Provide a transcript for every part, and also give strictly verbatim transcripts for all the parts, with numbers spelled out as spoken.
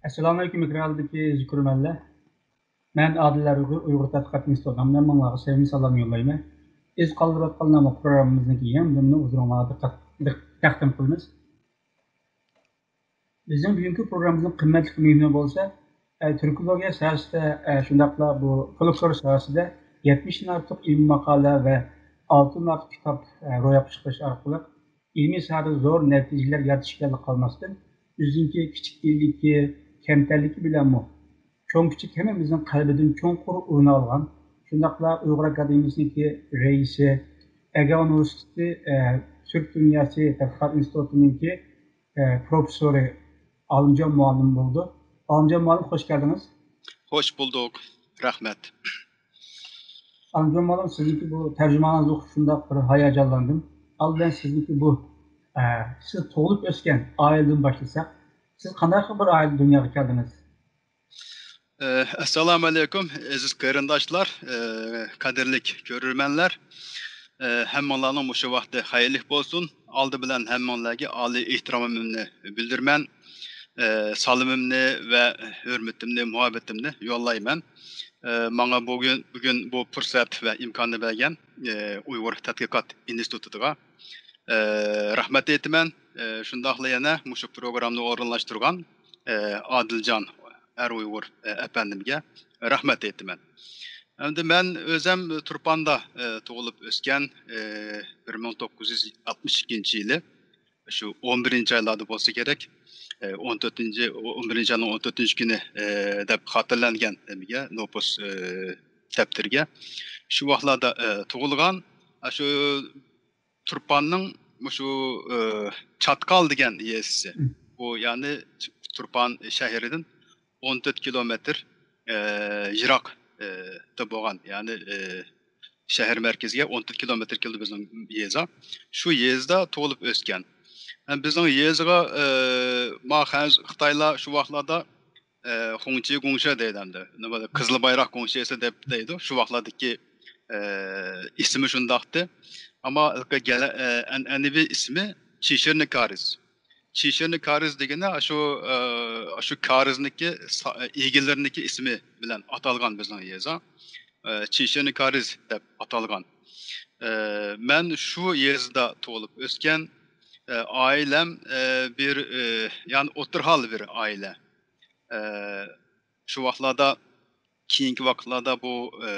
ئەسسالامۇئەلەيكۇم، ئېكران ئالدىدىكى ئەزىز كۆرۈرمەنلەر. مەن ئادىل ئەرئۇيغۇر، ئۇيغۇر تەتقىقات ئىنستىتۇتىنىڭ ھەممىڭلارغا سەمىمىي سالام يوللايمەن. ئىز قالدۇرۇۋاتقان ناملىق پروگراممىمىزنىڭكى يېڭى بۆلۈمىنى ھۇزۇرۇڭلارغا دىققەت، دىق-، تەقدىم قىلىمىز. بىزنىڭ بۈگۈنكى پروگراممىمىزنىڭ قىممەتلىك مېھمىنى بولسا، ئە، تۈركولوگىيە ساھەسىدە، ئە، شۇنداقلا بۇ فولكلور ساھەسىدە يەتمىشتىن ئارتۇق ئىلمىي ماقالە ۋە ئالتىدىن ئارتۇق كىتاب، ئە، روياپقا چىقىرىش ئارقىلىق ئىلمىي ساھەدە زور نەتىجىلەر يارىتىش بىلەنلا قالماستىن، ئۆزىنىڭكى كىچىكلىكى، كەمتەرلىكى بىلەنمۇ چوڭ-كىچىك ھەممىمىزنىڭ قەلبىدىن چوڭقۇر ئورۇن ئالغان، شۇنداقلا ئۇيغۇر ئاكادېمىيىسىنىڭكى رەئىسى، ئەگەر ئۇنىۋېرسىتېتى، ئە، تۈرك دۇنياسى تەتقىقات ئىنستىتۇتىنىڭكى، ئە، پروفېسسورى ئالىمجان مۇئەللىم بولىدۇ. ئالىمجان مۇئەللىم، خوش كەلدىڭىز. خوش بولدۇق. رەھمەت. ئالىمجان مۇئەللىم، سىزنىڭكى بۇ تەرجىمانىڭىزنى ئوقۇپ شۇنداق بىر ھاياجانلاندىم. ئالدى بىلەن سىزنىڭكى بۇ، ئە، سىز تۇغۇلۇپ ئۆسكەن ئائىلىدىن باشلىساق، سىز قانداق بىر ئائىلە دۇنياغا كەلدىڭىز؟ ئە، ئەسسالامۇ ئەلەيكۇم، ئەزىز قېرىنداشلار، ئە، قەدىرلىك كۆرۈرمەنلەر. ئە، ھەممىڭلارنىڭ مۇشۇ ۋاقتى خەيرلىك بولسۇن. ئالدى بىلەن ھەممىڭلارگە ئالىي ئېھتىرامىمنى بىلدۈرىمەن. ئە، سالىمىمنى ۋە ھۆرمىتىمنى، مۇھەببىتىمنى يوللايمەن. ئە، ماڭا بۈگۈن، بۈگۈن بۇ پۇرسەت ۋە ئىمكاننى بەرگەن، ئە، ئۇيغۇر تەتقىقات ئىنستىتۇتىغا، ئە، رەھمەت ئېيتىمەن. ئە، شۇنداقلا يەنە مۇشۇ پروگراممىنى ئورۇنلاشتۇرغان، ئە، ئادىلجان ئەر ئۇيغۇر، ئە، ئەپەندىمگە رەھمەت ئېيتىمەن. ئەمدى مەن ئۆزەم تۇرپاندا، ئە، تۇغۇلۇپ ئۆسكەن، ئە، بىر مىڭ توققۇز يۈز ئاتمىش ئىككىنچى يىلى، شۇ ئون بىرىنچى ئايلاردا بولسا كېرەك، ئە، ئون تۆتىنچى، ئون بىرىنچى ئاينىڭ ئون تۆتىنچى كۈنى، ئە، دەپ خاتىرىلەنگەن نېمىگە، نوپۇس، ئە، دەپتىرىگە. شۇ ۋاقىتلاردا، ئە، تۇغۇلغان. ئە، شۇ تۇرپاننىڭ مۇشۇ، ئە، چاتقال دېگەن يېزىسى. بۇ، يەنى، تۇرپان شەھىرىدىن ئون تۆت كىلومېتىر، ئە، يىراق، ئە، بولغان، يەنى، ئە، شەھەر مەركىزىگە ئون تۆت كىلومېتىر كېلىدۇ بىزنىڭ يېزا. شۇ يېزىدا تۇغۇلۇپ ئۆسكەن. ھەم بىزنىڭ يېزىغا، ئە، ما خەنز-، خىتايلار شۇ ۋاقىتلاردا، ئە، خۇڭچى گۇڭشې دەيدۇ ئەمدى. نېمە، قىزىل بايراق گۇڭشېسى دەپ دەيدۇ. شۇ ۋاقىتلاردىكى، ئە، ئىسمى شۇنداقتى. ئەمما گەلە-، ئە، ئەنئەنىۋى ئىسمى چىشىرنى كارىز. چىشىرنى كارىز دېگىنى شۇ، ئە، شۇ كارىزنىكى سا-، ئىگىلىرىنىكى ئىسمى بىلەن ئاتالغان بىزنىڭ يېزا. ئە، چىشىرنى كارىز دەپ ئاتالغان. ئە، مەن شۇ يېزىدا تۇغۇلۇپ ئۆسكەن. ئە، ئائىلەم، ئە، بىر، ئە، يەنى ئوتتۇرا ھال بىر ئائىلە. ئە، شۇ ۋاقىتلاردا، كېيىنكى ۋاقىتلاردا بۇ، ئە،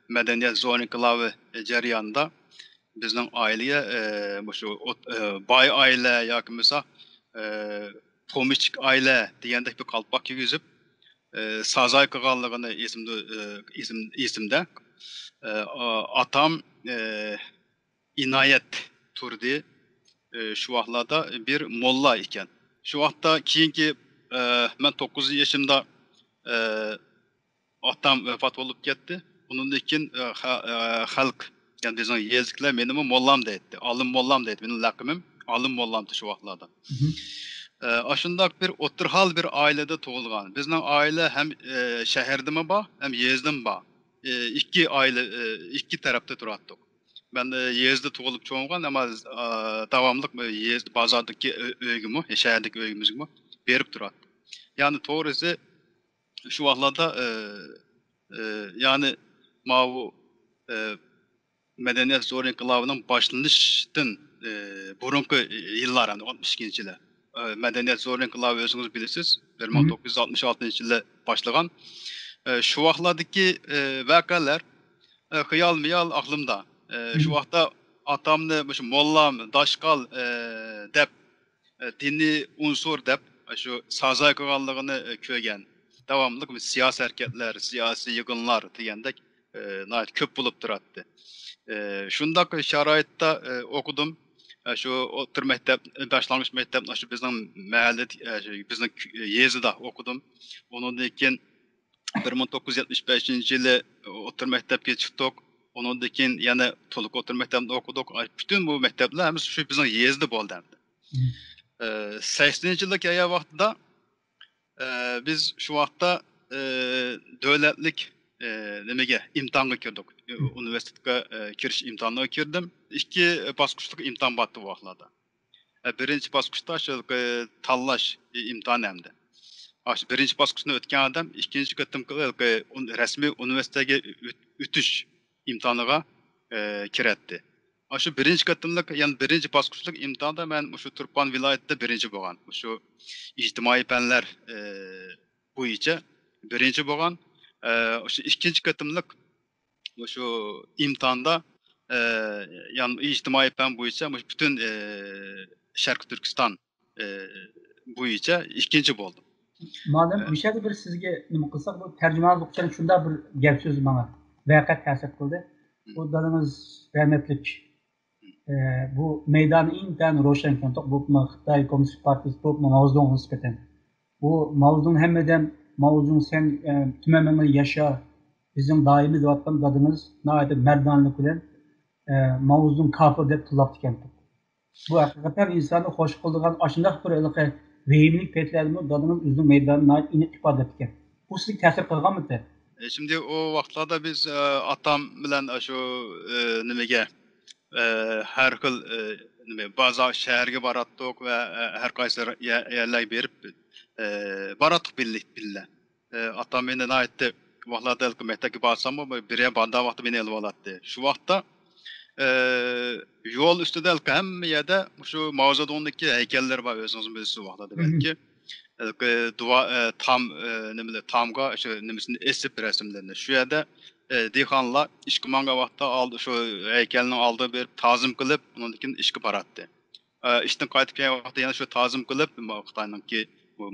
مەدەنىيەت زور ئىنقىلابى جەريانىدا بىزنىڭ ئائىلىگە، ئە، مۇشۇ ئوت-، ئە، باي ئائىلە ياكى بولمىسا، ئە، پومېشچىك ئائىلە دېگەندەك بىر قالپاق كىيگۈزۈپ، ئە، سازاي قىلغانلىقىنى ئېسىمدە، ئە، ئېسىم-، ئېسىمدە. ئە، ئا-، ئاتام، ئە، ئىنايەت تۇردى، ئە، شۇ ۋاقىتلاردا بىر موللا ئىكەن. شۇ ۋاقىتتا كېيىنكى، ئە، مەن توققۇز يېشىمدا، ئە، ئاتام ۋەپات بولۇپ كەتتى. ئۇنىڭدىن كېيىن، ئە، خە-، ئە، خەلق، يەنى بىزنىڭ يېزىدىكىلەر مېنىمۇ موللام دەيتتى. ئالىم موللام دەيتتى. مېنىڭ لەقىمىم ئالىم موللامتى شۇ ۋاقىتلاردا. ئە، ئاشۇنداق بىر ئوتتۇرا ھال بىر ئائىلىدە تۇغۇلغان. بىزنىڭ ئائىلە ھەم، ئە، شەھەردىمۇ بار، ھەم يېزىدىمۇ بار. ئە، ئىككى ئائىلە، ئە، ئىككى تەرەپتە تۇراتتۇق. مەن، ئە، يېزىدا تۇغۇلۇپ چوڭ بولغان، ئەمما، ئە، داۋاملىق يېز-، بازاردىكى ئۆ-، ئۆيگىمۇ، شەھەردىكى ئۆيىمىزگىمۇ بېرىپ تۇراتتىم. يەنى توغرىسى، شۇ ۋاقىتلاردا، ئە، ئە، يەنى ماۋۇ، ئە، مەدەنىيەت زور ئىنقىلابىنىڭ باشلىنىشتىن، ئە، بۇرۇنقى يىللار، يەنى ئاتمىش ئىككىنچى يىلى. ئە، مەدەنىيەت زور ئىنقىلابى ئۆزىڭىز بىلىسىز، بىر مىڭ توققۇز يۈز ئاتمىش ئالتىنچى يىلى باشلىغان. ئە، شۇ ۋاقىتلاردىكى، ئە، ۋەقەلەر، ئە، خىيال-مىيال ئاقلىمدا. ئە، شۇ ۋاقىتتا ئاتامنى مۇشۇ موللام، داشقال، ئە، دەپ، ئە، دىنىي ئۇنسۇر دەپ، ئە، شۇ سازاي قىلغانلىقىنى، ئە، كۆرگەن. داۋاملىق بىر سىياسىي ھەرىكەتلەر، سىياسىي يىغىنلار دېگەندەك، ئە، ناھايىتى كۆپ بولۇپ تۇراتتى. ئە، شۇنداق شارائىتتا، ئە، ئوقۇدۇم. ئە، شۇ ئوتتۇرا مەكتەپ، باشلانغۇچ مەكتەپنى شۇ بىزنىڭ مەھەللىدە، ئە، شۇ بىزنىڭ يېزىدا ئوقۇدۇم. ئۇنىڭدىن كېيىن بىر مىڭ توققۇز يۈز يەتمىش بەشىنچى يىلى ئوتتۇرا مەكتەپكە چىقتۇق. ئۇنىڭدىن كېيىن يەنە تولۇق ئوتتۇرا مەكتەپتە ئوقۇدۇق. پۈتۈن بۇ مەكتەپلەر ھەممىسى شۇ بىزنىڭ يېزىدا بولدى ئەمدى. ئە، سەكسىنىنچى يىلدا كەلگەن ۋاقتىدا، ئە، بىز شۇ ۋاقىتتا، ئە، دۆلەتلىك، ئە، نېمىگە، ئىمتىھانغا كىردۇق. ئۇنىۋېرسىتېتقا، ئە، كىرىش ئىمتىھانىغا كىردىم. ئىككى باسقۇچلۇق ئىمتىھان بارتتى بۇ ۋاقىتلاردا. ئە، بىرىنچى باسقۇچتا شۇ تاللاش ئىمتىھانى ئەمدى. ئاشۇ بىرىنچى باسقۇچنى ئۆتكەن ئادەم ئىككىنچى قېتىمقى ھېلىقى ئۇن-، رەسمىي ئۇنىۋېرسىتېتكە ئۆت-، ئۆتۈش ئىمتىھانىغا، ئە، كىرەتتى. ئاشۇ بىرىنچى قېتىملىق، يەنى بىرىنچى باسقۇچلۇق ئىمتىھاندا مەن مۇشۇ تۇرپان ۋىلايىتىدە بىرىنچى بولغان. مۇشۇ ئىجتىمائىي پەنلەر، ئە، بويىچە بىرىنچى بولغان. ئە، ئاشۇ ئىككىنچى قېتىملىق مۇشۇ ئىمتىھاندا، ئە، يەنى ئىجتىمائىي پەن بويىچە مۇشۇ پۈتۈن، ئە، شەرقىي تۈركىستان، ئە، بويىچە ئىككىنچى بولدۇم. مۇئەللىم، ئە، مۇشۇ يەردە بىر سىزگە نېمە قىلساق، بۇ تەرجىمىھاللىق ئۈچۈن شۇنداق بىر گەپ سۆز ماڭا ۋەقە تەسىر قىلدى. بۇ دادىڭىز رەھمەتلىك، ئە، بۇ مەيدانى ئىنتايىن روشەن ئىكەن، بولۇپمۇ خىتاي كوممۇنىست پارتىيىسى، بولۇپمۇ ماۋزېدۇڭغا نىسبەتەن. بۇ ماۋزېدۇڭ ھەممىدىن، ماۋزېدۇڭ سەن، ئە، تۈمەن مېڭىڭ ياشا، بىزنىڭ دائىمىي دەۋاتقان دادىڭىز ناھايىتى مەردانىلىك بىلەن، ئە، ماۋزېدۇڭ كاپىر دەپ تىللاپتىكەن. بۇ ھەقىقەتەن ئىنساننى خوش قىلىدىغان، ئاشۇنداق بىر ھېلىقى ۋەھىمىلىك پەيتلەردىمۇ دادىڭىز ئۆزىنىڭ مەيدانىنى ناھايىتى ئېنىق ئىپادىلەپتىكەن. بۇ سىزگە تەسىر قىلغانمىدى؟ ئە، شىمدى ئۇ ۋاقىتلاردا بىز، ئە، ئاتام بىلەن ئاشۇ، ئە، نېمىگە، ئە، ھەر خىل، ئە، نېمە، بازار، شەھەرگە باراتتۇق ۋە، ئە، ھەر قايسى يە-، يەرلەرگە بېرىپ، ئە، باراتتۇق بىللە، بىللە. ئە، ئاتام مېنى ناھايىتى ۋاقىتلاردا ھېلىقى مەكتەپكە بارساممۇ، بىر يەر بارىدىغان ۋاقىتتا مېنى ئېلىۋالاتتى. شۇ ۋاقىتتا، ئە، يول ئۈستىدە ھېلىقى ھەممە يەردە مۇشۇ ماۋزېدۇڭنىڭكى ھەيكەللىرى بار، ئۆزىڭىزمۇ بىلىسىز ۋاقىتلاردا بەلكى. ھېلىقى دۇۋا-، ئە، تام، ئە، نېمىلەر، تامغا شۇ نېمىسىنى ئېسىپ رەسىملىرىنى. شۇ يەردە، ئە، دېھقانلار ئىشقا ماڭغان ۋاقىتتا ئالدى، شۇ ھەيكەلنىڭ ئالدىغا بېرىپ تازىم قىلىپ، ئۇنىڭدىن كېيىن ئىشقا باراتتى. ئە، ئىشتىن قايتىپ كەلگەن ۋاقىتتا يەنە شۇ تازىم قىلىپ، ما-، خىتاينىڭكى،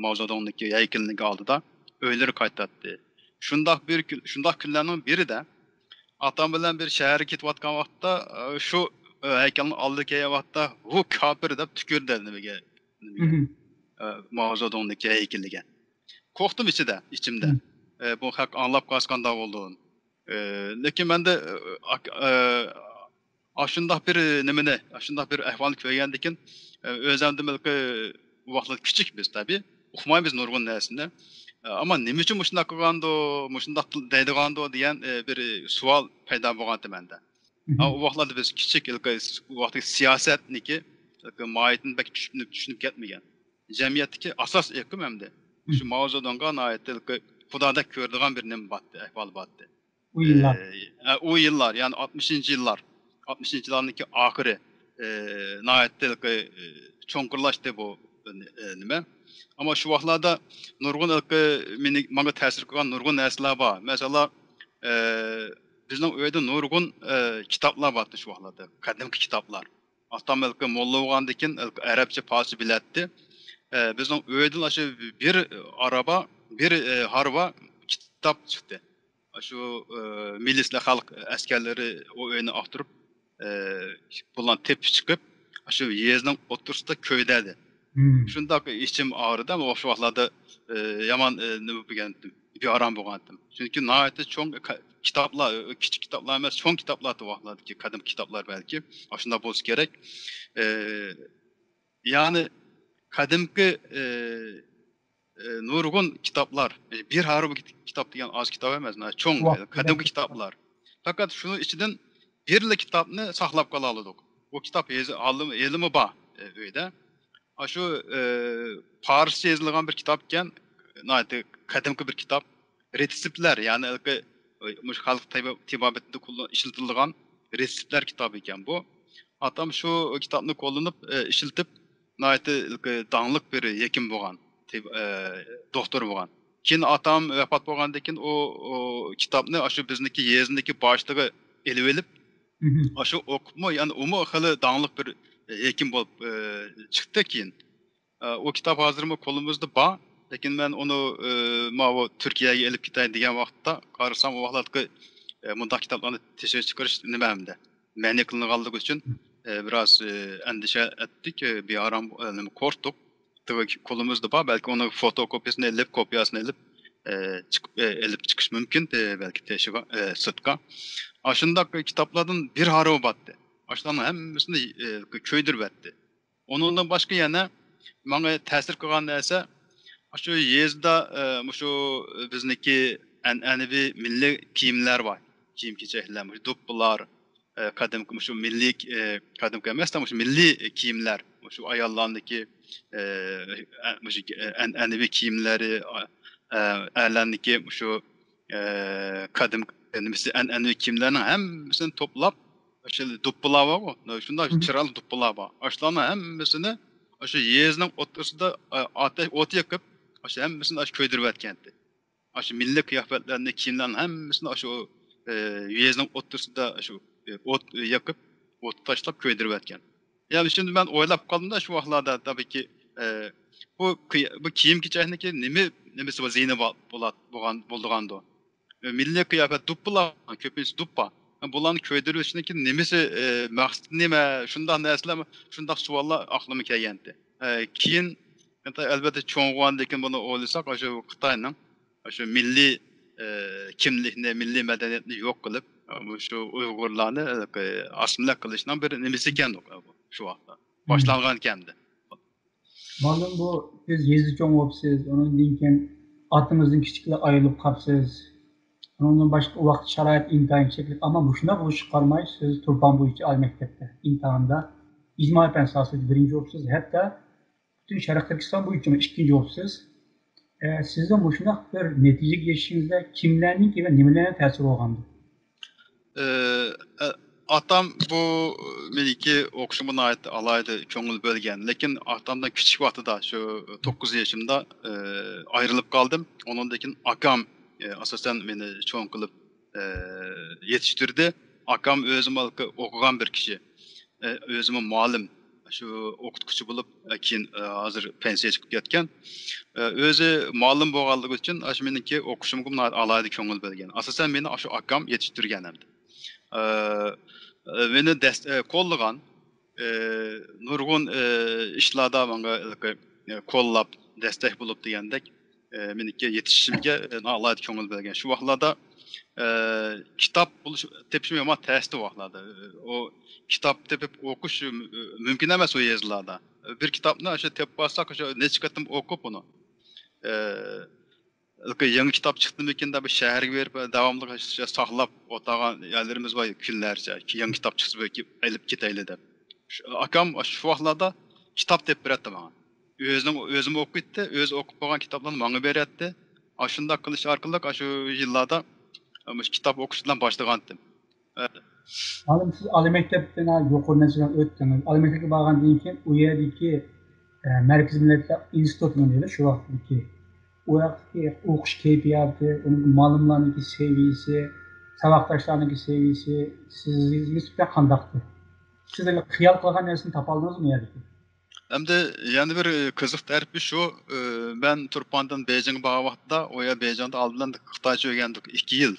ماۋزېدۇڭنىڭكى ھەيكىلىنىڭكى ئالدىدا ئۆيلىرىگە قايتاتتى. شۇنداق بىر كۈن، شۇنداق كۈنلەرنىڭ بىرىدە ئاتام بىلەن بىر شەھەرگە كېتىۋاتقان ۋاقىتتا، ئە، شۇ، ئە، ھەيكەلنىڭ ئالدىغا كەلگەن ۋاقىتتا، ھۇ كاپىر دەپ تۈكۈردى نېمىگە، نېمىگە، ئە، ماۋزېدۇڭنىڭكى ھەيكىلىگە. قورقتۇم ئىچىدە، ئىچىمدە. ئە، بۇ خەق ئاڭلاپ قالسا قانداق بولىدۇ؟ ئە، لېكىن مەندە، ئە، ئاك-، ئە، ئاشۇنداق بىر نېمىنى، ئاشۇنداق بىر ئەھۋالنى كۆرگەندىكىن، ئە، ئۆزەمدىن بەلكى ئۇ ۋاقىتلار كىچىك بىز تەبىئىي، ئۇقمايمىز نۇرغۇن نەرسىنى. ئە، ئەمما نېمە ئۈچۈن مۇشۇنداق قىلغاندۇ، مۇشۇنداق دەيدىغاندۇ دېگەن، ئە، بىر سوئال پەيدا بولغانتى مەندە. ئا، ئۇ ۋاقىتلاردا بىز كىچىك، ھېلىقى س-، ئۇ ۋاقىتتىكى سىياسەتنىكى، ھېلىقى ماھىيىتىنى بەك چۈشىنىپ، چۈشىنىپ كەتمىگەن. جەمئىيەتتىكى ئاساس ئېقىم ئەمدى شۇ ماۋزېدۇڭغا ناھايىتى ھېلىقى خۇدادەك كۆرىدىغان بىر نېمە بارتتى، ئەھۋال بارتتى. ئۇ يىللار. ئە، ئە، ئۇ يىللار، يەنى ئاتمىشىنچى يىللار، ئاتمىشىنچى يىللارنىڭكى ئاخىرى، ئە، ناھايىتى ھېلىقى، ئە، چوڭقۇرلاشتى بۇ، ئە، نېمە. ئەمما شۇ ۋاقىتلاردا نۇرغۇن ھېلىقى مېنى، ماڭا تەسىر قىلغان نۇرغۇن نەرسىلەر بار. مەسىلەن، ئە، بىزنىڭ ئۆيدە نۇرغۇن، ئە، كىتابلار بارتى شۇ ۋاقىتلاردا، قەدىمكى كىتابلار. ئاتام ھېلىقى موللا بولغاندىكىن ھېلىقى ئەرەبچە، پارسچە بىلەتتى. ئە، بىزنىڭ ئۆيدىن ئاشۇ بىر ئارابا، بىر، ئە، ھارۋا كىتاب چىقتى. ئاشۇ، ئە، مىلىسلار خەلق ئەسكەرلىرى ئۇ ئۆينى ئاختۇرۇپ، ئە، بۇلارنى تېپىپ چىقىپ، ئاشۇ يېزىنىڭ ئوتتۇرىسىدا كۆيدۈردى. شۇنداق ئىچىم ئاغرىدى، ئەمما ئوخشاش ۋاقىتلاردا، ئە، يامان، ئە، نېمە بولغانتىم، بىئارام بولغانتىم. چۈنكى ناھايىتى چوڭ كا-، كىتابلار، ئە، كىچىك كىتابلار ئەمەس، چوڭ كىتابلار ئۇ ۋاقىتلاردىكى قەدىمكى كىتابلار بەلكى. ئاشۇنداق بولسا كېرەك. ئە، يەنى قەدىمكى، ئە، ئە، نۇرغۇن كىتابلار، ئە، بىر ھارۋا كىت-، كىتاب دېگەن ئاز كىتاب ئەمەس، ناھايىتى چوڭ، ۋاھ، قەدىمكى كىتابلار. پەقەت شۇنىڭ ئىچىدىن بىرلا كىتابنى ساقلاپ قالالىدۇق. ئۇ كىتاب ھېزى-، ھالىم-، ھېلىمۇ بار، ئە، ئۆيدە. ئاشۇ، ئە، پارسچە يېزىلغان بىر كىتاب ئىكەن، ناھايىتى قەدىمكى بىر كىتاب. رېتسېپلەر، يەنى ھېلىقى، ئە، مۇشۇ خەلق تېبا-، تېبابىتىدە قوللا-، ئىشلىتىلىدىغان رېتسېپلەر كىتابى ئىكەن بۇ. ئاتام شۇ كىتابنى قوللىنىپ، ئە، ئىشلىتىپ، ناھايىتى ھېلىقى داڭلىق بىر ھېكىم بولغان، تېب-، ئە، دوختۇر بولغان. كېيىن ئاتام ۋاپات بولغاندىن كېيىن ئۇ، ئۇ كىتابنى ئاشۇ بىزنىڭكى يېزىنىڭكى باشلىقى ئېلىۋېلىپ، ئاشۇ ئوقۇپمۇ، يەنى ئۇمۇ خېلى داڭلىق بىر ھېكىم بولۇپ، ئە، چىقتى كېيىن. ئە، ئۇ كىتاب ھازىرمۇ قولىمىزدا بار، لېكىن مەن ئۇنى، ئە، ماۋۇ تۈركىيەگە ئېلىپ كېتەي دېگەن ۋاقىتتا قارىسام، ئۇ ۋاقىتلىقى، ئە، مۇنداق كىتابلارنى تېشىغا چىقىرىش نېمە ئەمدى مەنئى قىلىنغانلىقى ئۈچۈن، ئە، بىراز، ئە، ئەندىشە ئەتتۇق، ئە، بىئارام، ئە، نېمە، قورقتۇق. تېخى قولىمىزدا بار، بەلكى ئۇنىڭ فوتوكوپىيىسىنى ئېلىپ، كوپىيەسىنى ئېلىپ، ئە، چىقىپ، ئە، ئېلىپ چىقىش مۇمكىن، ئە، بەلكى تېشىغا، ئە، سىرتقا. ئاشۇنداق كىتابلاردىن بىر ھارۋا بارتتى. ئاشۇلارنىڭ ھەممىسىنى، ئە، كۆيدۈرۈۋەتتى. ئۇنىڭدىن باشقا يەنە ماڭا تەسىر قىلغان نەرسە، ئاشۇ يېزىدا، ئە، مۇشۇ بىزنىڭكى ئەنئەنىۋى مىللىي كىيىملەر بار. كىيىم-كېچەكلەر، مۇشۇ دوپپىلار، ئە، قەدىمكى مۇشۇ مىللىي، ئە، قەدىمكى ئەمەس، مۇشۇ مىللىي كىيىملەر، شۇ ئاياللارنىڭكى، ئە، ئە، مۇشۇ، ئە، ئەنئەنىۋى كىيىملىرى، ئە، ئە، ئەرلەرنىڭكى مۇشۇ، ئە، قەدىم نېمىسى، ئەنئەنىۋى كىيىملەرنىڭ ھەممىسىنى توپلاپ، ئاشۇ دوپپىلار بارغۇ، شۇنداق چىرايلىق دوپپىلار بار. ئاشۇلارنىڭ ھەممىسىنى ئاشۇ يېزىنىڭ ئوتتۇرىسىدا، ئە، ئاتەش ئوت يېقىپ، ئاشۇ ھەممىسىنى ئاشۇ كۆيدۈرۈۋەتكەنتى. ئاشۇ مىللىي قىياپەتلەرنى، كىيىملەرنى ھەممىسىنى ئاشۇ، ئە، يېزىنىڭ ئوتتۇرىسىدا ئاشۇ، ئە، ئوت يېقىپ، ئوتقا تاشلاپ كۆيدۈرۈۋەتكەن. يا، شۇنى مەن ئويلاپ قالدىم-دا شۇ ۋاقىتلاردا، تەبىئىيكى، ئە، بۇ كىي-، بۇ كىيىم-كېچەكنىڭكى نېمە، نېمىسى بار، زىيىنى بار، بولات-، بولغان، بولىدىغاندۇ؟ ئە، مىللىي قىياپەت دوپپىلار، كۆپىنچىسى دوپپا. بۇلارنى كۆيدۈرۈشنىڭكى نېمىسى، ئە، مەقسىتى نېمە؟ شۇنداق نەرسىلەر، شۇنداق سوئاللار ئاقلىمغا كەلگەنتى. ئە، كېيىن، ھەتتا ئەلۋەتتە چوڭىغاندىن كېيىن بۇنى ئويلىساق، ئاشۇ خىتاينىڭ ئاشۇ مىللىي، ئە، كىملىكنى، مىللىي مەدەنىيەتنى يوق قىلىپ، مۇشۇ ئۇيغۇرلارنى، ئە، ئاسسىمىلياتسىيە قىلىشنىڭ بىر نېمىسى ئىكەن شۇ ۋاقىتتا. باشلانغان ئىكەن. مۇئەللىم، بۇ سىز يېزىدا چوڭ بوپسىز، ئۇنىڭدىن كېيىن ئاتىڭىزدىن كىچىكلا ئايرىلىپ قاپسىز. ئۇنىڭدىن باشقا ئۇ ۋاقىت شارائىت ئىنتايىن چەكلىك، ئەمما مۇشۇنداق بولۇشىغا قارىماي، سىز تۇرپان بويىچە ئالىي مەكتەپتە ئىمتىھاندا ئىجتىمائىي پەن ساھەسىدە بىرىنچى بوپسىز، ھەتتا پۈتۈن شەرقىي تۈركىستان بويىچە ئىككىنچى بوپسىز. ئە، سىزنىڭ مۇشۇنداق بىر نەتىجىگە يېتىشىڭىزدە كىملەرنىڭكى ۋە نېمىلەرنىڭ تەسىرى بولغاندۇ؟ ئە، ئە، ئاتام بۇ مېنىڭكى ئوقۇشۇمغا ناھايىتى ئالاھىدە كۆڭۈل بۆلگەن. لېكىن ئاتامدىن كىچىك ۋاقتىدا، شۇ توققۇز يېشىمدا، ئە، ئايرىلىپ قالدىم. ئۇنىڭدىن كېيىن ئاكام، ئە، ئاساسەن مېنى چوڭ قىلىپ، ئە، يېتىشتۈردى. ئاكام ئۆزىمۇ ھېلىقى ئوقۇغان بىر كىشى. ئە، ئۆزىمۇ مۇئەللىم، شۇ ئوقۇتقۇچى بولۇپ، ئە، كېيىن، ئە، ھازىر پېنسىيەگە چىقىپ كەتكەن. ئە، ئۆزى مۇئەللىم بولغانلىقى ئۈچۈن، ئاشۇ مېنىڭكى ئوقۇشۇمغا ناھايىتى ئالاھىدە كۆڭۈل بۆلگەن. ئاساسەن مېنى ئاشۇ ئاكام يېتىشتۈرگەن ئەمدى. ئە، ئە، مېنى دەس-، ئە، قوللىغان، ئە، نۇرغۇن، ئە، ئىشلاردا ماڭا ھېلىقى، ئە، قوللاپ، دەستەك بولۇپ دېگەندەك، ئە، مېنىڭكى يېتىشىشىمگە، ئە، ئالاھىدە كۆڭۈل بۆلگەن. شۇ ۋاقىتلاردا، ئە، كىتاب بولۇش، تېپىشمۇ يامان تەستى ۋاقىتلاردا. ئۇ كىتاب تېپىپ ئوقۇش مۇ-، مۇمكىن ئەمەس ئۇ يېزىلاردا. بىر كىتابنى ئاشۇ تېپىپ بارساق، ئاشۇ نەچچە قېتىم ئوقۇپ ئۇنى. ئە، يېڭى كىتاب چىقتىمىكىن دەپ شەھەرگە بېرىپ، داۋاملىق ساقلاپ ئولتۇرغان يەرلىرىمىز بار، كۈنلەرچە، يېڭى كىتاب چىقسا بىر ئېلىپ كېتەيلى دەپ. شۇ، ئاكام شۇ ۋاقىتلاردا كىتاب تېپىپ بېرەتتى ماڭا. ئۆزىنىڭ، ئۆزىمۇ ئوقۇيتتى، ئۆزى ئوقۇپ بولغان كىتابلارنى ماڭا بېرەتتى. ئاشۇنداق قىلىش ئارقىلىق ئاشۇ يىللاردا مۇشۇ كىتاب ئوقۇش بىلەن باشلىغانتىم. مۇئەللىم، سىز ئالىي مەكتەپتىن يۇقىرى نەرسىلەرنى ئۆتتىڭىز. ئالىي مەكتەپكە بارغاندىن كېيىن ئۇ يەردىكى، ئە، مەركىزىي مىللەتلەر ئىنستىتۇتىنى دەيدۇ شۇ ۋاقىتتىكى. ئۇ ياقتىكى ئوقۇش كەيپىياتى، ئۇنىڭ مۇئەللىملارنىڭكى سەۋىيىسى، ساۋاقداشلارنىڭكى سەۋىيىسى سىزگە نىسبەتەن قانداقتى؟ سىز خىيال قىلغان نەرسىنى تاپالدىڭىزمۇ ئۇ يەردىكى؟ ئەمدى يەنە بىر، ئى، قىزىق تەرىپى شۇ، ئى، مەن تۇرپاندىن بېيجىڭغا بارغان ۋاقتىدا، ئۇ يەر بېيجىڭدا ئالدى بىلەن خىتايچە ئۆگەندۇق ئىككى يىل.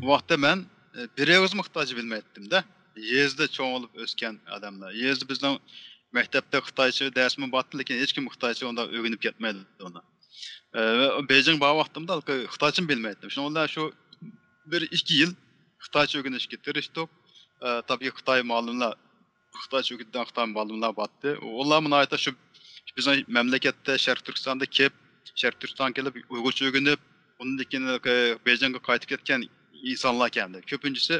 ئۇ ۋاقىتتا مەن، ئى، بىر ئېغىزمۇ خىتايچە بىلمەيتتىم-دە. يېزىدا چوڭ بولۇپ ئۆسكەن ئادەملەر. يېزىدا بىزنىڭ مەكتەپتە خىتايچە دەرسمۇ بارتتى، لېكىن ھېچكىم خىتايچە ئۇنداق ئۆگىنىپ كەتمەيدۇ ئۇنى. ئى، ۋە بېيجىڭغا بارغان ۋاقتىمدا خىتايچىمۇ بىلمەيتتىم. شۇنىڭ بىلەن شۇ بىر ئىككى يىل خىتايچە ئۆگىنىشكە تىرىشتۇق. ئى، تەبىئىي خىتاي مۇئەللىملەر خىتايچە ئۆگىتىدىغان خىتاي مۇئەللىملەر بارتتى. ئۇلارمۇ ناھايىتى شۇ بىزنىڭ مەملىكەتتە، شەرقىي تۈركىستاندا كېلىپ، شەرقىي تۈركىستانغا كېلىپ ئۇيغۇرچە ئۆگىنىپ، ئۇنىڭدىن كېيىن، ئە، بېيجىڭغا قايتىپ كەتكەن ئىنسانلار ئىكەن. كۆپىنچىسى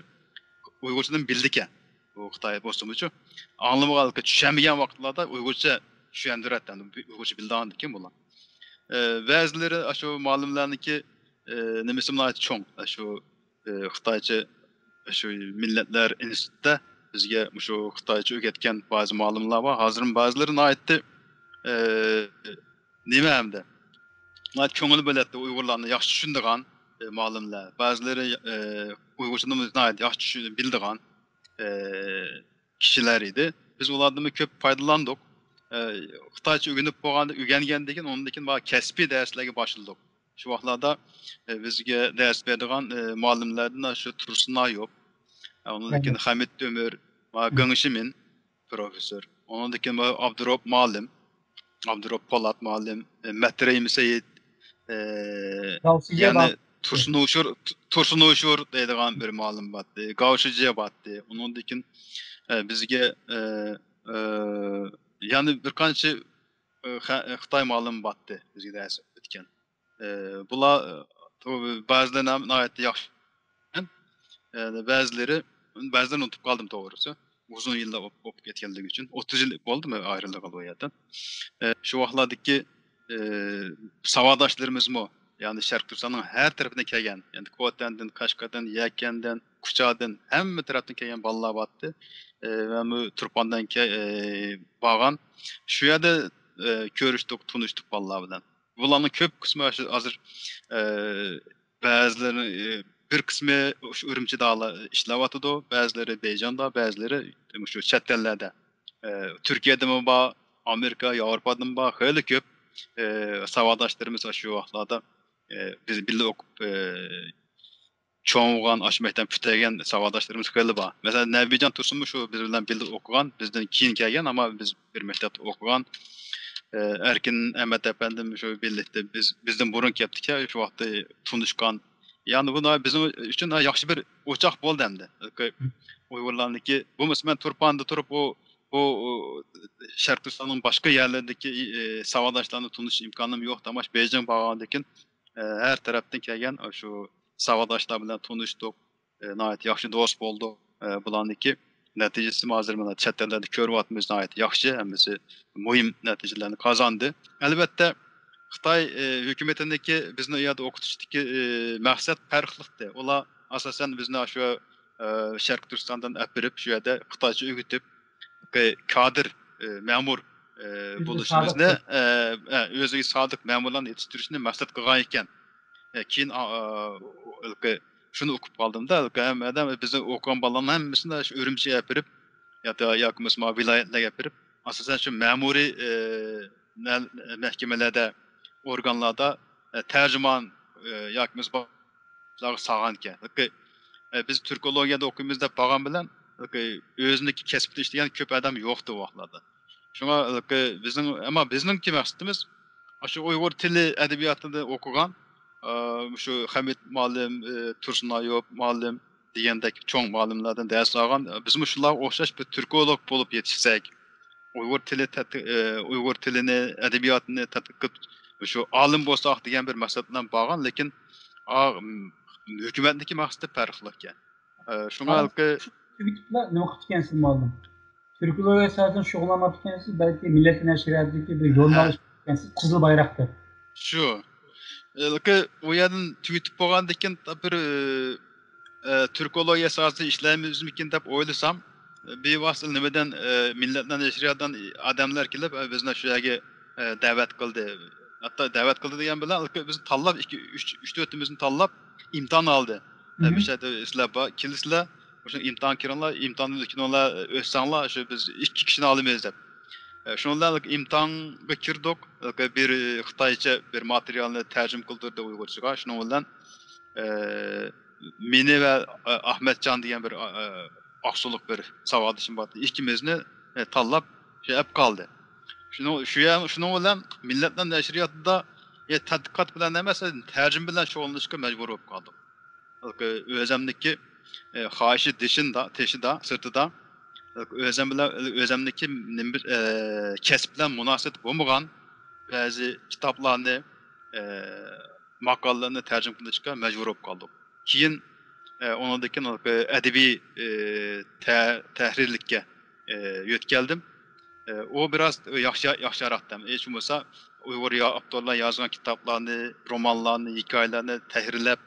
ئۇيغۇرچىدىن بىلىدىكەن. بۇ خىتاي بولسىمۇچۇ. ئاڭلىمىغان، چۈشەنمىگەن ۋاقىتلاردا ئۇيغۇرچە چۈشەندۈرەتتى. ئۇيغۇرچە بىلىدىغاندىكىن بۇلار. ئە، بەزىلىرى ئاشۇ مۇئەللىملەرنىڭكى، ئە، نېمىسى ناھايىتى چوڭ. ئاشۇ ئى، خىتايچە، شۇ مىللەتلەر ئىنستىتۇتىدا بىزگە مۇشۇ خىتايچە ئۆگەتكەن بەزى مۇئەللىملار بار. ھازىرمۇ بەزىلىرى ناھايىتى، ئى، نېمە ئەمدى؟ ناھايىتى كۆڭۈل بۆلەتتى ئۇيغۇرلارنى ياخشى چۈشىنىدىغان، ئى، مۇئەللىملەر. بەزىلىرى، ئى، ئۇيغۇرچىنى ناھايىتى ياخشى چۈشىنىپ بىلىدىغان، ئى، كىشىلەر ئىدى. بىز ئۇلاردىنمۇ كۆپ پايدىلاندۇق. ئى، خىتايچە ئۆگىنىپ بولغاندا، ئۆگەنگەندىن كېيىن، ئۇنىڭدىن كېيىن مانا كەسپىي دەرسلەرگە باشلىدۇق. شۇ ۋاقىتلاردا، ئە، بىزگە دەرس بېرىدىغان، ئە، مۇئەللىملەردىن شۇ تۇرسۇن ئايۇپ، ئە، ئۇنىڭدىن كېيىن ھەمىت ئۆمۈر، ما، گېڭ شىمىن پروفېسسور، ئۇنىڭدىن كېيىن ما، ئابدۇرائۇپ مۇئەللىم، ئابدۇرائۇپ پولات مۇئەللىم، ئە، مەترەيىم سەيىت، ئە، يەنە تۇرسۇن ھوشۇر، تۇرسۇن ھوشۇر دەيدىغان بىر مۇئەللىم بارتتى، گاۋ شىجيە بارتتى. ئۇنىڭدىن كېيىن، ئە، بىزگە، ئە، ئە، يەنە بىر قانچە، ئە، خە-، خىتاي مۇئەللىمى بارتتى بىزگە دەرس ئۆتكەن. ئى، بۇلار، ئى، بەزىلىرى ناھايىتى ياخشى، ئى، بەزىلىرى، بەزىلىرىنى ئۇنتۇپ قالدىم توغرىسى. ئۇزۇن يىللار ئوقۇپ كەتكەنلىكى ئۈچۈن، ئوتتۇز يىل بولدىمۇ ئايرىلغىلى ئۇ يەردىن. شۇ ۋاقىتلاردىكى ساۋاقداشلىرىمىزمۇ، يەنى شەرقىي تۈركىستاننىڭ ھەر تەرىپىدىن كەلگەن، يەنى كوتەندىن، كاشكادىن، يەكەندىن، كۇچادىن، ھەممە تەرەپتىن كەلگەن بالىلار بارتتى. مەنمۇ تۇرپاندىن بارغان. شۇ يەردە كۆرۈشتۇق، تونۇشتۇق بالىلار بىلەن. بۇلارنىڭ كۆپ قىسمى ھازىر بەزىلىرى، بىر قىسمى شۇ ئۈرۈمچىدە ئىشلەۋاتىدۇ، بەزىلىرى بېيجىڭدا، بەزىلىرى شۇ چەت ئەللەردە. تۈركىيەدىمۇ بار، ئامېرىكا، ياۋروپادىمۇ بار، خېلى كۆپ ساۋاقداشلىرىمىز شۇ ۋاقىتلاردا بىز بىللە ئوقۇپ چوڭ بولغان، ئاشۇ مەكتەپنى پۈتتۈرگەن ساۋاقداشلىرىمىز خېلى بار. مەسىلەن، نەبىجان تۇرسۇنمۇ شۇ بىز بىلەن بىللە ئوقۇغان، بىزدىن كېيىن كەلگەن، ئەمما بىز بىر مەكتەپتە ئوقۇغان. ئەركىن ئەمەت ئەپەندىم شۇ بىللە بىز، بىزدىن بۇرۇن كەپتىكەن، شۇ ۋاقىتتا تونۇشقان. يەنى بۇ بىزنىڭ ئۈچۈن ياخشى بىر ئوچاق بولدى ئەمدى. ئۇيغۇرلارنىڭكى، بولمىسا مەن تۇرپاندا تۇرۇپ، ئۇ، بۇ، ئۇ، شەرقىي تۈركىستاننىڭ باشقا يەرلىرىدىكى، ئى، ئى، ساۋاقداشلارنى تونۇش ئىمكانىم يوق، ئەمما بېيجىڭ بارغاندىن كېيىن، ئى، ھەر تەرەپتىن كەلگەن شۇ ساۋاقداشلار بىلەن تونۇشتۇق، ئى، ناھايىتى ياخشى دوست بولدۇق. ئى، بۇلارنىڭكى نەتىجىسىمۇ ھازىر مانا چەت ئەللەردە كۆرۈۋاتىمىز، ناھايىتى ياخشى، ھەممىسى مۇھىم نەتىجىلەرنى قازاندى. ئەلۋەتتە، خىتاي، ئى، ھۆكۈمىتىنىڭكى بىزنى ئۇ يەردە ئوقۇتۇشتىكى، ئى، مەقسەت پەرقلىقتى. ئۇلار ئاساسەن بىزنى شۇ، ئى، شەرقىي تۈركىستاندىن ئەپ بېرىپ، شۇ يەردە خىتايچە ئۆگىتىپ، كادىر، ئى، مەمۇر، ئى، بولۇشىمىزنى، ئى، ئى، ئۆزىگە سادىق مەمۇرلارنى يېتىشتۈرۈشنى مەقسەت قىلغان ئىكەن. ئى، كېيىن، ئا، ئا، ھېلىقى شۇنى ئۇقۇپ قالدىم-دا، ھېلىقى ھەممە ئادەم بىزنىڭ ئوقۇغان بالىلارنىڭ ھەممىسىنى شۇ ئۈرۈمچىگە ئەپ بېرىپ، ياكى، ياكى بولمىسا مانا ۋىلايەتلەرگە ئەپ بېرىپ، ئاساسەن شۇ مەمۇرىي، ئى، نە-، مەھكىمىلەردە، ئورگانلاردا، ئى، تەرجىمان، ئى، ياكى بولمىسا شۇلارغا سالغانىكەن. بىز تۈركولوگىيەدە ئوقۇيمىز دەپ بارغان بىلەن، ئۆزىنىڭكى كەسپىدە ئىشلىگەن كۆپ ئادەم يوقتى ئۇ ۋاقىتلاردا. شۇڭا بىزنىڭ، ئەمما بىزنىڭكى مەقسىتىمىز، شۇ ئۇيغۇر تىلى ئەدەبىياتىدا ئوقۇغان، شۇ خەمىت مۇئەللىم، تۇرسۇن ئايۇپ مۇئەللىم دېگەندەك چوڭ مۇئەللىملەردىن دەرس ئالغان، بىزمۇ شۇلارغا ئوخشاش بىر تۈركولوگ بولۇپ يېتىشسەك، ئۇيغۇر تىلى تەت-، ئۇيغۇر تىلىنى، ئەدەبىياتىنى تەتقىق قىلىپ، شۇ ئالىم بولساق دېگەن بىر مەقسەت بىلەن بارغان، لېكىن، ئا، م، ھۆكۈمەتنىڭكى مەقسىتى پەرقلىق ئىكەن. ئە، شۇڭا ھېلىقى تۈگىتىپلا نېمە قىپتىكەنسىز، مۇئەللىم؟ تۈركولوگىيە ساھەسىدە شۇغۇللانماپتىكەنسىز، بەلكى مىللەت نەشرىياتىدىكى بىر ھە. ژۇرنالىست ئىكەنسىز، قىزىل بايراق دەپ. شۇ. ھېلىقى ئۇ يەردىن تۈگىتىپ بولغاندىن كېيىن بىر، ئە، تۈركولوگىيە ساھەسىدە ئىشلەيمىزمىكىن دەپ ئويلىسام، بىۋاسىتە نېمىدىن، ئە، مىللەتلەر نەشرىياتىدىن ئادەملەر كېلىپ، ئە، بىزنى شۇ يەرگە، ئە، دەۋەت قىلدى. ھەتتا دەۋەت قىلدى دېگەن بىلەن، بىزنى تاللاپ، ئىككى، ئۈچ، ئۈچ تۆتىمىزنى تاللاپ ئىمتىھان ئالدى. ئە، مم. مۇشۇ يەردە سىلەر بار، كېلىسىلەر، مۇشۇ ئىمتىھان كىرىڭلار، ئىمتىھاندىن ئۆتكىنىڭلار، ئۆتسەڭلار، شۇ بىز ئىككى كىشىنى ئالىمىز دەپ. ئە، شۇنىڭ بىلەن ئىمتىھانغا كىردۇق. بىر خىتايچە بىر ماتېرىيالنى تەرجىمە قىلدۇردى ئۇيغۇرچىغا. شۇنىڭ بىلەن، ئە، مېنى ۋە، ئە، ئەخمەتجان دېگەن بىر، ئە، ئاقسۇلۇق بىر ساۋاقدىشىم بار. ئىككىمىزنى، ئە، تاللاپ شۇ ئەپ قالدى. شۇنىڭ، شۇ يەر-، شۇنىڭ بىلەن مىللەتلەر نەشرىياتىدا، ئە، تەتقىقات بىلەن ئەمەس، تەرجىمە بىلەن شۇغۇللىنىشقا مەجبۇر بولۇپ قالدۇم. ئۆزەمنىكى، ئە، خاھىشى دېشىندا، تېشىدا، سىرتىدا، ئۆزەم بىلەن، ئۆزەمنىكى نېمە بىر، ئە، كەسىپ بىلەن مۇناسىۋەت بولمىغان بەزى كىتابلارنى، ئە، ماقالىلەرنى تەرجىمە قىلىشقا مەجبۇر بولۇپ قالدۇق. كېيىن، ئە، ئۇنىڭدىن كېيىن ئەدەبىي، ئە، تە-، تەھرىرلىككە، ئە، يۆتكەلدىم. ئە، ئۇ بىراز ياخشى، ياخشىراق دەم. ھېچ بولمىسا ئۇيغۇر يا-، ئاپتورلار يازغان كىتابلارنى، رومانلارنى، ھېكايىلەرنى تەھرىرلەپ،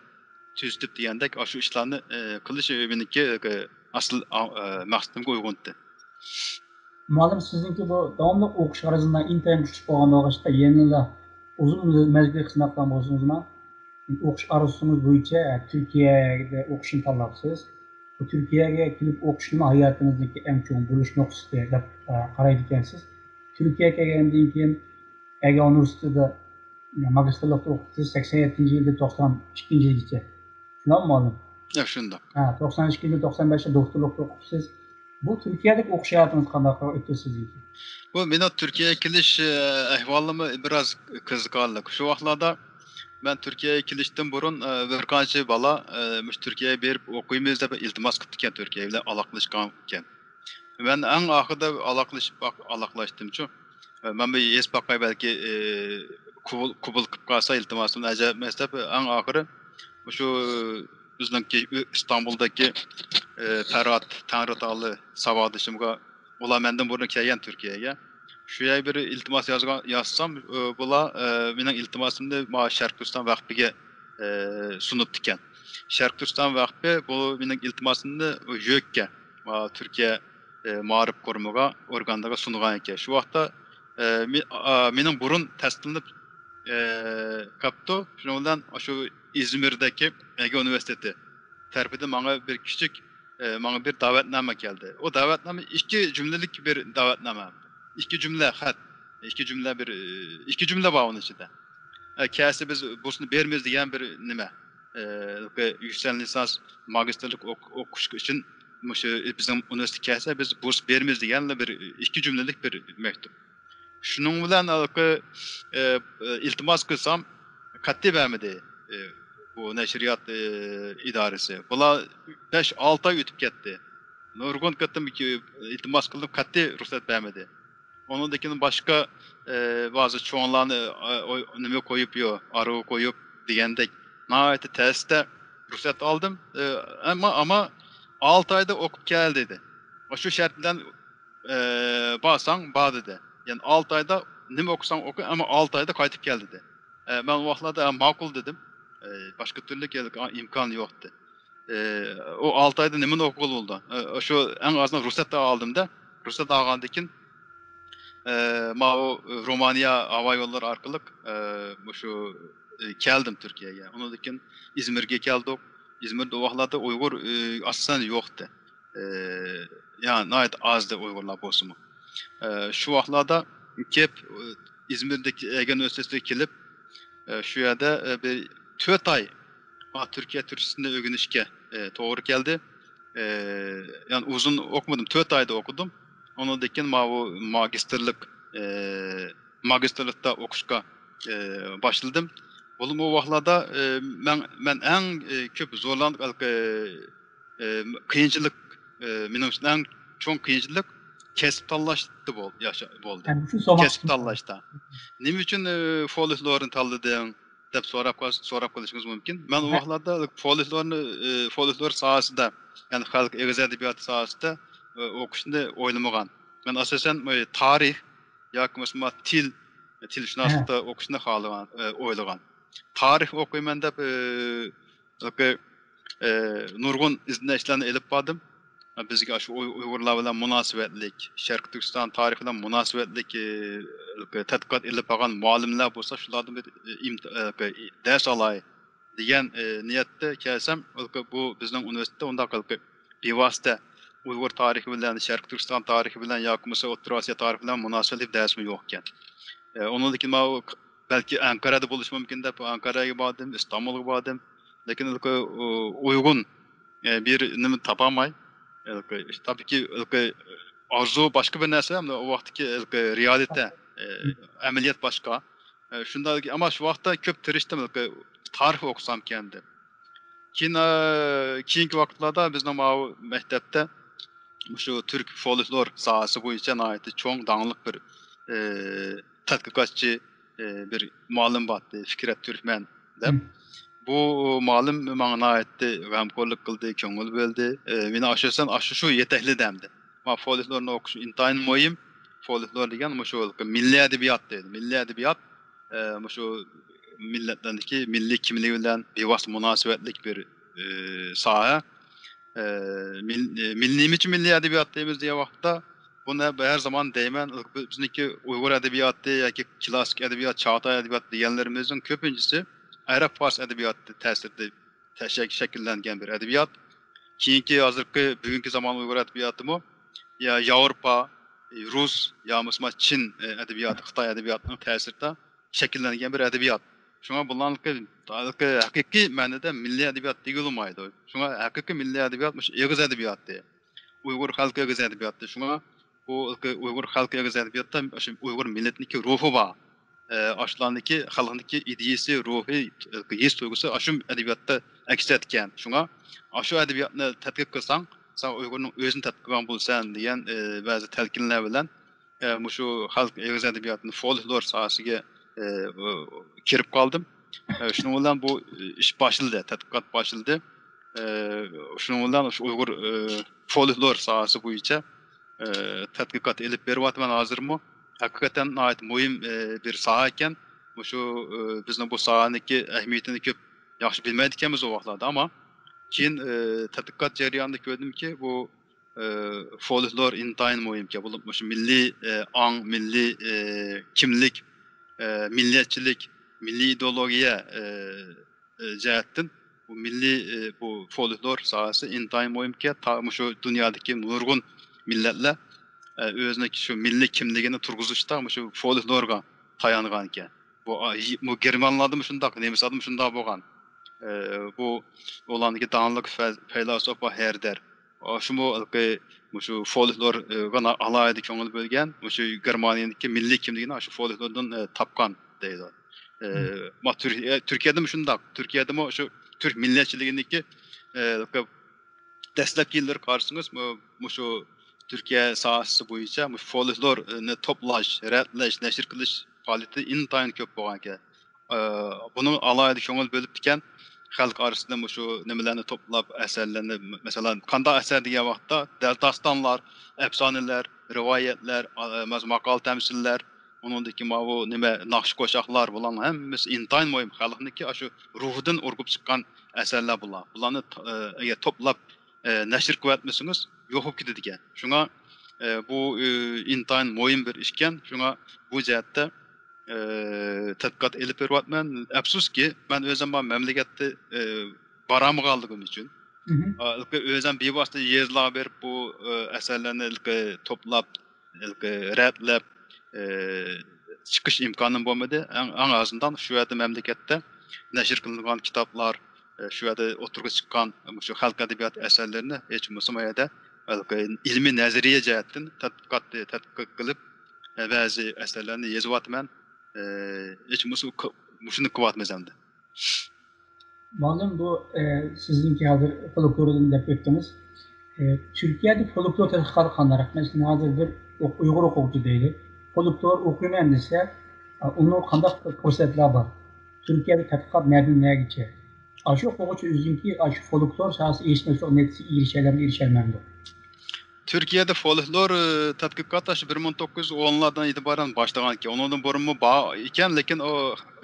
تۈزىتىپ دېگەندەك، ئاشۇ ئىشلارنى، ئە، قىلىش مېنىڭكى، ئە، ئاسىل، ئا-، ئە، مەقسىتىمگە ئۇيغۇنتى. مۇئەللىم، سىزنىڭكى بۇ داۋاملىق ئوقۇش ئارزۇسىڭىز ئىنتايىن كۈچلۈك بولغان بولغاچقا، يەنىلا ئۇزۇن مەزگىلگە خىزمەت قىلغان بولسىڭىزمۇ، ئوقۇش ئارزۇسىڭىز بويىچە، ئە، تۈركىيەدە ئوقۇشنى تاللاپسىز. بۇ تۈركىيەگە كېلىپ ئوقۇشنىمۇ ھاياتىڭىزدىكى ئەڭ چوڭ بۇرۇلۇش نۇقتىسى دەپ، ئە، قارايدىكەنسىز. تۈركىيەگە كەلگەندىن كېيىن، ئەگە ئۇنىۋېرسىتېتىدا ماگىستىرلىقتا ئوقۇپسىز، سەكسەن يەتتىنچى يىلدىن توقسان ئىككىنچى يىلگىچە. شۇنداقمۇ، مۇئەللىم؟ ياق، شۇنداق. ھە، توقسان ئىككىنچى يىلدىن توقسان بەشكە دوكتورلۇقتا ئوقۇپسىز. بۇ تۈركىيەدىكى ئوقۇش ھاياتىڭىز قانداق ئۆتتى سىزنىڭكى؟ بۇ مېنىڭ تۈركىيەگە كېلىش، ئە، ئەھۋالىمۇ بىراز قىزىقارلىق. شۇ ۋاقىتلاردا مەن تۈركىيەگە كېلىشتىن بۇرۇن، ئە، بىر قانچە بالا، ئە، مۇشۇ تۈركىيەگە بېرىپ ئوقۇيمىز دەپ ئىلتىماس قىپتىكەن، تۈركىيە بىلەن ئالاقىلاشقانىكەن. مەن ئەڭ ئاخىرىدا ئالاقىلىشىپ باق-، ئالاقىلاشتىمچۇ. مەن بىر ھېس باقاي، بەلكى، ئى، قوبۇل، قوبۇل قىلىپ قالسا ئىلتىماسىمنى، ئەجەب ئەمەس دەپ، ئەڭ ئاخىرى مۇشۇ بىزنىڭكى ئىستانبۇلدىكى، ئى، پەرھات تەڭرىتاغلى ساۋاقدىشىمغا، ئۇلار مەندىن بۇرۇن كەلگەن تۈركىيەگە. شۇ يەرگە بىر ئىلتىماس يازغان، يازسام، ئى، بۇلار، ئى، مېنىڭ ئىلتىماسىمنى ما شەرقىي تۈركىستان ۋەقپىگە، ئى، سۇنۇپتىكەن. شەرقىي تۈركىستان ۋەقپى بۇ مېنىڭ ئىلتىماسىمنى يۆككە، ما تۈركىيە، ئى، مائارىپ قۇرۇمىغا، ئورگانلىرىغا سۇنغان ئىكەن. شۇ ۋاقىتتا، ئى، مې-، ئا، مېنىڭ بۇرۇن تەستىقلىنىپ، ئى، قاپتۇ. شۇنىڭ بىلەن شۇ ئىزمىردىكى ئەگە ئۇنىۋېرسىتېتى تەرىپىدىن ماڭا بىر كىچىك، ئى، ماڭا بىر دەۋەتنامە كەلدى. ئۇ دەۋەتنامە ئىككى جۈملىلىك بىر دەۋەتنامە. ئىككى جۈملە خەت. ئىككى جۈملە بىر، ئى، ئىككى جۈملە بار ئۇنىڭ ئىچىدە. ئە، كەلسە بىز بۇرسنى بېرىمىز دېگەن بىر نېمە. ئە، يۈكسەك لىسانس، ماگىستىرلىق ئوق-، ئوقۇش ئۈچۈن مۇشۇ بىزنىڭ ئۇنىۋېرسىتېتقا كەلسە بىز بۇرس بېرىمىز دېگەن بىر ئىككى جۈملىلىك بىر مەكتۇپ. شۇنىڭ بىلەن ھېلىقى، ئە، ئە، ئىلتىماس قىلسام، قەتئىي بەرمىدى، ئە، بۇ نەشرىيات، ئە، ئىدارىسى. بۇلار بەش، ئالتە ئاي ئۆتۈپ كەتتى. نۇرغۇن قېتىم ئىلتىماس قىلدىم، قەتئىي رۇخسەت بەرمىدى. ئۇنىڭدىن كېيىن باشقا، ئە، بەزى چوڭلارنى، ئە، ئوي-، نېمە قويۇپ يو، ئارىغا قويۇپ دېگەندەك ناھايىتى تەستە رۇخسەت ئالدىم. ئە، ئەمما، ئەمما ئالتە ئايدا ئوقۇپ كەل دېدى. شۇ شەرت بىلەن، ئە، بارساڭ بار دېدى. يەنى ئالتە ئايدا نېمە ئوقۇساڭ ئوقۇ، ئەمما ئالتە ئايدا قايتىپ كەل دېدى. ئە، مەن ئۇ ۋاقىتلاردا، ئە، ماقۇل دېدىم. ئە، باشقا تۈرلۈك ئىمكان يوقتى. ئە، ئۇ ئالتە ئايدا نېمىنى ئوقۇغىلى بولىدۇ؟ ئە، شۇ ئەڭ ئازىنى رۇخسەت ئالدىم-دە. رۇخسەت ئالغاندىن كېيىن، ئە، ماۋۇ رومانىيە ھاۋا يوللىرى ئارقىلىق، ئە، مۇشۇ، ئە، كەلدىم تۈركىيەگە. ئۇنىڭدىن كېيىن ئىزمىرگە كەلدۇق. ئىزمىردا ئۇ ۋاقىتلاردا ئۇيغۇر، ئە، ئاساسەن يوقتى. ئە، يا ناھايىتى ئازدى ئۇيغۇرلار بولسىمۇ. ئە، شۇ ۋاقىتلاردا كېلىپ، ئە، ئىزمىردىكى ئەگەن ئۆسەسلىككە كېلىپ، ئە، شۇ يەردە، ئە، بىر تۆت ئاي، ئا، تۈركىيە تۈركچىسىنى ئۆگىنىشكە، ئە، توغرا كەلدى. ئە، يەنى ئۇزۇن ئوقۇمىدىم، تۆت ئايدا ئوقۇدۇم. ئۇنىڭدىن كېيىن ماۋۇ ماگىستىرلىق، ئە، ماگىستىرلىقتا ئوقۇشقا، ئە، باشلىدىم. بولۇپمۇ ئۇ ۋاقىتلاردا، ئە، مەن، مەن ئەڭ، ئە، كۆپ زورلانغان، ئە، قىيىنچىلىق، ئە، مېنىڭ ئۈچۈن ئەڭ چوڭ قىيىنچىلىق كەسىپ تاللاشتا بول-، ياشا-، بولدى. ھەم شۇ سوئال كەسىپ تاللاشتا. نېمە ئۈچۈن، ئە، فولكلورنى تاللىدىڭ؟ دەپ سوراپ قال-، سوراپ قېلىشىڭىز مۇمكىن. مەن ئۇ ۋاقىتلاردا فولكلورنى، ئى، فولكلور ساھەسىدە، يەنى خەلق ئېغىز ئەدەبىياتى ساھەسىدە، ئى، ئوقۇشنى ئويلىمىغان. مەن ئاساسەن، ئى، تارىخ ياكى بولمىسا تىل، تىلشۇناسلىقتا ئوقۇشنى خالىغان، ئى، ئويلىغان. تارىخ ئوقۇيمەن دەپ، ئى، ئى، نۇرغۇن ئىزدىنىشلەرنى ئېلىپ باردىم. بىزگە ئاشۇ ئۇي-، ئۇيغۇرلار بىلەن مۇناسىۋەتلىك، شەرقىي تۈركىستان تارىخى بىلەن مۇناسىۋەتلىك، ئى، تەتقىقات ئېلىپ بارغان مۇئەللىملەر بولسا، شۇلاردىن بىر، ئى، ئىمت-، ئى، دەرس ئالاي دېگەن، ئى، نىيەتتە كەلسەم، بۇ بىزنىڭ ئۇنىۋېرسىتېتتا ئۇنداق بىۋاسىتە ئۇيغۇر تارىخى بىلەن، شەرقىي تۈركىستان تارىخى بىلەن ياكى بولمىسا ئوتتۇرا ئاسىيا تارىخى بىلەن مۇناسىۋەتلىك دەرسمۇ يوق ئىكەن. ئى، ئۇنىڭدىن كېيىن ماۋۇ بەلكى ئەنقەرەدە بولۇشى مۇمكىن دەپ ئەنقەرەگە باردىم، ئىستانبۇلغا باردىم. لېكىن ئۇ-، ئۇيغۇن، ئە، بىر نېمە تاپالماي، ئە، تاپىكى، ئارزۇ باشقا بىر نەرسە، ئەمدى ئۇ ۋاقىتتىكى رېئالىتە، ئە، ئەمەلىيەت باشقا. ئە، شۇنداق، ئەمما شۇ ۋاقىتتا كۆپ تىرىشتىم، تارىخ ئوقۇسام ئىكەن دەپ. كېيىن، ئە، كېيىنكى ۋاقىتلاردا بىزنىڭ ماۋۇ مەكتەپتە مۇشۇ تۈرك فولكلور ساھەسى بويىچە ناھايىتى چوڭ داڭلىق بىر، ئى، تەتقىقاتچى، ئى، بىر مۇئەللىم بارتتى، فىكرەت تۈركمەن دەپ. بۇ مۇئەللىم ماڭا ناھايىتى غەمخورلۇق قىلدى، كۆڭۈل بۆلدى. ئى، مېنى ئاشۇ، سەن ئاشۇ شۇ يېتەكلە دەمدى. ما فولكلورنى ئوقۇش ئىنتايىن مۇھىم. فولكلور دېگەن مۇشۇ مىللىي ئەدەبىيات دەيدۇ. مىللىي ئەدەبىيات، ئى، مۇشۇ مىللەتلەرنىڭكى مىللىي كىملىكى بىلەن بىۋاسىتە مۇناسىۋەتلىك بىر، ئى، ساھە. ئى، مىل-، ئى، مىل-، نېمە ئۈچۈن مىللىي ئەدەبىيات دەيمىز دېگەن ۋاقىتتا، بۇنى ھەر زامان دەيمەن، بىزنىڭكى ئۇيغۇر ئەدەبىياتى ياكى كلاسسىك ئەدەبىيات، چاغاتاي ئەدەبىيات دېگەنلىرىمىزنىڭ كۆپىنچىسى ئەرەب فارس ئەدەبىياتى تەسىرىدە تەشەك-، شەكىللەنگەن بىر ئەدەبىيات. كېيىنكى ھازىرقى بۈگۈنكى زامان ئۇيغۇر ئەدەبىياتىمۇ يا ياۋروپا، رۇس يا بولمىسا چىن، ئى، ئەدەبىياتى، خىتاي ئەدەبىياتىنىڭ تەسىرىدە شەكىللەنگەن بىر ئەدەبىيات. شۇڭا بۇلارنىڭكى ھەقىقىي مىللىي ئەدەبىيات دېگىلىمايدۇ. شۇڭا ھەقىقىي مىللىي ئەدەبىيات مۇشۇ ئېغىز ئەدەبىياتى. ئۇيغۇر خەلقى ئېغىز ئەدەبىياتى. شۇڭا بۇ ئۇيغۇر خەلقى ئېغىز ئەدەبىياتتا شۇ ئۇيغۇر مىللىتىنىڭكى روھى بار. ئە، ئاشۇلارنىڭكى، خەلقنىڭكى ئىدىيىسى، روھى، ھېس تۇيغۇسى ئاشۇ ئەدەبىياتتا ئەكس ئەتكەن. شۇڭا ئاشۇ ئەدەبىياتنى تەتقىق قىلساڭ، سەن ئۇيغۇرنىڭ ئۆزىنى تەتقىق قىلغان بولىسەن دېگەن، ئە، بەزى تەلقىنلەر بىلەن ئە، مۇشۇ خەلق ئېغىز ئەدەبىياتىنىڭ فولكلور ساھەسىگە، ئە، كىرىپ قالدىم. ئە، شۇنىڭ بىلەن بۇ ئىش باشلىدى، تەتقىقات باشلىدى. ئە، شۇنىڭ بىلەن شۇ ئۇيغۇر، ئە، فولكلور ساھەسى بويىچە، ئە، تەتقىقات ئېلىپ بېرىۋاتىمەن ھازىرمۇ. ھەقىقەتەن ناھايىتى مۇھىم، ئە، بىر ساھە ئىكەن. مۇشۇ، ئە، بىزنىڭ بۇ ساھەنىڭكى ئەھمىيىتىنى كۆپ ياخشى بىلمەيدىكەنمىز ئۇ ۋاقىتلاردا، ئەمما كېيىن، ئە، تەتقىقات جەريانىدا كۆردۈمكى، بۇ، ئە، فولكلور ئىنتايىن مۇھىمكەن. بولۇپ مۇشۇ مىللىي، ئە، ئاڭ، مىللىي، ئە، كىملىك، ئە، مىللەتچىلىك، مىللىي ئىدېئولوگىيە، ئە، ئە، جەھەتتىن بۇ مىللىي، ئە، بۇ فولكلور ساھەسى ئىنتايىن مۇھىمكەن. تا مۇشۇ دۇنيادىكى نۇرغۇن مىللەتلەر، ئە، ئۆزىنىڭ شۇ مىللىي كىملىكىنى تۇرغۇزۇشتا مۇشۇ فولكلورغا تايانغانىكەن. بۇ، ئا، يى-، بۇ گېرمانلاردا مۇشۇنداق، نېمىسلاردا مۇشۇنداق بولغان. ئە، بۇ ئۇلارنىڭكى داڭلىق فە-، پەيلاسوپى ھېردېر. ئاشۇمۇ ھېلىقى مۇشۇ فولكلورغا ئالاھىدە كۆڭۈل بۆلگەن، مۇشۇ گېرمانىيەدىكى مىللىي كىملىكىنى ئاشۇ فولكلوردىن، ئە، تاپقان دەيدۇ. ئە، مم. ما تۈر-، ئە، تۈركىيەدە مۇشۇنداق. تۈركىيەدىمۇ شۇ تۈرك مىللەتچىلىكىنىڭكى، ئە، دەسلەپكى يىللىرى قارىسىڭىز، مۇ-، مۇشۇ تۈركىيە ساھەسى بويىچە مۇشۇ فولكلورنى توپلاش، رەتلەش، نەشر قىلىش پائالىيىتى ئىنتايىن كۆپ بولغانىكەن. ئە، بۇنىڭ ئالاھىدە كۆڭۈل بۆلۈپتىكەن. خەلق ئارىسىدا مۇشۇ نېمىلەرنى توپلاپ، ئەسەرلەرنى، مەسىلەن، قانداق ئەسەر دېگەن ۋاقىتتا، دە-، داستانلار، ئەپسانىلەر، رىۋايەتلەر، ئا-، مەس-، ماقال تەمسىللەر، ئۇنىڭدىكى ماۋۇ نېمە، ناخشا قوشاقلار، بۇلارنىڭ ھەممىسى ئىنتايىن مۇھىم. خەلقنىڭكى ئاشۇ روھىدىن ئۇرغۇپ چىققان ئەسەرلەر بۇلار. بۇلارنى تا-، ئە، ئەگەر توپلاپ، ئە، نەشر قىلىۋەتمىسىڭىز، يوق بولۇپ كېتىدىكەن. شۇڭا، ئە، بۇ، ئە، ئىنتايىن مۇھىم بىر ئىشكەن. شۇڭا بۇ جەھەتتە، ئە، تەتقىقات ئېلىپ بېرىۋاتىمەن. ئەپسۇسكى، مەن ئۆزۈم بار مەملىكەتتە، ئە، بارالمىغانلىقىم ئۈچۈن، مهم. ئا، ھېلىقى ئۆزۈم بىۋاسىتە يېزىلارغا بېرىپ، بۇ، ئە، ئەسەرلەرنى ھېلىقى توپلاپ، ھېلىقى رەتلەپ، ئە، چىقىش ئىمكانىم بولمىدى. ئەڭ، ئەڭ ئازىندان شۇ يەردە مەملىكەتتە نەشر قىلىنغان كىتابلار، ئە، شۇ يەردە ئوتتۇرىغا چىققان مۇشۇ خەلق ئەدەبىياتى ئەسەرلىرىنى ھېچ بولمىسا ما يەردە ھېلىقى ئىلمىي نەزەرىيە جەھەتتىن تەتقىقات، تەتقىق قىلىپ، ئە، بەزى ئەسەرلەرنى يېزىۋاتىمەن. ئە، ھېچ بولمىسا مۇشۇنى قىلىۋاتىمىز ئەمدى. مۇئەللىم، بۇ، ئە، سىزنىڭكى ھازىر فولكلوردىن دەپ ئۆتتىڭىز. ئە، تۈركىيەدە فولكلور تەتقىقاتى قانداقراق؟ مەسىلەن، ھازىر بىر ئوق-، ئۇيغۇر ئوقۇغۇچى دەيلى، فولكلور ئوقۇيمەن دېسە، ئە، ئۇنىڭغا قانداق پۇرسەتلەر بار؟ تۈركىيەدە تەتقىقات نەدىن نەگىچە؟ ئاشۇ ئوقۇغۇچى ئۆزىنىڭكى ئاشۇ فولكلور ساھەسى ئېرىشمەكچى بولغان نەتىجىسىگە ئېرىشەلەمدۇ، ئېرىشەلمەمدۇ؟ تۈركىيەدە فولكلور، ئى، تەتقىقات ئاشۇ بىر مىڭ توققۇز يۈز ئونلاردىن ئېتىبارەن باشلىغان ئىكەن. ئۇنىڭدىن بۇرۇنمۇ بار ئىكەن، لېكىن ئۇ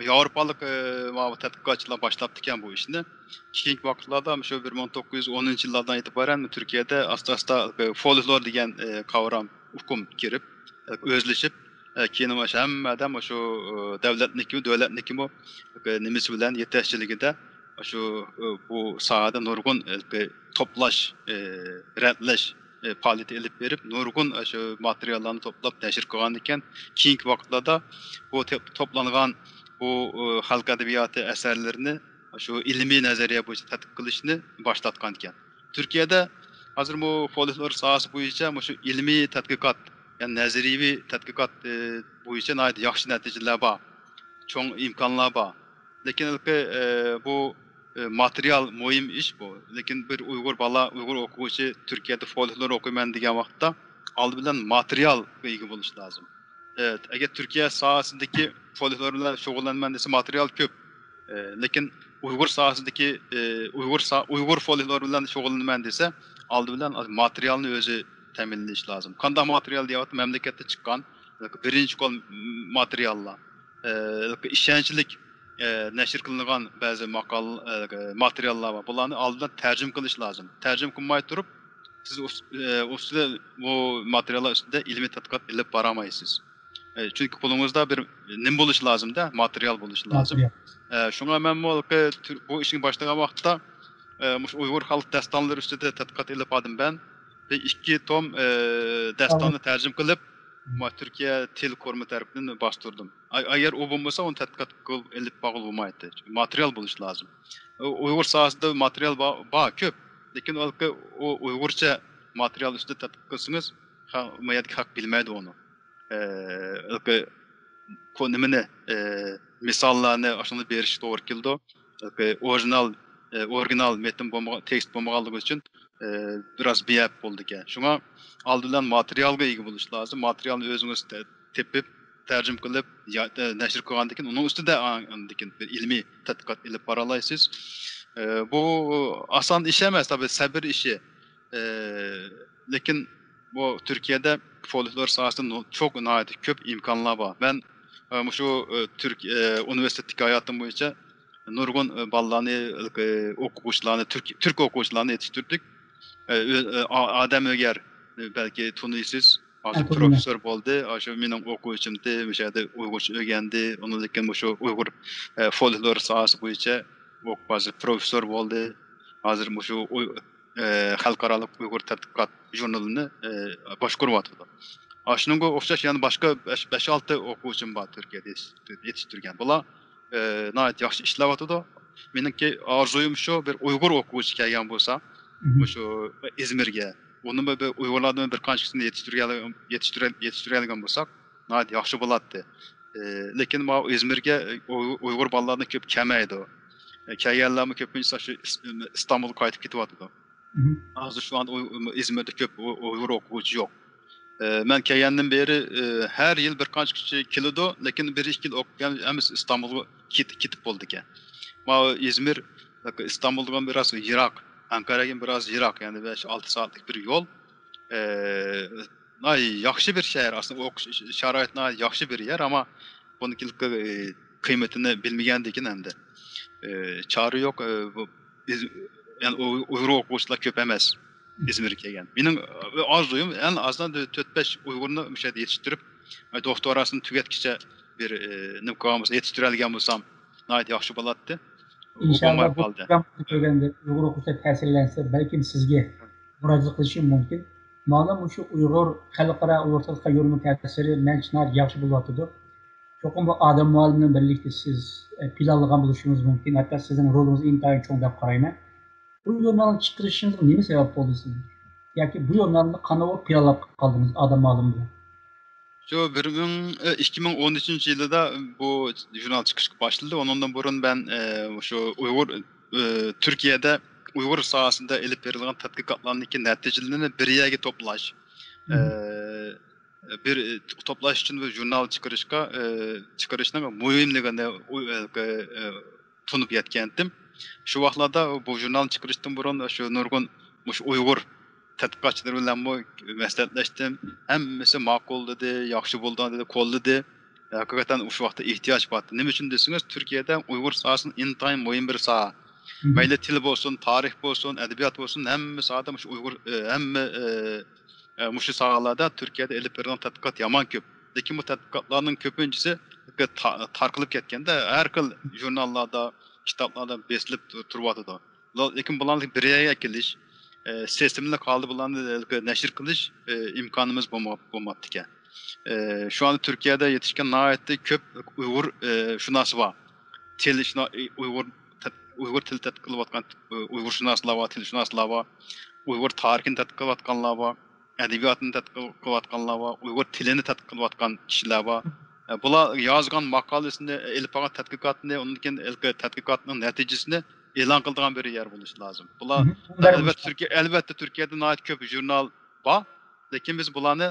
ياۋروپالىق، ئى، ماۋۇ تەتقىقاتچىلار باشلاپتىكەن بۇ ئىشنى. كېيىنكى ۋاقىتلاردا شۇ بىر مىڭ توققۇز يۈز ئونىنچى يىللاردىن ئېتىبارەن تۈركىيەدە ئاستا-ئاستا، ئى، فولكلور دېگەن، ئى، قاۋرام، ئۇقۇم كىرىپ، ئى، ئۆزلىشىپ، ئى، كېيىن مانا شۇ ھەممە ئادەم شۇ، ئى، دۆلەتنىڭكى، دۆلەتنىڭكىمۇ، ئى، نېمىسى بىلەن، يېتەكچىلىكىدە شۇ، ئى، بۇ ساھەدە نۇرغۇن، ئى، توپلاش، ئى، رەتلەش، ئى، پائالىيىتى ئېلىپ بېرىپ، نۇرغۇن، ئى، شۇ ماتېرىياللارنى توپلاپ نەشر قىلغان ئىكەن. كېيىنكى ۋاقىتلاردا بۇ تېپ-، توپلانغان بۇ، ئى، خەلق ئەدەبىياتى ئەسەرلىرىنى شۇ ئىلمىي نەزەرىيە بويىچە تەتقىق قىلىشنى باشلاتقان ئىكەن. تۈركىيەدە ھازىرمۇ فولكلور ساھەسى بويىچە مۇشۇ ئىلمىي تەتقىقات، يەنى نەزەرىيىۋى تەتقىقات، ئى، بويىچە ناھايىتى ياخشى نەتىجىلەر بار، چوڭ ئىمكانلار بار. لېكىن ھېلىقى، ئى، بۇ، ئى، ماتېرىيال مۇھىم ئىش بۇ. لېكىن بىر ئۇيغۇر بالا، ئۇيغۇر ئوقۇغۇچى تۈركىيەدە فولكلور ئوقۇيمەن دېگەن ۋاقىتتا ئالدى بىلەن ماتېرىيالغا ئىگە بولۇشى لازىم. ئى، ئەگەر تۈركىيە ساھەسىدىكى فولكلور بىلەن شۇغۇللىنىمەن دېسە، ماتېرىيال كۆپ. ئى، لېكىن ئۇيغۇر ساھەسىدىكى، ئى، ئۇيغۇر سا-، ئۇيغۇر فولكلورى بىلەن شۇغۇللىنىمەن دېسە، ئالدى بىلەن ماتېرىيالنى ئۆزى تەمىنلىشى لازىم. قانداق ماتېرىيال دېيەۋاتىمەن؟ مەملىكەتتە چىققان بىرىنچى قول ماتېرىياللار، ئى، ئىشەنچلىك، ئى، نەشر قىلىنغان بەزى ماقال-، ئى، ماتېرىياللار بار. بۇلارنى ئالدى بىلەن تەرجىمە قىلىش لازىم. تەرجىمە قىلماي تۇرۇپ، سىز ئۇس-، ئى، ئۇستىدە، بۇ ماتېرىياللار ئۈستىدە ئىلمىي تەتقىقات ئېلىپ بارالمايسىز. ئى، چۈنكى قولىڭىزدا بىر نېمە بولۇشى لازىمدا، ماتېرىيال بولۇشى لازىم. ماتېرىيال. ئى، شۇڭا مەنمۇ ھېلىقى تۈر-، بۇ ئىشنى باشلىغان ۋاقىتتا، ئى، مۇشۇ ئۇيغۇر خەلق داستانلىرى ئۈستىدە تەتقىقات ئېلىپ باردىم مەن. بىر ئىككى توم، ئى، داستاننى تەرجىمە قىلىپ، ما-، تۈركىيە تىل قۇرۇمى تەرىپىدىن باستۇردۇم. ئا-، ئەگەر ئۇ بولمىسا، ئۇنى تەتقىقات قىلىپ ئېلىپ بارغىلى بولمايتتى. ماتېرىيال بولۇشى لازىم. ئۇ-، ئۇيغۇر ساھەسىدە ماتېرىيال با-، بار، كۆپ. لېكىن ھېلىقى ئۇ ئۇيغۇرچە ماتېرىيال ئۈستىدە تەتقىق قىلسىڭىز، خە-، ما يەردىكى خەلق بىلمەيدۇ ئۇنى. ئە، ھېلىقى كو-، نېمىنى، ئە، مىساللارنى ئاشۇنداق بېرىشكە توغرا كېلىدۇ. ھېلىقى ئورىجىنال، ئە، ئورىگىنال مەتن بولمىغان، تېكىست بولمىغانلىقى ئۈچۈن، ئە، بىراز بىئەپ بولىدىكەن. شۇڭا ئالدى بىلەن ماتېرىيالغا ئىگە بولۇش لازىم. ماتېرىيالنى ئۆزىڭىز تە-، تېپىپ، تەرجىمە قىلىپ، يا-، ئە، نەشر قىلغاندىن كېيىن، ئۇنىڭ ئۈستىدە ئا-، ئاندىن كېيىن بىر ئىلمىي تەتقىقات ئېلىپ بارالايسىز. ئە، بۇ ئاسان ئىش ئەمەس، تەبىئىي سەۋر ئىشى. ئە، لېكىن بۇ تۈركىيەدە فولكلور ساھەسىدە نو-، چوق ناھايىتى كۆپ ئىمكانلار بار. مەن، ئە، مۇشۇ، ئە، تۈرك، ئە، ئۇنىۋېرسىتېتتىكى ھاياتىم بويىچە نۇرغۇن، ئە، بالىلارنى، ئە، ئوقۇغۇچىلارنى، تۈرك، تۈرك ئوقۇغۇچىلارنى يېتىشتۈردۇك. ئە، ئۆ-، ئە، ئا-، ئادەم ئۆگەر، ئە، بەلكى تونۇيسىز. ھازىر پروفېسسور بولدى. ئاشۇ مېنىڭ ئوقۇغۇچىمدى، مۇشۇ يەردە ئۇيغۇرچە ئۆگەندى. ئۇنىڭدىن كېيىن مۇشۇ ئۇيغۇر، ئە، فولكلور ساھەسى بويىچە ئوقۇپ، ھازىر پروفېسسور بولدى. ھازىر مۇشۇ ئۇي-، ئە، خەلقئارالىق ئۇيغۇر تەتقىقات ژۇرنىلىنى، ئە، باشقۇرۇۋاتىدۇ. ئاشۇنىڭغا ئوخشاش يەنە باشقا بەش، بەش-ئالتە ئوقۇغۇچىم بار تۈركىيەدە يېتىش-، يېتىشتۈرگەن. بۇلار، ئە، ناھايىتى ياخشى ئىشلەۋاتىدۇ. مېنىڭكى ئارزۇيۇم شۇ، بىر ئۇيغۇر ئوقۇغۇچى كەلگەن بولسا، مۇشۇ ئىزمىرگە، ئۇنىمۇ بىر ئۇيغۇرلاردىن بىر قانچىسىنى يېتىشتۈرگەن، يېتىشتۈرگەن، يېتىشتۈرگەن بولساق، ناھايىتى ياخشى بولاتتى. ئە، لېكىن ماۋۇ ئىزمىرگە ئۇيغۇر، ئۇيغۇر بالىلاردىن كۆپ كەلمەيدۇ. ئە، كەلگەنلەرمۇ كۆپىنچىسى شۇ ئىس-، ئىستانبۇلغا قايتىپ كېتىۋاتىدۇ. ھازىر شۇ ئان ئۇي-، ئىزمىردە كۆپ ئۇ-، ئۇيغۇر ئوقۇغۇچى يوق. ئە، مەن كەلگەندىن بېرى، ئە، ھەر يىل بىر قانچە كىشى كېلىدۇ، لېكىن بىر ئىككى يىل ئوقۇپ كەلگەن، ھەممىسى ئىستانبۇلغا كېت-، كېتىپ بولىدىكەن. ماۋۇ ئىزمىر ئىستانبۇلدىن بىراز يىراق، ئەنقەرەگە بىراز يىراق، يەنى بەش-ئالتە سائەتلىك بىر يول. ئە، ناھايىتى ياخشى بىر شەھەر، ئەسلىدە ئوقۇش شارائىتى ناھايىتى ياخشى بىر يەر، ئەمما بۇنىڭكى، ئە، قىممىتىنى بىلمىگەندىكىن ئەمدى، ئە، چارە يوق، ئە، بۇ ئىز-، يەنى ئۇ-، ئۇيغۇر ئوقۇغۇچىلار كۆپ ئەمەس ئىزمىرگە كەلگەن. مېنىڭ، ئە، ئارزۇيۇم ئەڭ ئازىندا تۆت-بەش ئۇيغۇرنى مۇشۇ يەردە يېتىشتۈرۈپ، ئە، دوكتوراسىنى تۈگەتكىچە بىر، ئە، نېمە قىلغان بولسا، يېتىشتۈرەلىگەن بولسام، ناھايىتى ياخشى بولاتتى. ئۇ ئىنشاللا بولماي بۇ قالدى. پروگراممىزنى كۆرگەندە ئۇيغۇر ئوقۇغۇچىلار تەسىرلەنسە، بەلكىم سىزگە مۇراجىئەت قىلىشى مۇمكىن. مانا مۇشۇ ئۇيغۇر خەلقئارا ئۇيغۇر تەتقىقات يورۇنىنىڭ تەسىرى مەنچە ناھايىتى ياخشى بولۇۋاتىدۇ. چوقۇم بۇ ئادەم مۇئەللىم بىلەن بىرلىكتە سىز، ئە، پىلانلىغان بولۇشىڭىز مۇمكىن. ھەتتا سىزنىڭ رولىڭىز ئىنتايىن چوڭ دەپ قارايمەن. بۇ ژۇرنالنى چىقىرىشىڭىزغا نېمە سەۋەب بولدى سىزنىڭ؟ ياكى بۇ ژۇرنالنى قانداق بولۇپ پىلانلاپ قالدىڭىز ئادەم مۇئەللىم بىلەن؟ شۇ بىر مىڭ، ئىككى مىڭ ئون ئۈچىنچى يىلىدا بۇ ژۇرنال چىقىشقا باشلىدى. ئۇنىڭدىن بۇرۇن مەن، ئە، شۇ ئۇيغۇر، ئە، تۈركىيەدە ئۇيغۇر ساھەسىدە ئېلىپ بېرىلغان تەتقىقاتلارنىڭكى نەتىجىلىرىنى بىر يەرگە توپلاش، ئە، بىر، ئە، توپلاش ئۈچۈن بىر ژۇرنال چىقىرىشقا، ئە، چىقىرىشنىڭ مۇھىملىقىنى ئۇ-، ئە، ئە، تونۇپ يەتكەنتىم. شۇ ۋاقىتلاردا بۇ ژۇرنالنى چىقىرىشتىن بۇرۇن شۇ نۇرغۇن مۇشۇ ئۇيغۇر تەتقىقاتچىلىرى بىلەنمۇ مەسلىھەتلەشتىم. ھەممىسى ماقۇل دېدى، ياخشى بولىدۇ دېدى، قوللىدى. ھەقىقەتەن شۇ ۋاقىتتا ئېھتىياج بار. نېمە ئۈچۈن دېسىڭىز، تۈركىيەدە ئۇيغۇر ساھەسى ئىنتايىن مۇھىم بىر ساھە. مەيلى تىل بولسۇن، تارىخ بولسۇن، ئەدەبىيات بولسۇن، ھەممە ساھەدە مۇشۇ ئۇيغۇر، ئە، ھەممە، ئە، ئە، مۇشۇ ساھەلەردە تۈركىيەدە ئېلىپ بېرىلغان تەتقىقات يامان كۆپ. لېكىن بۇ تەتقىقاتلارنىڭ كۆپىنچىسى تا-، تارقىلىپ كەتكەندە، ھەر خىل ژۇرناللاردا، كىتابلاردا بېسىلىپ تۇ-، تۇرۇۋاتىدۇ. بۇلار، لېكىن بۇلارنى بىر يەرگە ئەكېلىش، ئە، سىستېمىلىق ھالدا بۇلارنى ھېلىقى نەشر قىلىش، ئە، ئىمكانىمىز بولما-، بولماپتىكەن. ئە، شۇ ئاندىن تۈركىيەدە يېتىشكەن ناھايىتى كۆپ ئۇيغۇر، ئە، شۇناسى بار. تىل شۇنا-، ئۇيغۇر تەت-، ئۇيغۇر تىلى تەتقىق قىلىۋاتقان، ئە، ئۇيغۇرشۇناسلار بار، تىلشۇناسلار بار، ئۇيغۇر تارىخىنى تەتقىق قىلىۋاتقانلار بار، ئەدەبىياتنى تەتقىق قىلىۋاتقانلار بار، ئۇيغۇر تىلىنى تەتقىق قىلىۋاتقان كىشىلەر بار. ئە، بۇلار يازغان ماقالىسىنى، ئېلىپ بارغان تەتقىقاتنى، ئۇنىڭدىن كېيىن ھېلىقى تەتقىقاتنىڭ نەتىجىسىنى ئېلان قىلىدىغان بىر يەر بولۇشى لازىم. بۇلار، ئەلۋەتتە، تۈركىيە، ئەلۋەتتە، تۈركىيەدە ناھايىتى كۆپ ژۇرنال بار، لېكىن بىز بۇلارنى،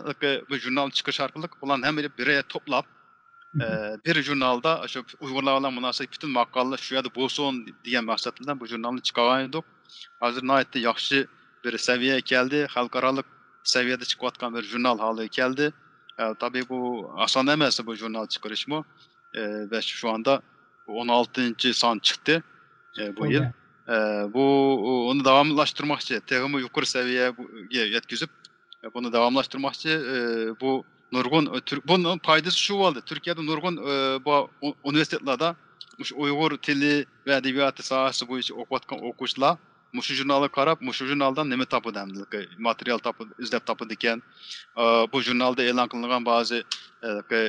بۇ ژۇرنال چىقىرىش ئارقىلىق بۇلارنى ھەممىنى بىر يەرگە توپلاپ، ئە، بىر ژۇرنالدا شۇ ئۇيغۇرلار بىلەن مۇناسىۋەتلىك پۈتۈن ماقالىلەر شۇ يەردە بولسۇن دېگەن مەقسەت بىلەن بۇ ژۇرنالنى چىقارغان ئىدۇق. ھازىر ناھايىتى ياخشى بىر سەۋىيەگە كەلدى، خەلقئارالىق سەۋىيەدە چىقىۋاتقان بىر ژۇرنال ھالىگە كەلدى. ئە، تابىئىي بۇ ئاسان ئەمەس بۇ ژۇرنال چىقىرىشمۇ. ئە، ۋە شۇ ئاندا ئون ئالتىنچى سان چىقتى، ئە، بۇ يىل. ئە، بۇ، ئۇنى داۋاملاشتۇرماقچى، تېخىمۇ يۇقىرى سەۋىيەگە يەتكۈزۈپ، ئە، بۇنى داۋاملاشتۇرماقچى. ئە، بۇ نۇرغۇن، ئە، تۈر-، بۇنىڭ پايدىسى شۇ بولدى. تۈركىيەدە نۇرغۇن، ئە، بۇ ئۇ-، ئۇنىۋېرسىتېتلاردا مۇشۇ ئۇيغۇر تىلى ۋە ئەدەبىياتى ساھەسى بويىچە ئوقۇۋاتقان ئوقۇغۇچىلار مۇشۇ ژۇرنالغا قاراپ، مۇشۇ ژۇرنالدا نېمە تاپىدۇ ئەمدى؟ ماتېرىيال تاپىدۇ، ئىزدەپ تاپىدىكەن. ئە، بۇ ژۇرنالدا ئېلان قىلىنغان بەزى، ئە،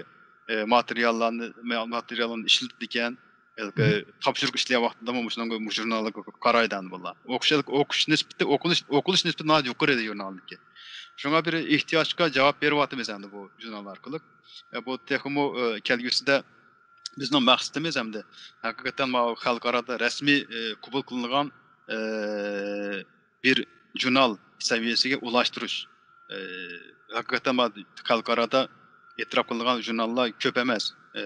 ئە، ماتېرىياللارنى، ماتېرىياللارنى ئىشلىتىدىكەن. ھېلىقى تاپشۇرۇق ئىشلەيۋاتقىنىمۇ مۇشۇنىڭغا، مۇشۇ ژۇرنالغا قارايدۇ ئەمدى بۇلار. ئوقۇش، ئوقۇش نىسبىتى، ئوقۇلۇش، ئوقۇلۇش نىسبىتى ناھايىتى يۇقىرى ئىدى ژۇرنالنىڭكى. شۇڭا بىر ئېھتىياجغا جاۋاب بېرىۋاتىمىز ئەمدى بۇ ژۇرنال ئارقىلىق. ئە، بۇ تېخىمۇ، ئە، كەلگۈسىدە بىزنىڭ مەقسىتىمىز ئەمدى ھەقىقەتەن ماۋۇ خەلقئارادا رەسمىي، ئە، قوبۇل قىلىنغان، ئە، بىر ژۇرنال سەۋىيەسىگە ئۇلاشتۇرۇش. ئە، ھەقىقەتەن ماۋۇ خەلقئارادا ئېتىراپ قىلىنغان ژۇرناللار كۆپ ئەمەس. ئە،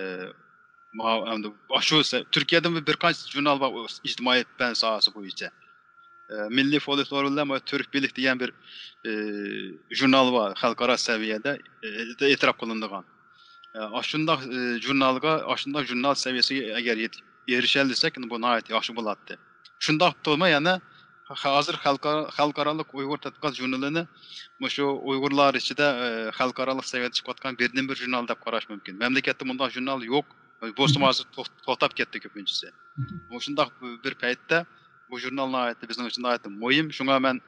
ما-، ئەمدى ئاشۇ سە-، تۈركىيەدىمۇ بىر قانچە ژۇرنال بار، ئۇ ئىجتىمائىي پەن ساھەسى بويىچە. ئە، مىللىي فولكلور بىلەن تۈرك بىلىك دېگەن بىر، ئە، ژۇرنال بار، خەلقئارا سەۋىيەدە، ئە، ئېتىراپ قىلىنىدىغان. ئە، ئاشۇنداق، ئە، ژۇرنالغا، ئاشۇنداق ژۇرنال سەۋىيەسىگە ئەگەر يېت-، ئېرىشەلىسەك، بۇ ناھايىتى ياخشى بولاتتى. شۇنداق تۇرما يەنە ھازىر خەلقئارا-، خەلقئارالىق ئۇيغۇر تەتقىقات ژۇرنىلىنى مۇشۇ ئۇيغۇرلار ئىچىدە، ئە، خەلقئارالىق سەۋىيەدە چىقىۋاتقان بىردىنبىر ژۇرنال دەپ قاراش مۇمكىن. مەملىكەتتە مۇنداق ژۇرنال يوق. بولسىمۇ ھازىر توخ-، توختاپ كەتتى كۆپىنچىسى. مۇشۇنداق بىر پەيتتە بۇ ژۇرنال ناھايىتى بىزنىڭ ئۈچۈن ناھايىتى مۇھىم. شۇڭا مەن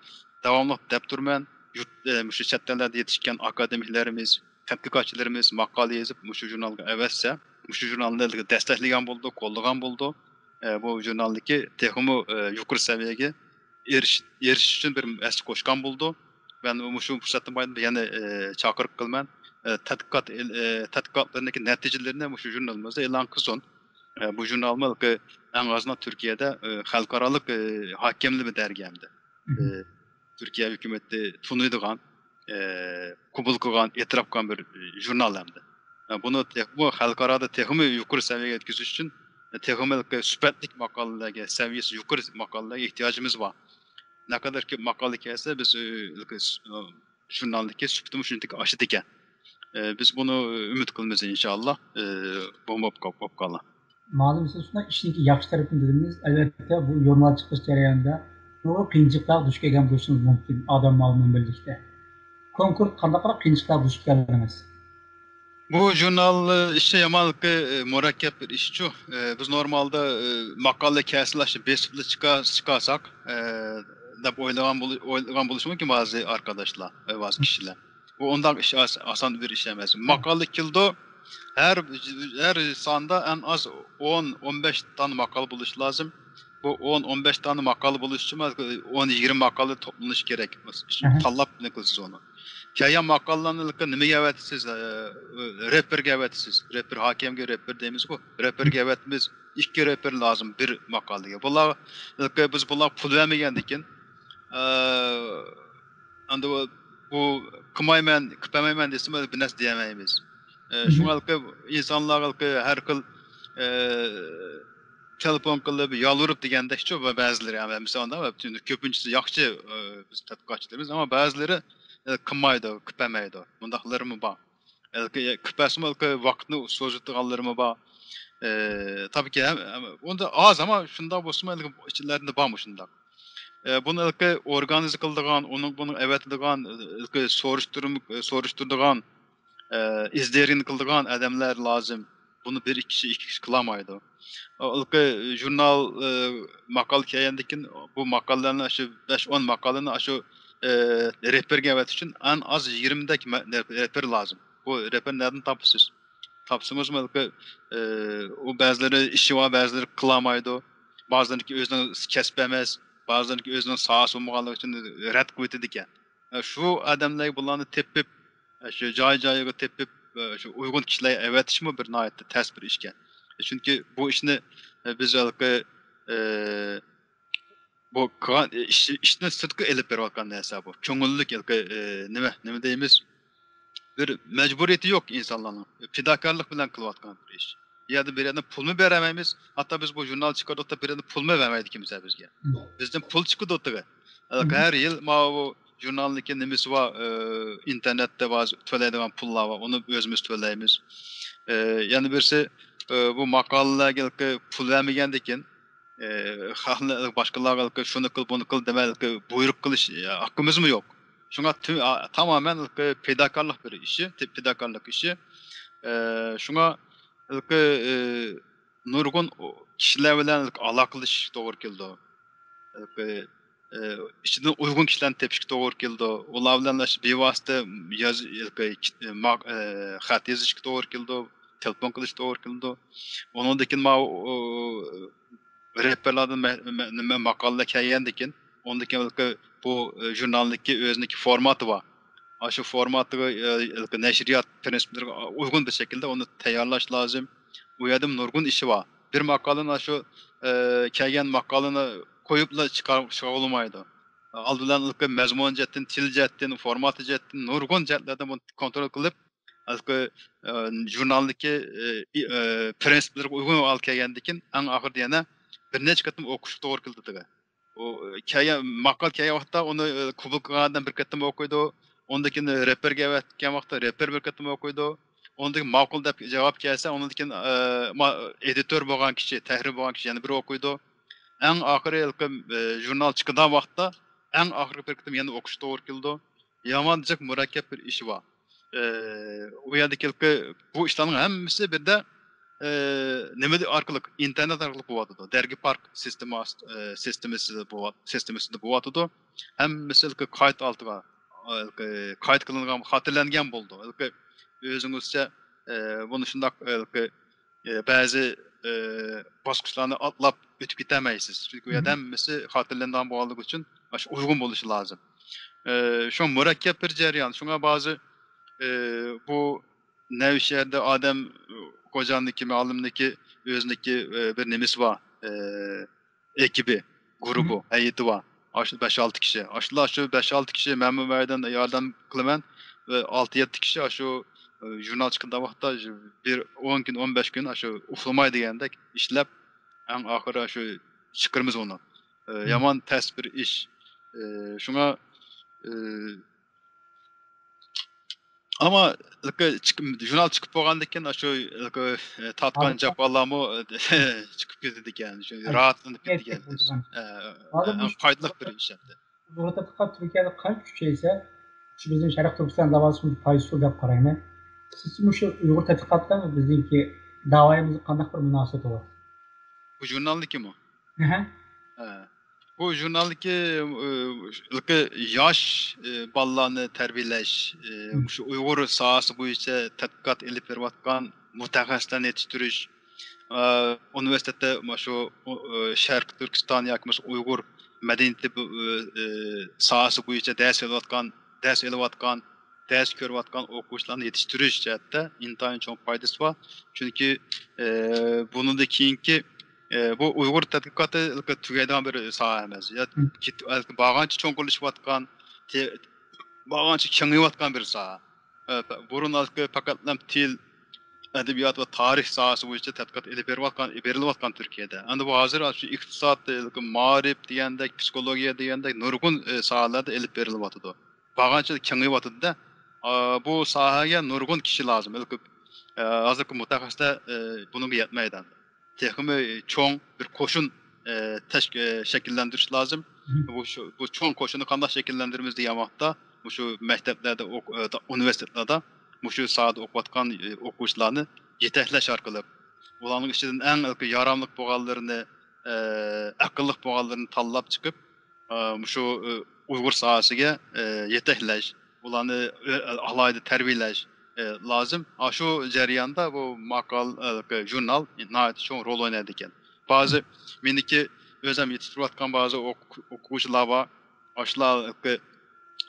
داۋاملىق دەپ تۇرىمەن، يۇرت، ئە، مۇشۇ چەت ئەللەردە يېتىشكەن ئاكادېمىكلىرىمىز، تەتقىقاتچىلىرىمىز ماقالە يېزىپ، مۇشۇ ژۇرنالغا ئەۋەتسە، مۇشۇ ژۇرنالنى دەستەكلىگەن بولىدۇ، قوللىغان بولىدۇ. ئە، بۇ ژۇرنالنىڭكى تېخىمۇ، ئە، يۇقىرى سەۋىيەگە ئېرىش-، ئېرىشىش ئۈچۈن بىر ھەسسە قوشقان بولىدۇ. مەن مۇشۇ پۇرسەتتىن پايدىلىنىپ يەنە، ئە، چاقىرىق قىلىمەن. ئە، تەتقىقات ئېل-، ئە، تەتقىقاتلىرىنىڭكى نەتىجىلىرىنى مۇشۇ ژۇرنىلىمىزدا ئېلان قىلسۇن. ئە، بۇ ژۇرنالمۇ ھېلىقى ئەڭ ئازىنى تۈركىيەدە، ئە، خەلقئارالىق، ئە، ھاكىملىمە دەرىجىدە ئەمدى. ئە، تۈركىيە ھۆكۈمىتى تونۇيدىغان، ئە، قوبۇل قىلغان، ئېتىراپ قىلغان بىر، ئە، ژۇرنال ئەمدى. ئە، بۇنى تېخىمۇ خەلقئارادا تېخىمۇ يۇقىرى سەۋىيەگە يەتكۈزۈش ئۈچۈن، ئە، تېخىمۇ ھېلىقى سۈپەتلىك ماقالىلەرگە، سەۋىيەسى يۇقىرى ماقالىلەرگە ئېھتىياجىمىز بار. نەقەدەر كۆپ ماقالە كەلسە، بىز، ئە، ھېلىقى س-، ئە، ژۇرنالدىكى سۈپىتىمۇ شۇنچىلىك ئاشىدىكەن. ئە، بىز بۇنى ئۈمىد قىلىمىز، ئىنشاللا، ئە، بۇ بولۇپ قال-، بولۇپ قالار. مالۇم، سىز شۇنداق ئىشنىڭكى ياخشى تەرىپىنى دېدىڭىز. ئەلۋەتتە، بۇ ژۇرنال چىقىش جەريانىدا نۇرغۇن قىيىنچىلىقلارغا دۇچ كەلگەن بولۇشىڭىز مۇمكىن، ئادەم مالى بىلەن بىرلىكتە. كونكرېت قانداقراق قىيىنچىلىقلارغا دۇچ كەلدىڭىز؟ بۇ ژۇرنال، ئە، ئىشى يامان، ئە، مۇرەككەپ بىر ئىشچۇ. ئە، بىز نورمالدا، ئە، ماقالە كەلسىلا شۇ بېسىپلا چىقا-، چىقارساق، ئە، دەپ ئويلىغان بول-، ئويلىغان بولۇشى مۇمكىن بەزى ئارقاداشلار، ئە، بەزى كىشىلەر. بۇ ئۇنداق ئىش ئاس-، ئاسان بىر ئىش ئەمەس. ماقالە كېلىدۇ، ھەر، ھەر ساندا ئەڭ ئاز ئون، ئون بەش دانە ماقالە بولۇشى لازىم. بۇ ئون، ئون بەش دانە ماقالە بولۇش ئۈچۈن ئون، يىگىرمە ماقالە توپلىنىشى كېرەك. ئەھە. تاللاپ نېمە قىلىسىز ئۇنى. كەلگەن ماقالىلەرنى نېمىگە ئەۋەتىسىز؟ ئە، رېپېرگە ئەۋەتىسىز. رېپېر، ھاكىمگە رېپېر دەيمىزغۇ. رېپېرگە ئەۋەتىمىز. ئىككى رېپېر لازىم بىر ماقالىگە. بۇلار، بىز بۇلارغا پۇل بەرمىگەندىكىن، ئە، ئەمدى بۇ، بۇ قىلمايمەن، قىلىپ بەرمەيمەن دېسىمۇ بىر نەرسە دېيەلمەيمىز. ئە، شۇڭا ھېلىقى ئىنسانلارغا ھېلىقى ھەر خىل، ئە، تېلېفون قىلىپ، يالۋۇرۇپ دېگەندەكچۇ بەزىلىرى، ئەمما مىسالدا كۆپىنچىسى ياخشى، ئە، بىز تەتقىقاتچىلىرىمىز، ئەمما بەزىلىرى، ئە، قىلمايدۇ، قىلىپ بەرمەيدۇ. بۇنداقلىرىمۇ بار. ھېلىقى قىلىپ بەرسىمۇ، ھېلىقى ۋاقىتنى سوزۇتىدىغانلىرىمۇ بار. ئە، تاپىكى ھەم، ھەم، ئۇندا ئاز، ئەمما شۇنداق بولسىمۇ، ھېلىقى ئىچلەردە بارمۇ شۇنداق. ئە، بۇنى ھېلىقى ئورگانىزە قىلىدىغان، ئۇنىڭ، بۇنى ئەۋەتىدىغان، ھېلىقى سورۇشتۇرۇم-، سورۇشتۇرىدىغان، ئە، ئىزدىرىنى قىلىدىغان ئادەملەر لازىم. بۇنى بىر ئىككى كىشى، ئىككى كىشى قىلالمايدۇ. ھېلىقى ژۇرنال، ئە، ماقالە كەلگەندىن كېيىن، بۇ ماقالىلەرنى، شۇ بەش ئون ماقالىنى شۇ، ئە، رېپېرگە ئەۋەتىش ئۈچۈن ئەڭ ئاز يىگىرمە دەك مە-، رېپېر لازىم. بۇ رېپېر نەدىن تاپىسىز؟ تاپسىڭىزمۇ ھېلىقى، ئە، ئۇ بەزىلىرى ئىشى بار، بەزىلىرى قىلالمايدۇ. بەزىلىرىنىڭكى ئۆزىنىڭ كەسپى ئەمەس، بەزىلىرىنىڭكى ئۆزىنىڭ ساھەسى بولمىغانلىقى ئۈچۈن رەت قىلىۋېتىدىكەن. ئە، شۇ ئادەملەرگە بۇلارنى تېپىپ، ئە، شۇ جاي-جايىغا تېپىپ، ئە، شۇ ئۇيغۇن كىشىلەرگە ئەۋەتىشمۇ بىر ناھايىتى تەس بىر ئىشكەن. چۈنكى بۇ ئىشنى، ئە، بىز ھېلىقى، ئە، بۇ قىلغان ئىش، ئىشنى سىرتقا ئېلىپ بېرىۋاتقان نەرسە بۇ. كۆڭۈللۈك ھېلىقى، ئە، نېمە، نېمە دەيمىز؟ بىر مەجبۇرىيىتى يوق ئىنسانلارنىڭ. پىداكارلىق بىلەن قىلىۋاتقان بىر ئىش. ئۇ يەردە بىر يەردىن پۇلمۇ بېرەلمەيمىز. ھەتتا بىز بۇ ژۇرنال چىقىرىۋاتساق، بىر يەردىن پۇلمۇ بەرمەيدىكەن بىزگە. بىزدىن پۇل چىقىدۇ تېخى. ھەر يىل ماۋۇ ژۇرنالنىڭكى نېمىسى بار، ئى، ئىنتېرنېتتا بار، تۆلەيدىغان پۇللار بار، ئۇنى ئۆزىمىز تۆلەيمىز. ئى، يەنە بىرسى، ئى، بۇ ماقالىلەرگە پۇل بەرمىگەندىكىن، ئى، خەقنى باشقىلارغا شۇنى قىل، بۇنى قىل دېمەي، بۇيرۇق قىلىش، ئى، ھەققىمىزمۇ يوق. شۇڭا تامامەن پىداكارلىق بىر ئىشى، پىداكارلىق ئىشى. ئى، شۇڭا، ئى، نۇرغۇن كىشىلەر بىلەن ئالاقىلىشىشكە توغرا كېلىدۇ. ئى، ئىچىدىن ئۇيغۇن كىشىلەرنى تېپىشكە توغرا كېلىدۇ. ئۇلار بىلەن بىۋاسىتە ياز-، ئى، ما-، ئى، خەت يېزىشقا توغرا كېلىدۇ، تېلېفون قىلىشقا توغرا كېلىدۇ. ئۇنىڭدىن كېيىن ماۋۇ، ئۇ، رېپېرلاردىن مە-، مە-، نېمە، ماقالىلەر كەلگەندىن كېيىن، ئۇندىن كېيىن بۇ، ئى، ژۇرنالنىڭكى ئۆزىنىڭكى فورماتى بار. ئاشۇ فورماتىغا، ئى، نەشرىيات پىرىنسىپلىرىغا ئۇيغۇن بىر شەكىلدە ئۇنى تەييارلاش لازىم. ئۇ يەردىمۇ نۇرغۇن ئىشى بار. بىر ماقالىنى شۇ، ئى، كەلگەن ماقالىنى قويۇپلا چىقار-، چىقارغىلى بولمايدۇ. ئالدى بىلەن مەزمۇن جەھەتتىن، تىل جەھەتتىن، فورماتى جەھەتتىن نۇرغۇن جەھەتلەردىن بۇنى كونترول قىلىپ، ھېلىقى، ئە، ژۇرنالدىكى، ئە، ئى-، ئە، پىرىنسىپلىرىغا ئۇيغۇن ھالغا كەلگەندىن كېيىن، ئەڭ ئاخىرىدا يەنە بىر نەچچە قېتىم ئوقۇشقا توغرا كېلىدۇ دېگەن. ئۇ، ئە، كەلگەن، ماقالە كەلگەن ۋاقىتتا ئۇنى، ئە، قوبۇل قىلغان ئادەم بىر قېتىم ئوقۇيدۇ. ئۇندىن كېيىن رېپېرگە ئەۋەتكەن ۋاقىتتا رېپېر بىر قېتىم ئوقۇيدۇ. ئۇندىن كېيىن ماقۇل دەپ جاۋاب كەلسە، ئۇنىڭدىن كېيىن، ئە، ما-، ئېدىتور بولغان كىشى، تەھرىر بولغان كىشى يەنە بىر ئوقۇيدۇ. ئەڭ ئاخىرى ھېلىقى، ئە، ژۇرنال چىقىدىغان ۋاقىتتا ئەڭ ئاخىرقى بىر قېتىم يەنە ئوقۇشقا توغرا كېلىدۇ. يامان جىق مۇرەككەپ بىر ئىش بار. ئە، ئۇ يەردىكى ھېلىقى بۇ ئىشلارنىڭ ھەممىسى بىردە، ئە، نېمە ئارقىلىق، ئىنتېرنېت ئارقىلىق بولۇۋاتىدۇ. دەرگىپارك سىستېما، ئە، سىستېمىسىدا بولۇۋات-، سىستېمىسىدا بولۇۋاتىدۇ. ھەممىسى ھېلىقى قايت ئالدىغا، ھېلىقى قايت قىلىنغان، خاتىرىلەنگەن بولىدۇ. ھېلىقى ئۆزىڭىزچە، ئە، بۇنى شۇنداق، ھېلىقى ئە، بەزى، ئە، باسقۇچلارنى ئاتلاپ ئۆتۈپ كېتەلمەيسىز. چۈنكى ئۇ يەردە ھەممىسى خاتىرىلىنىدىغان بولغانلىقى ئۈچۈن، ئاشۇ ئۇيغۇن بولۇشى لازىم. ئە، شۇ مۇرەككەپ بىر جەريان. شۇڭا بازى، ئە، بۇ نەۋشەھەردە ئادەم، ئە، خوجامنىڭكى، مۇئەللىمنىڭكى، ئۆزىنىڭكى، ئە، بىر نېمىسى بار. ئە، ئېكىپى، گۇرۇپپا، ھەيئىتى بار. ئاشۇ بەش-ئالتە كىشى. ئاشۇلار شۇ بەش-ئالتە كىشى مەنمۇ بۇ يەردىن ياردەم قىلىمەن. ئالتە-يەتتە كىشى ئاشۇ، ئە، ژۇرنال چىقىدىغان ۋاقىتتا بىر ئون كۈن، ئون بەش كۈن ئاشۇ ئۇخلىماي دېگەندەك ئىشلەپ، ئەڭ ئاخىرى شۇ چىقىرىمىز ئۇنى. ئە، يامان تەس بىر ئىش. ئە، شۇڭا، ئە، ئەمما ھېلىقى چىقىپ، ژۇرنال چىقىپ بولغاندىن كېيىن، شۇ ھېلىقى، ئە، تارتقان جاپالارمۇ، ئە، چىقىپ كېتىدىكەن، شۇ راھەتلىنىپ كېتىدىكەن. ئە، ئەڭ پايدىلىق بىر ئىش ئەمدى. ئۇيغۇر تەتقىقات تۈركىيەدە قانچە كۈچەيسە، شۇ بىزنىڭ شەرقىي تۈركىستان داۋاسىمىز پايدىسى دەپ قارايمەن. سىزچە مۇشۇ ئۇيغۇر تەتقىقات بىلەن بىزنىڭكى داۋايىمىزغا قانداق بىر مۇناسىۋىتى بار؟ بۇ ژۇرنالدىكىمۇ؟ ھە. بۇ ژۇرنالدىكى، ئى، ياش، ئى، بالىلارنى تەربىيەلەش، ئى، مۇشۇ ئۇيغۇر ساھەسى بويىچە تەتقىقات ئېلىپ بېرىۋاتقان مۇتەخەسسىسلەرنى يېتىشتۈرۈش، ئى، ئۇنىۋېرسىتېتتا مۇشۇ، ئۇ، ئى، شەرقىي تۈركىستان ياكى بولمىسا ئۇيغۇر مەدەنىيىتى بو-، ئى، ساھەسى بويىچە دەرس ئېلىۋاتقان، دەرس ئېلىۋاتقان، دەرس كۆرۈۋاتقان ئوقۇغۇچىلارنى يېتىشتۈرۈش جەھەتتە ئىنتايىن چوڭ پايدىسى بار. چۈنكى، ئى، بۇنىڭدىن كېيىنكى، ئى، بۇ ئۇيغۇر تەتقىقاتى تۈگەيدىغان بىر ساھە ئەمەس. يا كېتىپ، بارغانچە چوڭقۇرلىشىۋاتقان، تې-، بارغانچە كېڭىيىۋاتقان بىر ساھە. ئە، پە-، بۇرۇن ھېلىقى پەقەتلا تىل، ئەدەبىيات ۋە تارىخ ساھەسى بويىچە تەتقىقات ئېلىپ بېرىۋاتقان، بېرىلىۋاتقان تۈركىيەدە. ئەمدى بۇ ھازىر شۇ ئىقتىساد، ھېلىقى مائارىپ دېگەندەك، پسىخولوگىيە دېگەندەك نۇرغۇن، ئى، ساھەلەردە ئېلىپ بېرىلىۋاتىدۇ. بارغانچە كېڭىيىۋاتىدۇ-دە. ئا، بۇ ساھەگە نۇرغۇن كىشى لازىم. ھېلىقى، ئە، ھازىرقى مۇتەخەسسىسلەر، ئە، بۇنىڭغا يەتمەيدۇ. تېخىمۇ چوڭ بىر قوشۇن، ئە، تەش-، ئە، شەكىللەندۈرۈش لازىم. بۇ شۇ، بۇ چوڭ قوشۇننى قانداق شەكىللەندۈرىمىز دېگەن ۋاقىتتا، مۇشۇ مەكتەپلەردە ئوق-، ئە، ئۇنىۋېرسىتېتلاردا مۇشۇ ساھەدە ئوقۇۋاتقان، ئە، ئوقۇغۇچىلارنى يېتەكلەش ئارقىلىق، ئۇلارنىڭ ئىچىدىن ئەڭ ياراملىق بولغانلىرىنى، ئە، ئەقىللىق بولغانلىرىنى تاللاپ چىقىپ، ئە، مۇشۇ، ئە، ئۇيغۇر ساھەسىگە، ئە، يېتەكلەش، ئۇلارنى، ئە، ئالاھىدە تەربىيەلەش، ئە، لازىم. ئاشۇ جەرياندا بۇ ماقال-، ئە، ژۇرنال ناھايىتى چوڭ رول ئوينايدىكەن. بەزى مېنىڭكى ئۆزۈم يېتىشتۈرۈۋاتقان بەزى ئوقۇ-، ئوقۇغۇچىلار بار. ئاشۇلار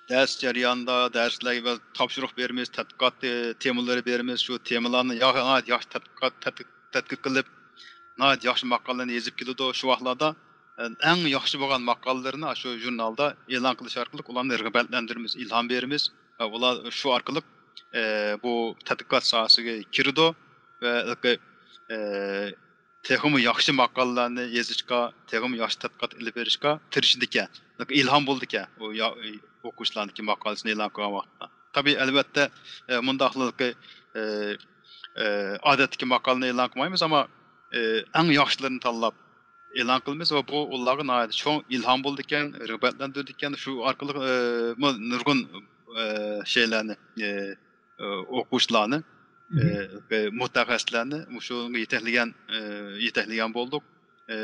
دەرس جەريانىدا، دەرسلەرگە بەزى تاپشۇرۇق بېرىمىز، تەتقىقات، ئى، تېمىلىرى بېرىمىز. شۇ تېمىلارنى يا-، ناھايىتى ياخشى تەتقىقات، تەتقىق-، تەتقىق قىلىپ، ناھايىتى ياخشى ماقالىلەرنى يېزىپ كېلىدۇ. شۇ ۋاقىتلاردا، ئە، ئەڭ ياخشى بولغان ماقالىلىرىنى شۇ ژۇرنالدا ئېلان قىلىش ئارقىلىق ئۇلارنى رىغبەتلەندۈرىمىز، ئىلھام بېرىمىز ۋە ئۇلار شۇ ئارقىلىق، ئە، بۇ تەتقىقات ساھەسىگە كىرىدۇ ۋە، ئە، تېخىمۇ ياخشى ماقالىلەرنى يېزىشقا، تېخىمۇ ياخشى تەتقىقات ئېلىپ بېرىشقا تىرىشىدىكەن، ئىلھام بولىدىكەن ئۇ يا-، ئوقۇغۇچىلارنىڭكى ماقالىسىنى ئېلان قىلغان ۋاقىتتا. تەبىئىي، ئەلۋەتتە، ئە، مۇنداقلىقى، ئە، ئە، ئادەتتىكى ماقالىنى ئېلان قىلمايمىز، ئەمما، ئە، ئەڭ ياخشىلىرىنى تاللاپ ئېلان قىلىمىز ۋە بۇ ئۇلارغا ناھايىتى چوڭ ئىلھام بولىدىكەن، رىغبەتلەندۈرىدىكەن. شۇ ئارقىلىق، ئە، مۇ-، نۇرغۇن، ئە، شەيلەرنى، ئە، ئە، ئوقۇغۇچىلارنى، ئە، ئە، مۇتەخەسسىسلەرنى مۇشۇنىڭغا يېتەكلىگەن، ئە، يېتەكلىگەن بولدۇق. ئە،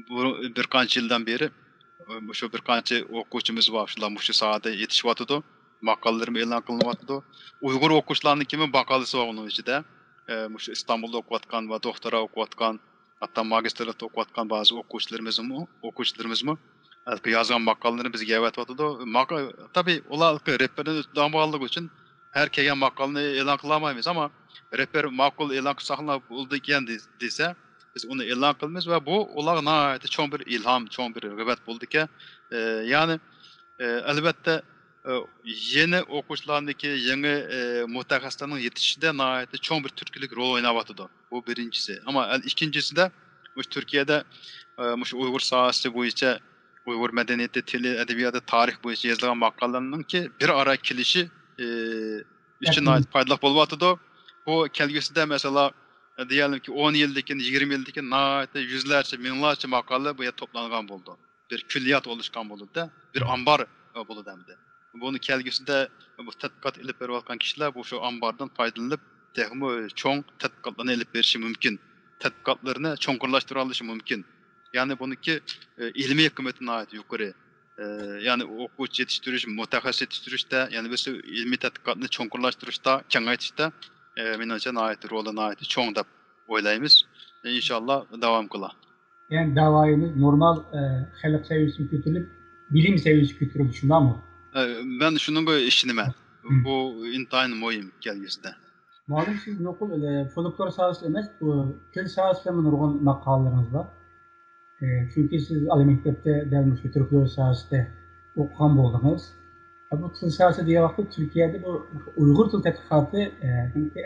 بۇ بىر قانچە يىلدىن بېرى، ئە، مۇشۇ بىر قانچە ئوقۇغۇچىمىز بار، شۇلار مۇشۇ ساھەدە يېتىشىۋاتىدۇ، ماقالىلىرىمۇ ئېلان قىلىنىۋاتىدۇ. ئۇيغۇر ئوقۇغۇچىلارنىڭكىمۇ ماقالىسى بار ئۇنىڭ ئىچىدە. ئە، مۇشۇ ئىستانبۇلدا ئوقۇۋاتقان ۋە دوكتورا ئوقۇۋاتقان، ھەتتا ماگىستىرلىقتا ئوقۇۋاتقان بەزى ئوقۇغۇچىلىرىمىزمۇ، ئوقۇغۇچىلىرىمىزمۇ ھېلىقى يازغان ماقالىلىرىنى بىزگە ئەۋەتىۋاتىدۇ. ماقا-، تەبىئىي، ئۇلار ھېلىقى رېپېردىن ئۆتىدىغان بولغانلىقى ئۈچۈن ھەر كەلگەن ماقالىنى ئېلان قىلالمايمىز، ئەمما رېپېر ماقۇل، ئېلان قىلساقلا بولىدىكەن دې-، دېسە، بىز ئۇنى ئېلان قىلىمىز ۋە بۇ ئۇلارغا ناھايىتى چوڭ بىر ئىلھام، چوڭ بىر رىغبەت بولىدىكەن. ئى، يەنى، ئى، ئەلۋەتتە، ئە، يېڭى ئوقۇغۇچىلارنىڭكى، يېڭى، ئە، مۇتەخەسسىسلەرنىڭ يېتىشىشىدە ناھايىتى چوڭ بىر تۈرتكىلىك رول ئويناۋاتىدۇ. بۇ بىرىنچىسى. ئەمما ئە، ئىككىنچىسىدە، مۇشۇ تۈركىيەدە، ئە، مۇشۇ ئۇيغۇر ساھەسى بويىچە، ئۇيغۇر مەدەنىيىتى، تىلى، ئەدەبىياتى، تارىخى بويىچە يېزىلغان ماقالىلەرنىڭكى بىر ئارا كېلىشى، ئە، ئۈچۈن ناھايىتى پايدىلىق بولۇۋاتىدۇ. بۇ كەلگۈسىدە، مەسىلەن، دېيەرلىكى، ئون يىلدىن كېيىن، يىگىرمە يىلدىن كېيىن ناھايىتى يۈزلەرچە، مىڭلارچە ماقالە بۇ يەردە توپلانغان بولىدۇ. بىر كۈللىيات ئولۇشقان بولىدۇ-دە، بىر ئامبار، ئە، بولىدۇ ئەمدى. بۇنى كەلگۈسىدە بۇ تەتقىقات ئېلىپ بېرىۋاتقان كىشىلەر بۇ شۇ ئامباردىن پايدىلىنىپ، تېخىمۇ چوڭ تەتقىقاتلارنى ئېلىپ بېرىشى مۇمكىن. تەتقىقاتلىرىنى چوڭقۇرلاشتۇرالىشى مۇمكىن. يەنى بۇنىڭكى، ئە، ئىلمىي قىممىتى ناھايىتى يۇقىرى. ئە، يەنى ئوقۇغۇچى يېتىشتۈرۈش، مۇتەخەسسىس يېتىشتۈرۈشتە، يەنى بىر ئىلمىي تەتقىقاتنى چوڭقۇرلاشتۇرۇشتا، كېڭەيتىشتە، ئە، مېنىڭچە ناھايىتى رولى ناھايىتى چوڭ دەپ ئويلايمىز. ئىنشاللا داۋام قىلا. يەنى داۋايىمىز نورمال، ئە، خەلق سەۋىيەسىگە كۆتۈرۈلۈپ، بىلىم سەۋىيەسىگە كۆتۈرۈلدى، شۇنداقمۇ؟ ئە، مەن شۇنىڭغا ئىشىنىمەن. بۇ ئىنتايىن مۇھىم كەلگۈسىدە. مۇئەللىم، سىز نوقۇل، ئە، فولكلور ساھەسى ئەمەس، بۇ تىل ساھەسىدە نۇرغۇن ماقالىلىرىڭىز بار. ئە، چۈنكى سىز ئالىي مەكتەپتە دەل مۇشۇ تۈركلور ساھەسىدە ئوقۇغان بولدىڭىز. ئە، بۇ تىل ساھەسى دېگەن ۋاقىتتا تۈركىيەدە بۇ ئۇيغۇر تىل تەتقىقاتى، ئە،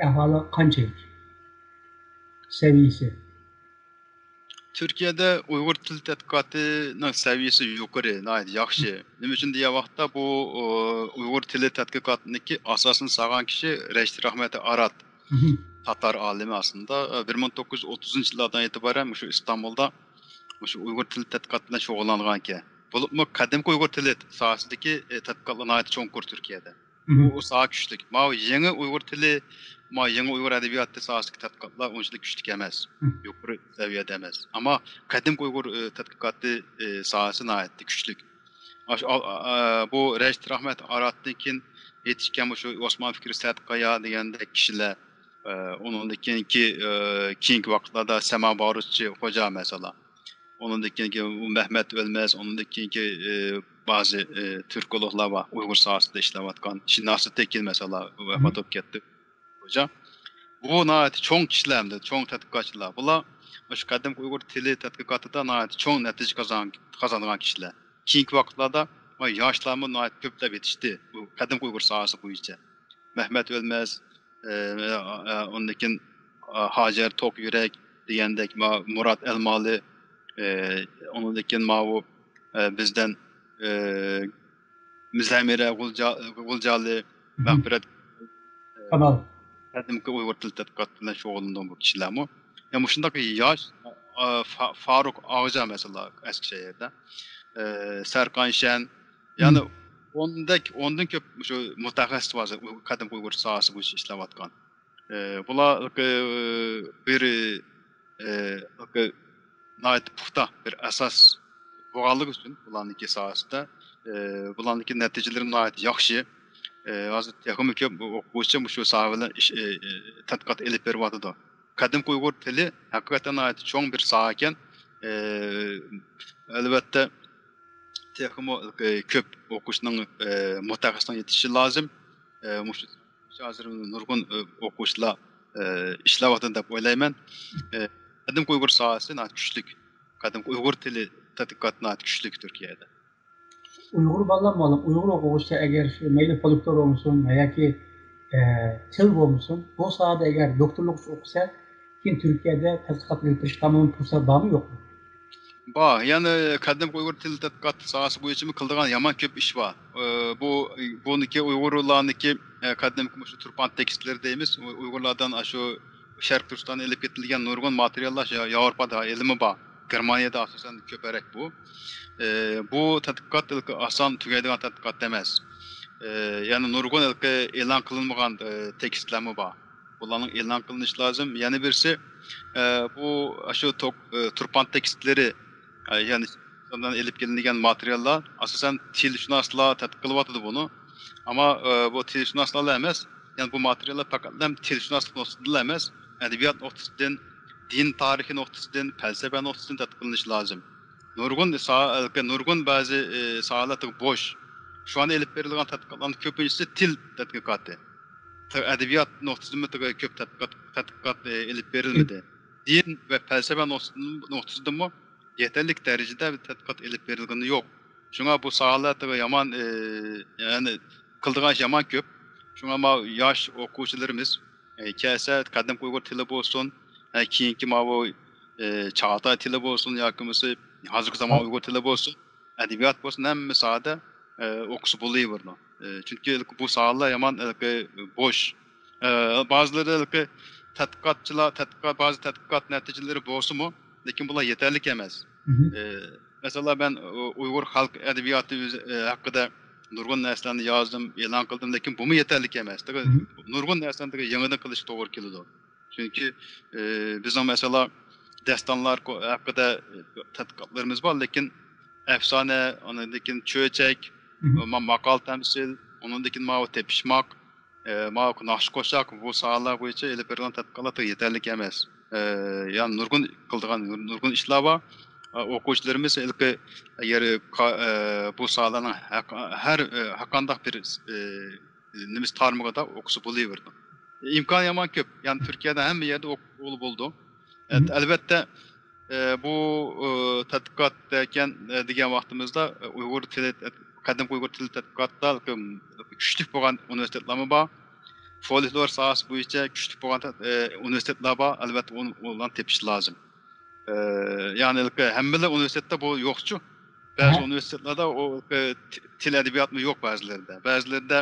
ئەھۋالى قانچىلىك؟ سەۋىيەسى؟ تۈركىيەدە ئۇيغۇر تىل تەتقىقاتىنىڭ سەۋىيەسى يۇقىرى، ناھايىتى ياخشى. نېمە ئۈچۈن دېگەن ۋاقىتتا بۇ، ئۇ، ئۇيغۇر تىلى تەتقىقاتىنىڭكى ئاساسىنى سالغان كىشى رەشىت رەھمەتى ئارات. تاتار ئالىمى ئاسلىدا، ئە، بىر مىڭ توققۇز يۈز ئوتتۇزىنچى يىللاردىن ئېتىبارەن مۇشۇ ئىستانبۇلدا مۇشۇ ئۇيغۇر تىلى تەتقىقات بىلەن شۇغۇللانغانىكەن. بولۇپمۇ قەدىمكى ئۇيغۇر تىلى ساھەسىدىكى، ئە، تەتقىقاتلار ناھايىتى چوڭقۇر تۈركىيەدە. ئۇ، ئۇ ساھە كۈچلۈك. ماۋۇ يېڭى ئۇيغۇر تىلى، ماۋۇ يېڭى ئۇيغۇر ئەدەبىياتى ساھەسىدىكى تەتقىقاتلار ئۇنچىلىك كۈچلۈك ئەمەس. يۇقىرى سەۋىيەدە ئەمەس. ئەمما قەدىمكى ئۇيغۇر، ئە، تەتقىقاتى، ئە، ساھەسى ناھايىتى كۈچلۈك. ئاشۇ، ئا، ئا، بۇ رەشىت رەھمەت ئاراتتىن كېيىن يېتىشكەن مۇشۇ ئوسمان فىكرى سەتقايا دېگەندەك كىشىلەر، ئە، ئۇنىڭدىن كېيىنكى، ئە، كېيىنكى ۋاقىتلاردا سەما بارۇتچى خوجا مەسىلەن. ئۇنىڭدىن كېيىنكى مەھمەت ئۆلمەس، ئۇنىڭدىن كېيىنكى، ئە، بەزى، ئە، تۈركولوگلار بار، ئۇيغۇر ساھەسىدە ئىشلەۋاتقان، شىناسى تېكىل مەسىلەن، ۋاپات بولۇپ كەتتى. خوجا. بۇ ناھايىتى چوڭ كىشىلەر ئەمدى، چوڭ تەتقىقاتچىلار. بۇلار مۇشۇ قەدىمكى ئۇيغۇر تىلى تەتقىقاتىدا ناھايىتى چوڭ نەتىجە قازان-، قازانغان كىشىلەر. كېيىنكى ۋاقىتلاردا مانا ياشلارمۇ ناھايىتى كۆپلەپ يېتىشتى بۇ قەدىمكى ئۇيغۇر ساھەسى بويىچە. مەھمەت ئۆلمەس، ئە، ئە، ئە، ئۇندىن كېيىن، ئە، ھاجەر توك يۈرەك دېگەندەك، ما-، مۇرات ئەلمالى، ئە، ئۇنىڭدىن كېيىن ماۋۇ، ئە، بىزدىن، ئە، مۇزەممىرە غۇلجا-، غۇلجالى، مەغپىرەت، كامال. قەدىمكى ئۇيغۇر تىل تەتقىقاتى بىلەن شۇغۇللىنىدىغان بۇ كىشىلەرمۇ. يا مۇشۇنداق ياش، ئا، فا-، فاروق ئاغىجان مەسىلەن ئەسكىشەھەردە، ئە، سەرقان شەن، يەنى ئوندەك، ئوندىن كۆپ مۇشۇ مۇتەخەسسىس بار، قەدىمكى ئۇيغۇر ساھەسى بويىچە ئىشلەۋاتقان. ئە، بۇلار، ئە، بىر، ئە، ناھايىتى پۇختا بىر ئاساس بولغانلىقى ئۈچۈن بۇلارنىڭكى ساھەسىدە، ئە، بۇلارنىڭكى نەتىجىلىرى ناھايىتى ياخشى. ئە، ھازىر تېخىمۇ كۆپ ئوقۇغۇچى مۇشۇ ساھە بىلەن ئىش، ئە، ئە، تەتقىقات ئېلىپ بېرىۋاتىدۇ. قەدىمكى ئۇيغۇر تىلى ھەقىقەتەن ناھايىتى چوڭ بىر ساھە ئىكەن. ئە، ئەلۋەتتە، تېخىمۇ، ئە، كۆپ ئوقۇشنىڭ، ئە، مۇتەخەسسىسىنىڭ يېتىشى لازىم. ئە، مۇشۇ ھازىر نۇرغۇن، ئە، ئوقۇغۇچىلار، ئە، ئىشلەۋاتىدۇ دەپ ئويلايمەن. ئە، قەدىمكى ئۇيغۇر ساھەسى ناھايىتى كۈچلۈك. قەدىمكى ئۇيغۇر تىلى تەتقىقاتى ناھايىتى كۈچلۈك تۈركىيەدە. ئۇيغۇر بالىلار مۇئەللىم، ئۇيغۇر ئوقۇغۇچىلار ئەگەر شۇ مەيلى فولكلور بولمىسۇن ياكى، ئە، تىل بولمىسۇن، بۇ ساھەدە ئەگەر دوكتورلۇق ئوقۇسا، كېيىن تۈركىيەدە تەتقىقات ئېلىپ بېرىشكە تامامەن پۇرسەت بارمۇ، يوقمۇ؟ بار. يەنى قەدىمكى ئۇيغۇر تىل تەتقىقات ساھەسى بويىچىمۇ قىلىدىغان يامان كۆپ ئىش بار. ئە، بۇ، بۇنىڭكى ئۇيغۇرلارنىڭكى، ئە، قەدىمكى مۇشۇ تۇرپان تېكىستلىرى دەيمىز، ئۇ-، ئۇيغۇرلاردىن ئاشۇ شەرقىي تۈركىستاندا ئېلىپ كېتىلگەن نۇرغۇن ماتېرىياللار شۇ ياۋروپادا ئېلىمى بار. گېرمانىيەدە ئاساسەن كۆپرەك بۇ. ئە، بۇ تەتقىقات ھېلىقى ئاسان تۈگەيدىغان تەتقىقات ئەمەس. ئە، يەنە نۇرغۇن ھېلىقى ئېلان قىلىنمىغان، ئە، تېكىستلەرمۇ بار. بۇلارنىڭ ئېلان قىلىنىشى لازىم. يەنە بىرسى، ئە، بۇ، ئاشۇ توك-، ئە، تۇرپان تېكىستلىرى، ئە، يەنى ئېلىپ كېلىنگەن ماتېرىياللار، ئاساسەن، تىلشۇناسلار تەتقىق قىلىۋاتىدۇ بۇنى. ئەمما، ئە، بۇ تىلشۇناسلارلا ئەمەس، يەنى بۇ ماتېرىياللار پەقەتلا تىلشۇناسلىق نۇقتىسىدىنلا ئەمەس، ئەدەبىيات نۇقتىسىدىن، دىن تارىخى نۇقتىسىدىن، پەلسەپە نۇقتىسىدىن تەتقىق قىلىنىشى لازىم. نۇرغۇن سا-، نۇرغۇن بەزى، ئە، ساھەلەر بوش. شۇ ئەدەبىيات نۇقتىسىدىنمۇ كۆپ تەتقىقات، تەتقىقات، ئە، ئېلىپ بېرىلمىدى. دىن ۋە پەلسەپە نۇقتىسىدىنمۇ يېتەرلىك دەرىجىدە تەتقىقات ئېلىپ بېرىلگىنى يوق. شۇڭا بۇ ساھەلەردە يامان، ئى، يەنى قىلىدىغان ئىش يامان كۆپ. شۇڭا ماۋۇ ياش ئوقۇغۇچىلىرىمىز، ئى، كەلسە قەدىمكى ئۇيغۇر تىلى بولسۇن، ئە، كېيىنكى ماۋۇ، ئى، چاغاتاي تىلى بولسۇن ياكى بولمىسا ھازىرقى زامان ئۇيغۇر تىلى بولسۇن، ئەدەبىيات بولسۇن، ھەممە ساھەدە، ئى، ئوقۇسا بولۇۋېرىدۇ. ئى، چۈنكى بۇ ساھەلەر يامان، ئى، بوش. ئى، بەزىلىرى تەتقىقاتچىلار، تەتقىقات، بەزى تەتقىقات نەتىجىلىرى بولسىمۇ، لېكىن بۇلار يېتەرلىك ئەمەس. ئى، مەسىلەن، مەن ئۇ-، ئۇيغۇر خەلق ئەدەبىياتى ئۆزى، ئى، ھەققىدە نۇرغۇن نەرسىلەرنى يازدىم، ئېلان قىلدىم، لېكىن بۇمۇ يېتەرلىك ئەمەس. دېگەن نۇرغۇن نەرسىلەرنى دېگەن يېڭىدىن قىلىشقا توغرا كېلىدۇ. چۈنكى، ئى، بىزنىڭ، مەسىلەن، داستانلار كو-، ھەققىدە تەتقىقاتلىرىمىز بار، لېكىن ئەپسانە، ئاندىن كېيىن چۆچەك، ما-، ماقال تەمسىل، ئۇنىڭدىن كېيىن ماۋۇ تېپىشماق، ئى، ماۋۇ ناخشا قوشاق، بۇ ساھەلەر بويىچە ئېلىپ بېرىلغان تەتقىقاتلار يېتەرلىك ئەمەس. ئى، يەنى نۇرغۇن قىلىدىغان نۇر-، نۇرغۇن ئىشلار بار. ئى، ئوقۇغۇچىلىرىمىز ھېلىقى ئەگەر كا-، ئى، بۇ ساھەلەرنىڭ ھەق-، ھەر، ئى، ھەرقانداق بىر، ئى، نېمىسى تارمىقىدا ئوقۇسا بولۇۋېرىدۇ. ئىمكان يامان كۆپ. يەنى تۈركىيەدە ھەممە يەردە ئوقۇغىلى بولىدۇ. ئەلۋەتتە، ئى، بۇ، ئى، تەتقىقات دەكەن، ئى، دېگەن ۋاقتىمىزدا، ئى، ئۇيغۇر تىلى، قەدىمكى ئۇيغۇر تىلى تەتقىقاتتا كۈچلۈك بولغان ئۇنىۋېرسىتېتلارمۇ بار. فولكلور ساھەسى بويىچە كۈچلۈك بولغان، ئى، ئۇنىۋېرسىتېتلار بار. ئەلۋەتتە، ئۇن-، ئۇلارنى تېپىش لازىم. ئى، يەنى ھەممىلا ئۇنىۋېرسىتېتتا بۇ يوقچۇ. بەزى ئۇنىۋېرسىتېتلاردا ئۇ، ئى، تىل ئەدەبىياتمۇ يوق بەزىلىرىدە. بەزىلىرىدە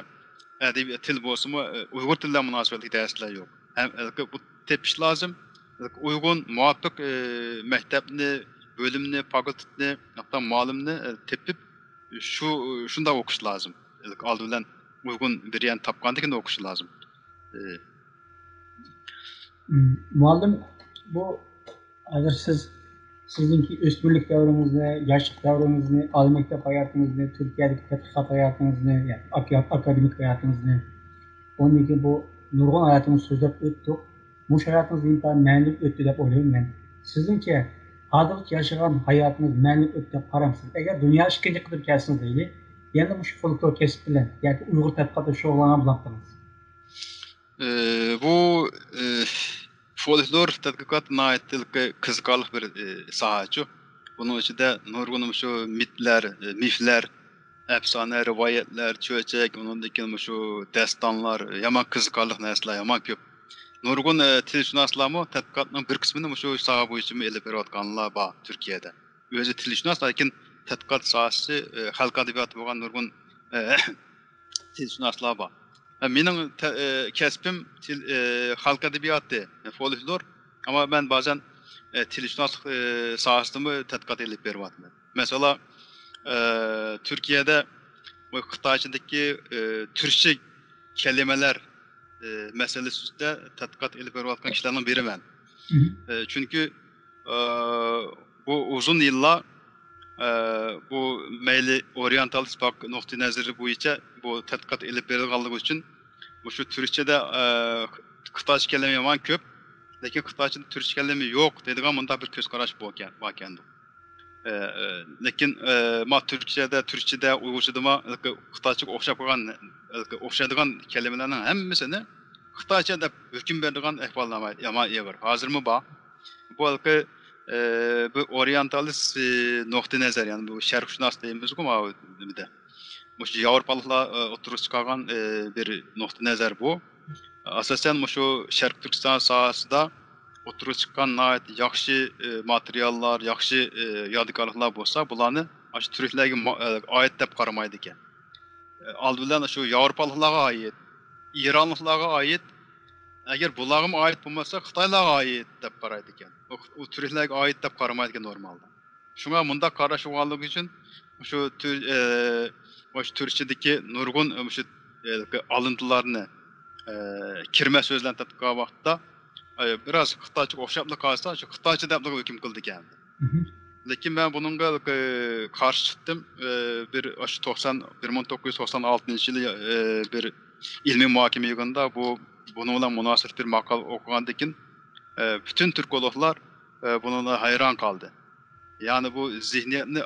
ئەدەبىي تىل بولسىمۇ، ئى، ئۇيغۇر تىلى بىلەن مۇناسىۋەتلىك دەرسلەر يوق. ھەم، ئى، بۇ تېپىش لازىم. ئۇيغۇن مۇۋاپىق، ئى، مەكتەپنى، بۆلۈمنى، فاكۇلتېتنى، ھەتتا مۇئەللىمنى، ئى، تېپىپ، شۇ، شۇنداق ئوقۇش لازىم. ئالدى بىلەن ئۇيغۇن بىر يەرنى تاپقاندىن كېيىن ئوقۇش لازىم. ئى. مۇئەللىم، بۇ ھازىر سىز، سىزنىڭكى ئۆسمۈرلۈك دەۋرىڭىزنى، ياشلىق دەۋرىڭىزنى، ئالىي مەكتەپ ھاياتىڭىزنى، تۈركىيەدىكى تەتقىقات ھاياتىڭىزنى، يەنى ئاكا-، ئاكادېمىك ھاياتىڭىزنى، ئۇندىن كېيىن بۇ نۇرغۇن ھاياتىڭىزنى سۆزلەپ ئۆتتۇق. مۇشۇ ھاياتىڭىز ئىنتايىن مەنىلىك ئۆتتى دەپ ئويلايمەن مەن. سىزنىڭچە، ھازىرغىچە ياشىغان ھاياتىڭىز مەنىلىك ئۆتتى دەپ قارامسىز؟ ئەگەر دۇنياغا ئىككىنچى قېتىم كەلسىڭىز دەيلى، يەنە مۇشۇ فولكلور كەسىپ بىلەن ياكى ئۇيغۇر تەتقىقاتى بىلەن شۇغۇللانغان بولامتىڭىز؟ ئى، بۇ، ئى، فولكلور تەتقىقاتى ناھايىتى قىزىقارلىق بىر، ئى، ساھەچۇ. بۇنىڭ ئىچىدە نۇرغۇن مۇشۇ مىتلەر، ئى، مىفلەر، ئەپسانە، رىۋايەتلەر، چۆچەك، ئۇنىڭدىن كېيىن مۇشۇ داستانلار، يامان قىزىقارلىق نەرسىلەر يامان كۆپ. نۇرغۇن، ئى، تىلشۇناسلارمۇ تەتقىقاتنىڭ بىر قىسمىنى مۇشۇ ساھە بويىچىمۇ ئېلىپ بېرىۋاتقانلار بار تۈركىيەدە. ئۆزى تىلشۇناس، لېكىن تەتقىقات ساھەسى، ئى، خەلق ئەدەبىياتى بولغان نۇرغۇن، ئى، تىلشۇناسلار بار. ھە، مېنىڭ تە-، ئى، كەسپىم تىل، ئى، خەلق ئەدەبىياتى، فولكلور. ئەمما مەن بازەن، ئى، تىلشۇناسلىق، ئى، ساھەسىدىمۇ تەتقىقات ئېلىپ بېرىۋاتىمەن. مەسىلەن، ئى، تۈركىيەدە بۇ خىتايچىدىكى، ئى، تۈركچە كەلىمىلەر، ئى، مەسىلىسى ئۈستىدە تەتقىقات ئېلىپ بېرىۋاتقان كىشىلەرنىڭ بىرىمەن. ئى، چۈنكى، ئى، بۇ ئۇزۇن يىللار، ئى، بۇ مەيلى ئورىيېنتالىست نۇقتىئى نەزىرى بويىچە بۇ تەتقىقات ئېلىپ بېرىلغانلىقى ئۈچۈن، مۇشۇ تۈركچىدە، ئى، خىتايچە كەلىمە يامان كۆپ، لېكىن خىتايچىدا تۈركچە كەلىمە يوق دەيدىغان مۇنداق بىر كۆز قاراش بولكەن-، باركەندۇ. ئى، ئى، لېكىن، ئى، ما تۈركچەدە، تۈركچىدە، ئۇيغۇرچىدىمۇ خىتايچىغا ئوخشاپ قالغان، ئوخشايدىغان كەلىمىلەرنىڭ ھەممىسىنى خىتايچە دەپ ھۆكۈم بېرىدىغان ئەھۋال يامان ئېغىر. ھازىرمۇ بار. بۇ ھېلىقى، ئى، بۇ ئورىيېنتالىست، ئى، نۇقتىئى نەزەر، يەنى بۇ شەرقشۇناس دەيمىزغۇ، ماۋۇ نېمىدە. مۇشۇ ياۋروپالىقلار، ئى، ئوتتۇرىغا چىقارغان، ئى، بىر نۇقتىئى نەزەر بۇ. ئاساسەن مۇشۇ شەرقىي تۈركىستان ساھەسىدە ئوتتۇرىغا چىققان ناھايىتى ياخشى، ئى، ماتېرىياللار، ياخشى، ئى، يادىكارلىقلار بولسا، بۇلارنى ئاشۇ تۈركلەرگە ما-، ئى، ئائىت دەپ قارىمايدىكەن. ئالدى بىلەن شۇ ياۋروپالىقلارغا ئائىت، ئىرانلىقلارغا ئائىت، ئەگەر بۇلارغىمۇ ئائىت بولمىسا، خىتايلارغا ئائىت دەپ قارايدىكەن. ئۇ، ئۇ تۈركلەرگە ئائىت دەپ قارىمايدىكەن نورمالدا. شۇڭا مۇنداق قاراش بولغانلىقى ئۈچۈن شۇ تۈر-، ئە، مۇشۇ تۈركچىدىكى نۇرغۇن، ئە، مۇشۇ، ئە، ئالىنتىلارنى، ئە، كىرمە سۆزلەرنى تەتقىق قىلغان ۋاقىتتا، ئە، بىراز خىتايچىغا ئوخشاپلا قالسا، شۇ خىتايچە دەپلا ھۆكۈم قىلىدىكەن. لېكىن مەن بۇنىڭغا، ئە، قارشى چىقتىم. ئە، بىر، ئاشۇ توقسان، بىر مىڭ توققۇز يۈز توقسان ئالتىنچى يىلى، ئە، بىر ئىلمىي مۇھاكىمە يىغىنىدا بۇ، بۇنىڭ بىلەن مۇناسىۋەتلىك بىر ماقالە ئوقۇغاندىن كېيىن، ئە، پۈتۈن تۈركولوگلار، ئە، بۇنىڭغا ھەيران قالدى. يەنى بۇ زېھنىيەتنى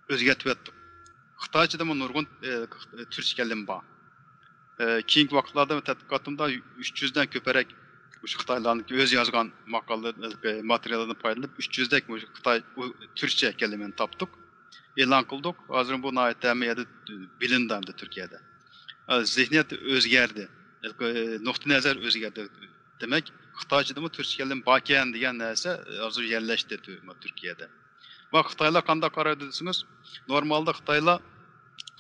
ئۆزگەرتىۋەتتۇق. خىتايچىدىمۇ نۇرغۇن، ئە، تۈركچە كەلىمە بار. ئە، كېيىنكى ۋاقىتلاردا تەتقىقاتىمدا ئۈچ يۈزدىن كۆپرەك مۇشۇ خىتايلارنىڭ ئۆزى يازغان ماقالىلىرى، ماتېرىياللاردىن پايدىلىنىپ، ئۈچ يۈزدەك مۇشۇ خىتاي، ئۇ، تۈركچە كەلىمىنى تاپتۇق. ئېلان قىلدۇق. ھازىر بۇ ناھايىتى ھەممە يەردە بىلىندى ئەمدى تۈركىيەدە. ئە، زېھنىيەت ئۆزگەردى. نۇقتىئى نەزەر ئۆزگەردى. دېمەك، خىتايچىدىمۇ تۈركچە كەلىمە باركەن دېگەن نەرسە ھازىر يەرلەشتى تۈ-، تۈركىيەدە. ۋە خىتايلار قانداق قارايدۇ دېسىڭىز، نورمالدا خىتايلار،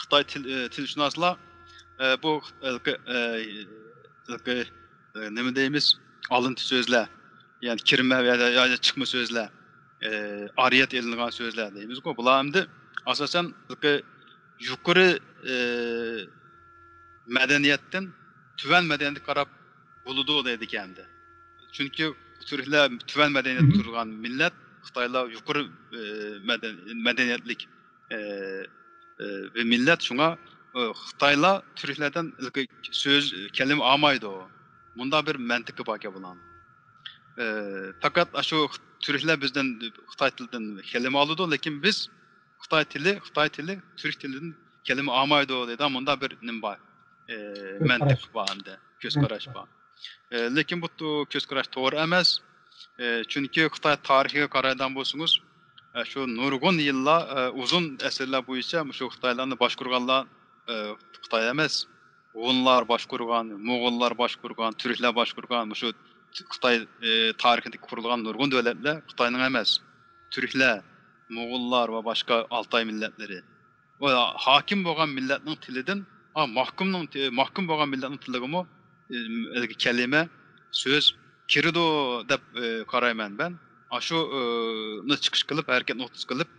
خىتاي تىل، ئە، تىلشۇناسلار، ئە، بۇ ھېلىقى، ئە، ھېلىقى، ئە، نېمە دەيمىز، ئالىنتى سۆزلەر، يەنى كىرمە يا، يا، يا چىقما سۆزلەر، ئە، ئارىيەت ئېلىنغان سۆزلەر دەيمىزغۇ، بۇلار ئەمدى ئاساسەن ھېلىقى يۇقىرى، ئە، مەدەنىيەتتىن تۆۋەن مەدەنىيەتكە قاراپ بولىدۇ دەيدىكەن ئەمدى. چۈنكى تۈركلەر تۆۋەن مەدەنىيەتتە تۇرغان مىللەت، خىتايلار يۇقىرى، ئە، مەدەن-، مەدەنىيەتلىك، ئە، ئە، بىر مىللەت. شۇڭا، ئە، خىتايلار تۈركلەردىن ھېلىقى سۆز، كەلىمە ئالمايدۇ. مۇنداق بىر مەنتىقى باركەن بۇلارنىڭ. ئە، پەقەت ئاشۇ تۈركلەر بىزدىن خىتاي تىلىدىن كەلىمە ئالىدۇ، لېكىن بىز خىتاي تىلى، خىتاي تىلى تۈرك تىلىدىن كەلىمە ئالمايدۇ دەيدىغان مۇنداق بىر نېمە بار، ئە، مەنتىق بار ئەمدى، كۆز قاراش بار. ئە، لېكىن بۇ تو-، كۆز قاراش توغرا ئەمەس. ئە، چۈنكى خىتاي تارىخىغا قارايدىغان بولسىڭىز، ئە، شۇ نۇرغۇن يىللار، ئە، ئۇزۇن ئەسىرلەر بويىچە مۇشۇ خىتايلارنى باشقۇرغانلار، ئە، خىتاي ئەمەس. ھونلار باشقۇرغان، موغۇللار باشقۇرغان، تۈركلەر باشقۇرغان، مۇشۇ خىتاي، ئى، تارىخىدىكى قۇرۇلغان نۇرغۇن دۆلەتلەر خىتاينىڭ ئەمەس. تۈركلەر، موغۇللار ۋە باشقا ئالتاي مىللەتلىرى. ۋە ھاكىم بولغان مىللەتنىڭ تىلىدىن، ئا، ماھكۇمنىڭ تى-، ماھكۇم بولغان مىللەتنىڭ تىلىغىمۇ، ئى، ھېلىقى كەلىمە، سۆز كىرىدۇ دەپ، ئى، قارايمەن مەن. ئاشۇ، ئى، نى چىقىش قىلىپ، ھەرىكەت نۇقتىسى قىلىپ،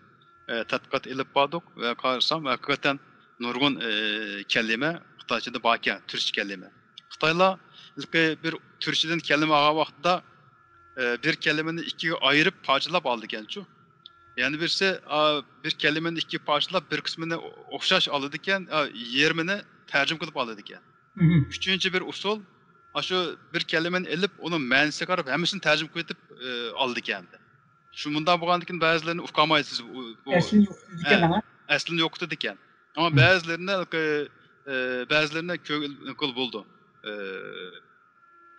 ئە، تەتقىقات ئېلىپ باردۇق ۋە قارىسام، ھەقىقەتەن نۇرغۇن، ئە، كەلىمە خىتايچىدا باركەن، تۈركچە كەلىمە. خىتايلار ھېلىقى بىر تۈركچىدىن كەلىمە ئالغان ۋاقتىدا، ئە، بىر كەلىمىنى ئىككىگە ئايرىپ، پارچىلاپ ئالىدىكەنچۇ. يەنە بىرسى، ئا، بىر كەلىمىنى ئىككىگە پارچىلاپ، بىر قىسمىنى ئوخشاش ئالىدىكەن، ئا، يېرىمىنى تەرجىمە قىلىپ ئالىدىكەن. مھم. ئۈچىنچى بىر ئۇسۇل، ئاشۇ بىر كەلىمىنى ئېلىپ، ئۇنىڭ مەنىسىگە قاراپ، ھەممىسىنى تەرجىمە قىلىۋېتىپ، ئە، ئالىدىكەن. شۇ مۇنداق بولغاندىكىن بەزىلىرىنى ئۇقالمايسىز. ئۇ، ئۇ، ئەسلىنى يوقىتىدىكەن، ھە، ئەسلىنى يوقىتىدىكەن. ئەمما مم. بەزىلىرىنى، ئە، بەزىلىرىنى كۆ-، قىلغىلى بولىدۇ. ئە،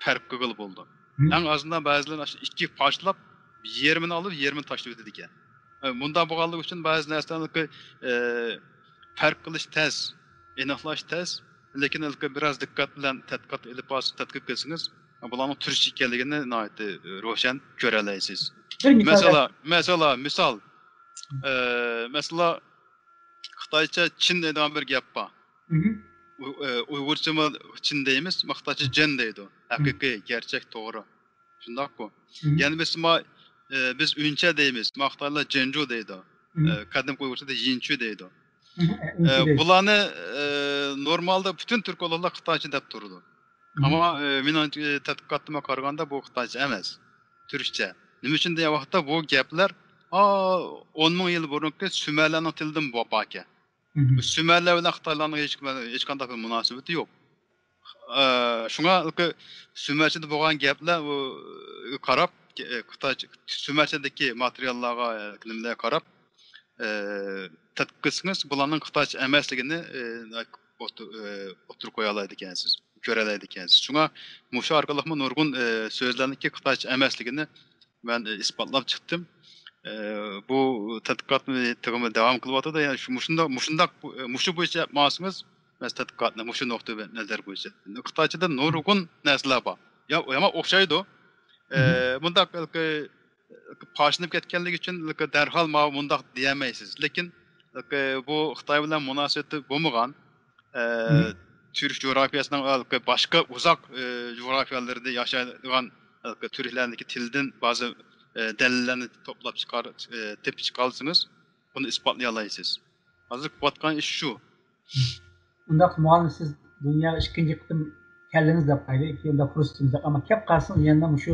پەرق قىلغىلى بولىدۇ. مم. ئەڭ ئازىندىن بەزىلىرىنى ئاشۇ ئىككىگە پارچىلاپ، يېرىمىنى ئالىپ، يېرىمىنى تاشلىۋېتىدىكەن. ئە، مۇنداق بولغانلىقى ئۈچۈن بەزى نەرسىلەرنى، ئە، پەرق قىلىش تەس، ئېنىقلاش تەس. لېكىن بىراز دىققەت بىلەن تەتقىقات ئېلىپ بارسا، تەتقىق قىلسىڭىز، بۇلارنىڭ تۈركچە ئىكەنلىكىنى ناھايىتى روشەن كۆرەلەيسىز. بىر مىسال مەسىلەن، بەر- مەسىلەن، مىسال، ئە، مەسىلەن، خىتايچە چىن دەيدىغان بىر گەپ بار. مھم. ئۇ-، ئە، ئۇيغۇرچىمۇ چىن دەيمىز، خىتايچە جىن دەيدۇ. ھەقىقىي، گەرچەك، توغرا. شۇنداققۇ؟ مھم. يەنە بىرسى ما، ئە، بىز ئۈنچە دەيمىز، ما خىتايلار جېنجۇ دەيدۇ. مھم. ئە، قەدىمكى ئۇيغۇرچىدا يىنچۈ دەيدۇ. مھم. ئە، ئە، ئۈنچە دەيدۇ. بۇلارنى، ئە، نورمالدا پۈتۈن تۈركولوگلار خىتايچە دەپ تۇرىدۇ. مھم. ئەمما، ئە، مېنىڭ، ئە، تەتقىقاتىمغا قارىغاندا بۇ خىتايچە ئەمەس. تۈركچە. نېمە ئۈچۈن دېگەن ۋاقىتتا بۇ گەپلەر، ئا، ئون مىڭ يىل بۇرۇنقى سۈمەرلەرنىڭ تىلىدىن بو-، باركەن. مھم. سۈمەرلەر بىلەن خىتايلارنىڭ ھېچ، ھېچقانداق بىر مۇناسىۋىتى يوق. ئە، شۇڭا سۈمەرچىدە بولغان گەپلەر، ئۇ، قاراپ، ئە، خىتاي، سۈمەرچىدىكى ماتېرىياللارغا، ئە، نېمىلەرگە قاراپ، ئە، تەتقىق قىلسىڭىز، بۇلارنىڭ خىتايچە ئەمەسلىكىنى، ئە، ئوتتۇ-، ئە، ئوتتۇرىغا قويالايدىكەنسىز، كۆرەلەيدىكەنسىز. شۇڭا مۇشۇ ئارقىلىقمۇ نۇرغۇن، ئە، سۆزلەرنىڭكى خىتايچە ئەمەسلىكىنى مەن، ئە، ئىسپاتلاپ چىقتىم. ئە، بۇ تەتقىقاتنى تېخىمۇ داۋام قىلىۋاتىدۇ. يەنى شۇ، مۇشۇنداق، مۇشۇنداق، ئە، مۇشۇ بويىچە ئېلىپ ماڭسىڭىز، مەسىلەن، تەتقىقاتنى مۇشۇ نۇقتىئى نەزەر بويىچە. خىتايچىدا نۇرغۇن نەرسىلەر بار. يا، يامان ئوخشايدۇ. ئە، مھم. مۇنداق، ئە، پارچىلىنىپ كەتكەنلىكى ئۈچۈن دەرھال ماۋۇ مۇنداق دېيەلمەيسىز. لېكىن بۇ خىتاي بىلەن مۇناسىۋىتى بولمىغان، ئە، مھم. تۈرك جۇغراپىيەسىنىڭ باشقا ئۇزاق، ئە، جۇغراپىيەلىرىدە ياشايدىغان تۈركلەرنىڭكى تىلىدىن بەزى، ئە، دەلىللەرنى توپلاپ چىقار-، ئە، تېپىپ چىقالىسىڭىز، بۇنى ئىسپاتلىيالايسىز. ھازىر قىلىۋاتقان ئىش شۇ. ئۇنداق مۇئەللىم، سىز دۇنياغا ئىككىنچى قېتىم كەلدىڭىز دەپ قارايلى، كېيىن ئۇنداق پۇرسىتىمىز يوق، ئەمما كەپ قالسىڭىز يەنە مۇشۇ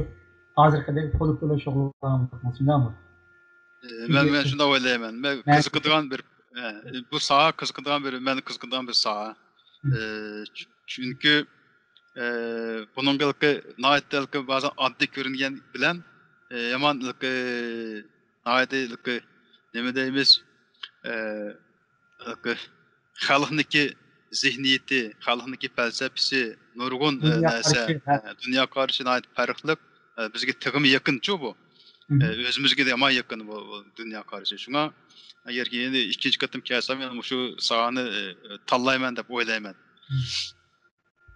ھازىرقىدەك فولكلور شۇغۇللانغان بولىدىكەنسىز، شۇنداقمۇ؟ ئى، مەن، مەن شۇنداق ئويلايمەن. مەن مەن قىزىقىدىغان بىر، ئە، بۇ ساھە قىزىقىدىغان بىر، مەن قىزىقىدىغان بىر ساھە. مم. ئى، چۈ-، چۈنكى، ئى، بۇنىڭغا ھېلىقى ناھايىتى ھېلىقى بەزەن ئاددىي كۆرۈنگەن بىلەن، ئى، يامان ھېلىقى ناھايىتى ھېلىقى نېمە دەيمىز، ئى، ھېلىقى خەلقنىڭكى زېھنىيىتى، خەلقنىڭكى پەلسەپىسى، نۇرغۇن، ئى، دۇنيا نەرسە، قارىشى، ھە. ئى، دۇنيا قارىشى ناھايىتى پەرقلىق. ئى، بىزگە تېخىمۇ يېقىنچۇ بۇ. ئۆزىمىزگە يامان يېقىن بۇ دۇنيا قارىشى. شۇڭا ئەگەر يەنە ئىككىنچى قېتىم كەلسەم، يەنە مۇشۇ ساھەنى تاللايمەن دەپ ئويلايمەن.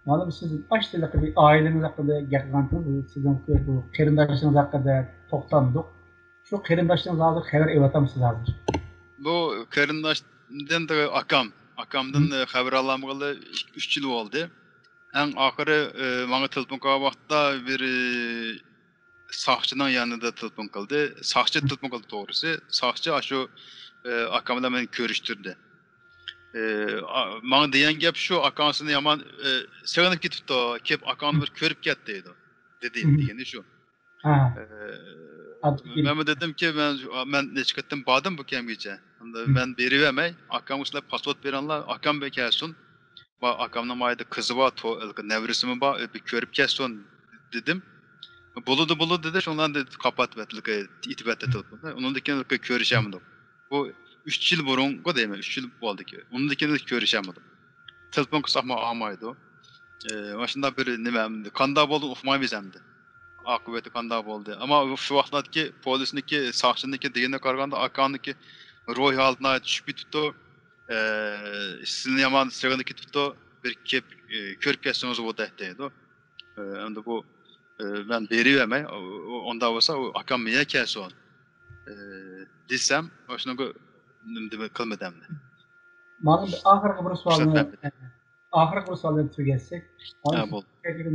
مانا سىز ئاشۇ ھېلىقى بىر ئائىلىڭىز ھەققىدە گەپ قىلغانتىڭىز، سىزنىڭ بۇ قېرىنداشىڭىز ھەققىدە توختالمىدۇق. شۇ قېرىنداشىڭىز ھازىر خەۋەر ئېلىۋاتامسىز ھازىر؟ بۇ قېرىنداشتىن ئاكام، ئاكامدىن خەۋەر ئالالمىغىلى ئۈچ يىل بولدى. ئەڭ ئاخىرى ماڭا تېلېفون قىلغان ۋاقىتتا بىر ساقچىنىڭ يېنىدا تېلېفون قىلدى. ساقچى تېلېفون قىلدى توغرىسى. ساقچى ئاشۇ ئاكام بىلەن مېنى كۆرۈشتۈردى. ماڭا دېگەن گەپ شۇ، ئاكاڭ سېنى يامان سېغىنىپ كېتىپتۇ، كېلىپ ئاكاڭنى بىر كۆرۈپ كەت دەيدۇ، دېدى دېگىنى شۇ. مەنمۇ دېدىمكى، مەن مەن نەچچە قېتىم باردىم بۇ كەمگىچە. مەن بېرىۋەرمەي، ئاكامغا شۇنداق پاسپورت بېرىڭلار، ئاكام بىر كەلسۇن. ئاكامنىڭ مايدا قىزى بار، نەۋرىسىمۇ بار، بىر كۆرۈپ كەتسۇن دېدىم. بولىدۇ، بولىدۇ دېدى، شۇنىڭ بىلەن قاپاتىۋەتتى، ئېتىۋەتتى تېلېفوننى. ئۇنىڭدىن كېيىن كۆرۈشەلمىدۇق. بۇ ئۈچ يىل بۇرۇنقى دەيمەن، ئۈچ يىل بولدىكى. ئۇنىڭدىن كېيىن كۆرۈشەلمىدۇق. تېلېفون قىلساقمۇ ئالمايدۇ. مانا شۇنداق بىر نېمە، قانداق بولدى ئۇقمايمىز ئەمدى. ئاقىۋىتى قانداق بولدى. ئەمما شۇ ۋاقىتلاردىكى پولىسنىڭكى، ساقچىنىڭكى دېگىنىگە قارىغاندا ئاكامنىڭكى روھىي ھالىتى ناھايىتى چۈشۈپ كېتىپتۇ. سىزنى يامان سېغىنىپ كېتىپتۇ. بىر كېلىپ كۆرۈپ كەتسىڭىز بولدى دەيدۇ. ئەمدى بۇ مەن بېرىۋەرمەي، ئۇنداق بولسا ئۇ ئاكام مېيە كەلسۇن دېسەم، شۇنىڭغا نېمە قىلمىدى ئەمدى. مانا ئاخىرقى بىر سوئالنى، ئاخىرقى بىر سوئال بىلەن تۈگەتسەك.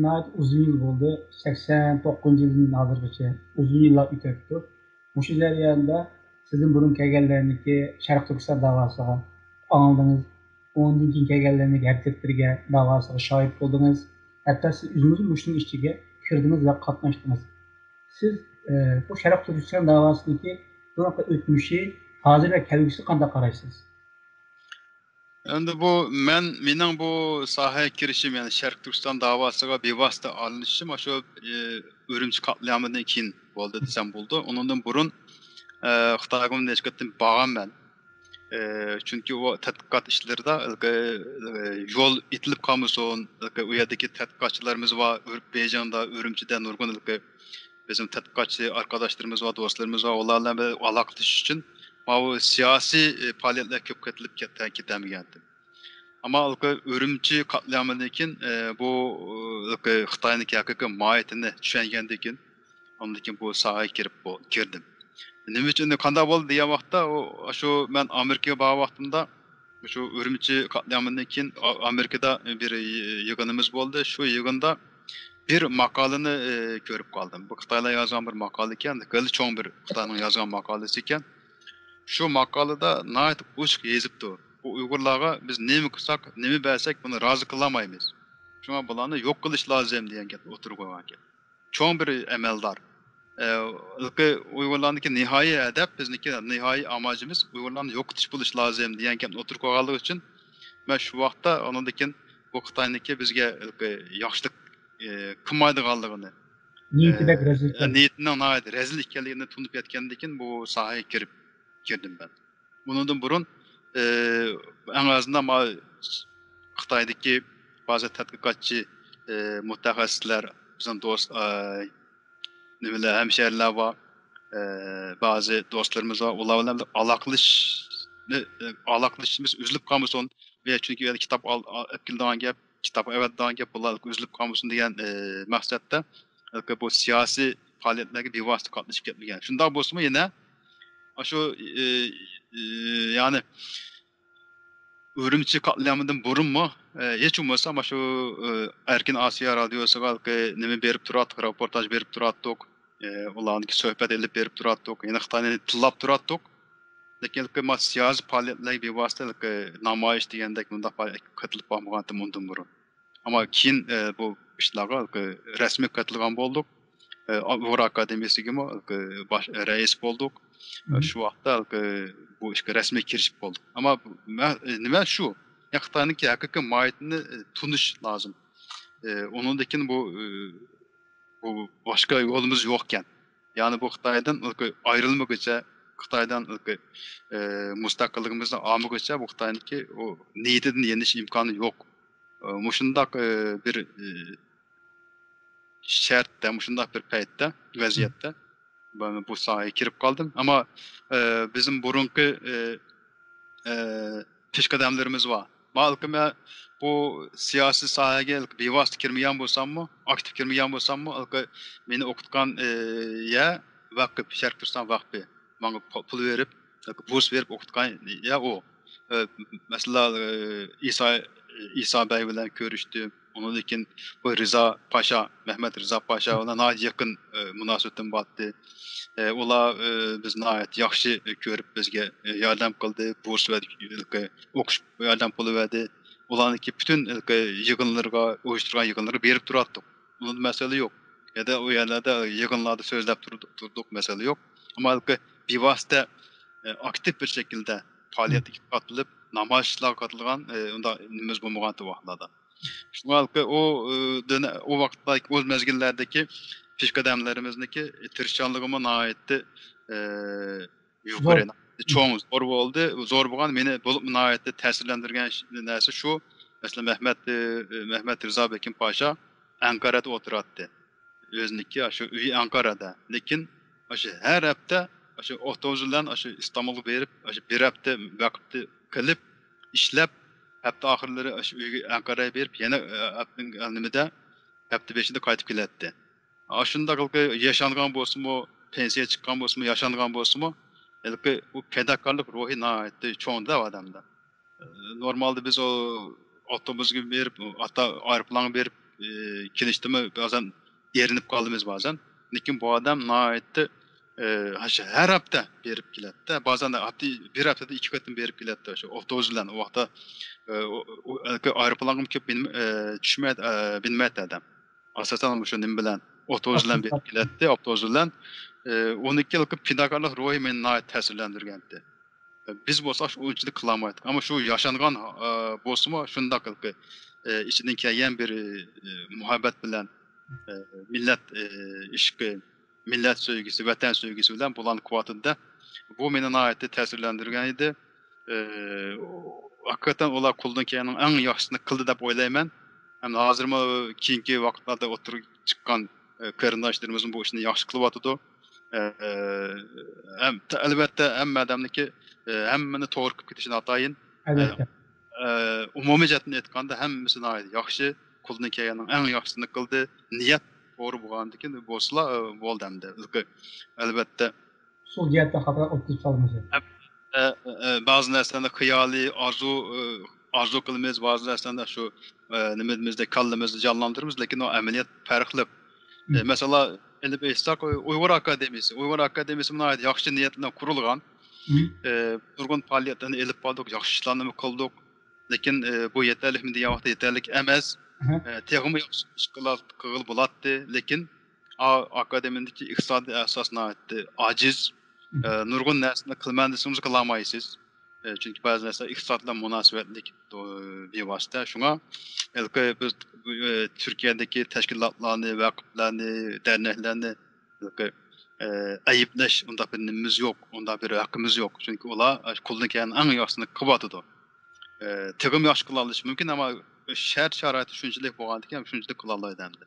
ناھايىتى ئۇزۇن يىل بولدى، سەكسەن توققۇزىنچى يىلدىن ھازىرغىچە ئۇزۇن يىللار ئۆتۈپتۇ. مۇشۇ جەرياندا سىزدىن بۇرۇن كەلگەنلەرنىڭكى شەرقىي تۈركىستان داۋاسىغا ئاڭلىدىڭىز، ئۇنىڭدىن كېيىن كەلگەنلەرنىڭكى ھەرىكەتلىرىگە، داۋاسىغا شاھىت بولدىڭىز، ھەتتا سىز ئۆزىڭىزمۇ مۇشۇنىڭ ئىچىگە كىردىڭىز ۋە قاتناشتىڭىز. سىز بۇ شەرقىي تۈركىستان داۋاسىدىكى بۇرۇنقى ئۆتمۈشى، ھازىر ۋە كەلگۈسىگە قانداق قارايسىز؟ ئەمدى بۇ مەن، مېنىڭ بۇ ساھەگە كىرىشىم، يەنى شەرقىي تۈركىستان داۋاسىغا بىۋاسىتە ئارىلىشىشىم ئاشۇ ئۈرۈمچى قاتلىئامىدىن كېيىن بولدى دېسەم بولىدۇ. ئۇنىڭدىن بۇرۇن خىتايغا نەچچە قېتىم بارغانمەن. چۈنكى ئۇ تەتقىقات ئىشلىرىدا يول ئېتىلىپ قالمىسۇن، ئۇ يەردىكى تەتقىقاتچىلىرىمىز بار، بېيجىڭدا، ئۈرۈمچىدە نۇرغۇن بىزنىڭ تەتقىقاتچى ئارقىداشلىرىمىز بار، دوستلىرىمىز بار، ئۇلار بىلەن بىر ئالاقىلىشىش ئۈچۈن ماۋۇ سىياسىي پائالىيەتلەر كۆپ قېتىلىپ كەتمىگەنتىم. ئەمما ئۈرۈمچى قاتلىئامىدىن كېيىن بۇ خىتاينىڭكى ھەقىقىي ماھىيىتىنى چۈشەنگەندىن كېيىن، ئاندىن كېيىن بۇ ساھەگە كىرىپ كىردىم. نېمە ئۈچۈن، قانداق بولدى دېگەن ۋاقىتتا، شۇ مەن ئامېرىكىغا بارغان ۋاقتىمدا، شۇ ئۈرۈمچى قاتلىئامىدىن كېيىن ئامېرىكىدا بىر يىغىنىمىز بولدى. شۇ يىغىندا بىر ماقالىنى كۆرۈپ قالدىم. بۇ خىتايلار يازغان بىر ماقالە ئىكەن، خېلى چوڭ بىر خىتاينىڭ يازغان ماقالىسى ئىكەن. شۇ ماقالىدا ناھايىتى ئوچۇق يېزىپتۇ. بۇ ئۇيغۇرلارغا بىز نېمە قىلساق، نېمە بەرسەك، بۇنى رازى قىلالمايمىز. شۇڭا بۇلارنى يوق قىلىش لازىم دېگەن گەپنى ئوتتۇرىغا قويغان ئىكەن. چوڭ بىر ئەمەلدار. ئۇيغۇرلارنىڭكى نىھايىي ھەدەپ، بىزنىڭكى نىھايىي ئاماجىمىز ئۇيغۇرلارنى يوقىتىش بولۇش لازىم دېگەن گەپنى ئوتتۇرىغا قويغانلىقى ئۈچۈن، مەن شۇ ۋاقىتتا ئۇنىڭدىن كېيىن بۇ خىتاينىڭكى بىزگە ياخشىلىق قىلمايدىغانلىقىنى، نىيىتى بەك رەزىل ئىكەن. نىيىتىنىڭ ناھايىتى رەزىل ئىكەنلىكىنى تونۇپ يەتكەندىن كېيىن بۇ ساھەگە كىرىپ كىردىم مەن. ئۇنىڭدىن بۇرۇن ئەڭ ئازىندان مانا خىتايدىكى بەزى تەتقىقاتچى مۇتەخەسسىسلەر، بىزنىڭ دوست نېمىلەر، ھەمشەھىرلەر بار، بەزى دوستلىرىمىز بار، ئۇلار بىلەن بىر ئالاقىلىشىشنى، ئالاقىلىشىشىمىز ئۈزۈلۈپ قالمىسۇن. چۈنكى ئۇ يەردە كىتاب ئەپ كېلىدىغان گەپ، كىتاب ئەۋەتىدىغان گەپ، بۇلار ئۈزۈلۈپ قالمىسۇن دېگەن مەقسەتتە بۇ سىياسىي پائالىيەتلەرگە بىۋاسىتە قاتنىشىپ كەتمىگەن. شۇنداق بولسىمۇ يەنە شۇ، يەنى ئۈرۈمچى قاتلىئامىدىن بۇرۇنمۇ، ھېچ بولمىسا مانا شۇ ئەركىن ئاسىيا رادىيوسىغا نېمە بېرىپ تۇراتتۇق، رېپورتاج بېرىپ تۇراتتۇق، ئۇلارنىڭكى سۆھبەت ئېلىپ بېرىپ تۇراتتۇق، يەنە خىتاينى تىللاپ تۇراتتۇق. لېكىن مانا سىياسىي پائالىيەتلەرگە بىۋاسىتە نامايىش دېگەندەك مۇنداق پائالىيەتكە قېتىلىپ باقمىغانتىم ئۇندىن بۇرۇن. ئەمما كېيىن بۇ ئىشلارغا رەسمىي قېتىلغان بولدۇق. ئۇيغۇر ئاكادېمىيىسىگىمۇ باش رەئىس بولدۇق. شۇ ۋاقىتتا بۇ ئىشقا رەسمىي كىرىشىپ بولدۇق. ئەمما نېمە شۇ، خىتاينىڭكى ھەقىقىي ماھىيىتىنى تونۇش لازىم. ئۇنىڭدىن كېيىن بۇ، بۇ باشقا يولىمىز يوقكەن. يەنى بۇ خىتايدىن ئايرىلمىغۇچە، خىتايدىن مۇستەقىللىقىمىزنى ئالمىغۇچە بۇ خىتاينىڭكى ئۇ نىيىتىدىن يېنىش ئىمكانى يوق. مۇشۇنداق بىر شەرتتە، مۇشۇنداق بىر پەيتتە، ۋەزىيەتتە بۇ ساھەگە كىرىپ قالدىم. ئەمما، ئە، بىزنىڭ بۇرۇنقى، ئە، ئە، پېشقەدەملىرىمىز بار. بەلكىم مەن بۇ سىياسىي ساھەگە بىۋاسىتە كىرمىگەن بولساممۇ، ئاكتىپ كىرمىگەن بولساممۇ، مېنى ئوقۇتقان، ئە، يەر ۋەقىپ، شەرقىي تۈركىستان ۋەقپى. ماڭا پۇ-، پۇل بېرىپ، بۇرس بېرىپ ئوقۇتقان يەر ئۇ. ئە، مەسىلەن، ئە، ئىسا، ئىسا بەگ بىلەن كۆرۈشتۈم. ئۇنىڭدىن كېيىن بۇ رىزا پاشا، مەھمەت رىزا پاشا بىلەن ناھايىتى يېقىن، ئە، مۇناسىۋىتىم بارتتى. ئە، ئۇلار، ئە، بىزنى ناھايىتى ياخشى كۆرۈپ، بىزگە، ئە، ياردەم قىلدى، بۇرس بەردى، ئوقۇش ياردەم پۇلى بەردى. ئۇلارنىڭكى پۈتۈن يىغىنلىرىغا، ئۇيۇشتۇرغان يىغىنلىرىغا بېرىپ تۇراتتۇق. ئۇنىڭدا مەسىلە يوق. يا دا ئۇ يەرلەردە يىغىنلاردا سۆزلەپ تۇردۇق، تۇردۇق، مەسىلە يوق. ئەمما بىۋاسىتە، ئە، ئاكتىپ بىر شەكىلدە پائالىيەتكە قاتنىشىپ، نامايىشلارغا قاتنىشىدىغان، ئە، ئۇنداق نېمىمىز بولمىغانتى ۋاقىتلاردا. شۇڭا ئۇ، ئە، دۆنە-، ئۇ ۋاقىتتا ئۇ مەزگىللەردىكى پېشقەدەملىرىمىزنىڭكى تىرىشچانلىقىمۇ ناھايىتى، ئە، يۇقىرى، زور. چوڭ، زور بولدى. زور بولغان، مېنى بولۇپمۇ ناھايىتى تەسىرلەندۈرگەن ش-، نەرسە شۇ. مەسىلەن، مەھمەت، ئە، مەھمەت رىزا بېكىم پاشا ئەنقەرەدە ئولتۇراتتى. ئۆزىنىڭكى ئاشۇ ئۆيى ئەنقەرەدە. لېكىن ئاشۇ ھەر ھەپتە ئاشۇ ئاپتوبۇس بىلەن ئاشۇ ئىستانبۇلغا بېرىپ، ئاشۇ بىر ھەپتە ۋاقىت قىلىپ، ئىشلەپ، ھەپتە ئاخىرلىرى ئاشۇ ئۆيگە ئەنقەرەگە بېرىپ، يەنە، ئە، ھەپتىنىڭ، ئە، نېمىدە، ھەپتە بېشىدا قايتىپ كېلەتتى. ئاشۇنداق ياشانغان بولسىمۇ، پېنسىيە چىققان بولسىمۇ، ياشانغان بولسىمۇ، ھېلىقى ئۇ پىداكارلىق روھى ناھايىتى چوڭدا ئادەمدە. نورمالدا بىز ئۇ ئاپتوبۇسقا بېرىپ، ئاتا ئايروپىلانغا بېرىپ، ئى، كېلىشتىمۇ بەزەن ئېرىنىپ قالىمىز بەزەن. لېكىن بۇ ئادەم ناھايىتى، ئى، ھەر ھەپتە بېرىپ كېلەتتى. بەزەن ھەپتە، بىر ھەپتىدە ئىككى قېتىم بېرىپ كېلەتتى شۇ ئاپتوبۇس بىلەن. ئۇ ۋاقىتتا، ئى، ئۇ، ئۇ، ئايروپىلانغىمۇ كۆپ بىنم-، ئى، چۈشمەيتتى، ئى، بىنمەيتتى ئادەم. ئاساسەن مۇشۇ نېمە بىلەن، ئاپتوبۇس بىلەن بېرىپ كېلەتتى، ئاپتوبۇس بىلەن. ئى، ئۇنىڭكى پىداكارلىق روھى مېنى ناھايىتى تەسىرلەندۈرگەنتى. بىز بولساق شۇ ئۇنچىلىك قىلالمايتتۇق. ئەمما شۇ ياشانغان، ئە، بولسىمۇ شۇنداق، ئە، ئىچىدىن كەلگەن بىر، ئە، مۇھەببەت بىلەن، ئە، مىللەت، ئە، ئىشقى، مىللەت سۆيگۈسى، ۋەتەن سۆيگۈسى بىلەن بۇلارنى قىلىۋاتىدۇ-دە. بۇ مېنى ناھايىتى تەسىرلەندۈرگەن ئىدى. ئە، ھەقىقەتەن ئۇلار قولىدىن كەلگەننىڭ ئەڭ ياخشىسىنى قىلدى دەپ ئويلايمەن. ھەم ھازىرمۇ كېيىنكى ۋاقىتلاردا ئوتتۇرىغا چىققان، ئە، قېرىنداشلىرىمىزمۇ بۇ ئىشنى ياخشى قىلىۋاتىدۇ. ئە، ھەم، ئەلۋەتتە، ھەممە ئادەمنىڭكى، ئە، ھەممىنى توغرا قىلىپ كېتىشى ناتايىن. ئەلۋەتتە. ئە، ئە، ئومۇمىي جەھەتتىن ئېيتقاندا، ھەممىسى ناھايىتى ياخشى. قولىدىن كەلگەننىڭ ئەڭ ياخشىسىنى قىلدى. نىيەت توغرا بولغاندىكىن بولسىلا، ئە، بولدى ئەمدى. ئەلۋەتتە. ئۇسۇل جەھەتتە خاتا ئوتتۇرىغا سالمىسۇن. ئە، ئە، ئە، بەزى نەرسىلەرنى خىيالىي، ئارزۇ، ئە، ئارزۇ قىلىمىز، بەزى نەرسىلەرنى شۇ، ئە، نېمىمىزدە، كاللىمىزدا جانلاندۇرىمىز، لېكىن ئۇ ئەمەلىيەت پەرقلىق. ئە، مەسىلەن، ئېلىپ ئېيتساق، ئۇيغۇر ئاكادېمىيىسى، ئۇيغۇر ئاكادېمىيىسى ناھايىتى ياخشى نىيەت بىلەن قۇرۇلغان. ئە، نۇرغۇن پائالىيەتلەرنى ئېلىپ باردۇق، ياخشى ئىشلارنىمۇ قىلدۇق. لېكىن، ئە، بۇ يېتەرلىكمۇ دېگەن ۋاقىتتا يېتەرلىك ئەمەس. ئە، تېخىمۇ ياخشى ئىش قىلار، قىلغىلى بولاتتى. لېكىن ئا-، ئاكادېمىيەدىكى ئىقتىسادىي ئاساس ناھايىتى ئاجىز. ئە، نۇرغۇن نەرسىنى قىلىمەن دېسىڭىز قىلالمايسىز. ئە، چۈنكى بەزى نەرسىلەر ئىقتىساد بىلەن مۇناسىۋەتلىك، ئۇ، بىۋاسىتە. شۇڭا ھېلىقى بىز، ئە، تۈركىيەدىكى تەشكىلاتلارنى، ۋەقىپلەرنى، دەرنەكلەرنى ھېلىقى، ئە، ئەيىبلەش ئۇنداق بىر نېمىمىز يوق، ئۇنداق بىر ھەققىمىز يوق. چۈنكى ئۇلار قولىدىن كەلگەن ئەڭ ياخشىسىنى قىلىۋاتىدۇ. ئە، تېخىمۇ ياخشى قىلالىشى مۇمكىن، ئەمما شەرت-شارائىتى شۇنچىلىك بولغاندىكىن، شۇنچىلىك قىلالايدۇ ئەمدى.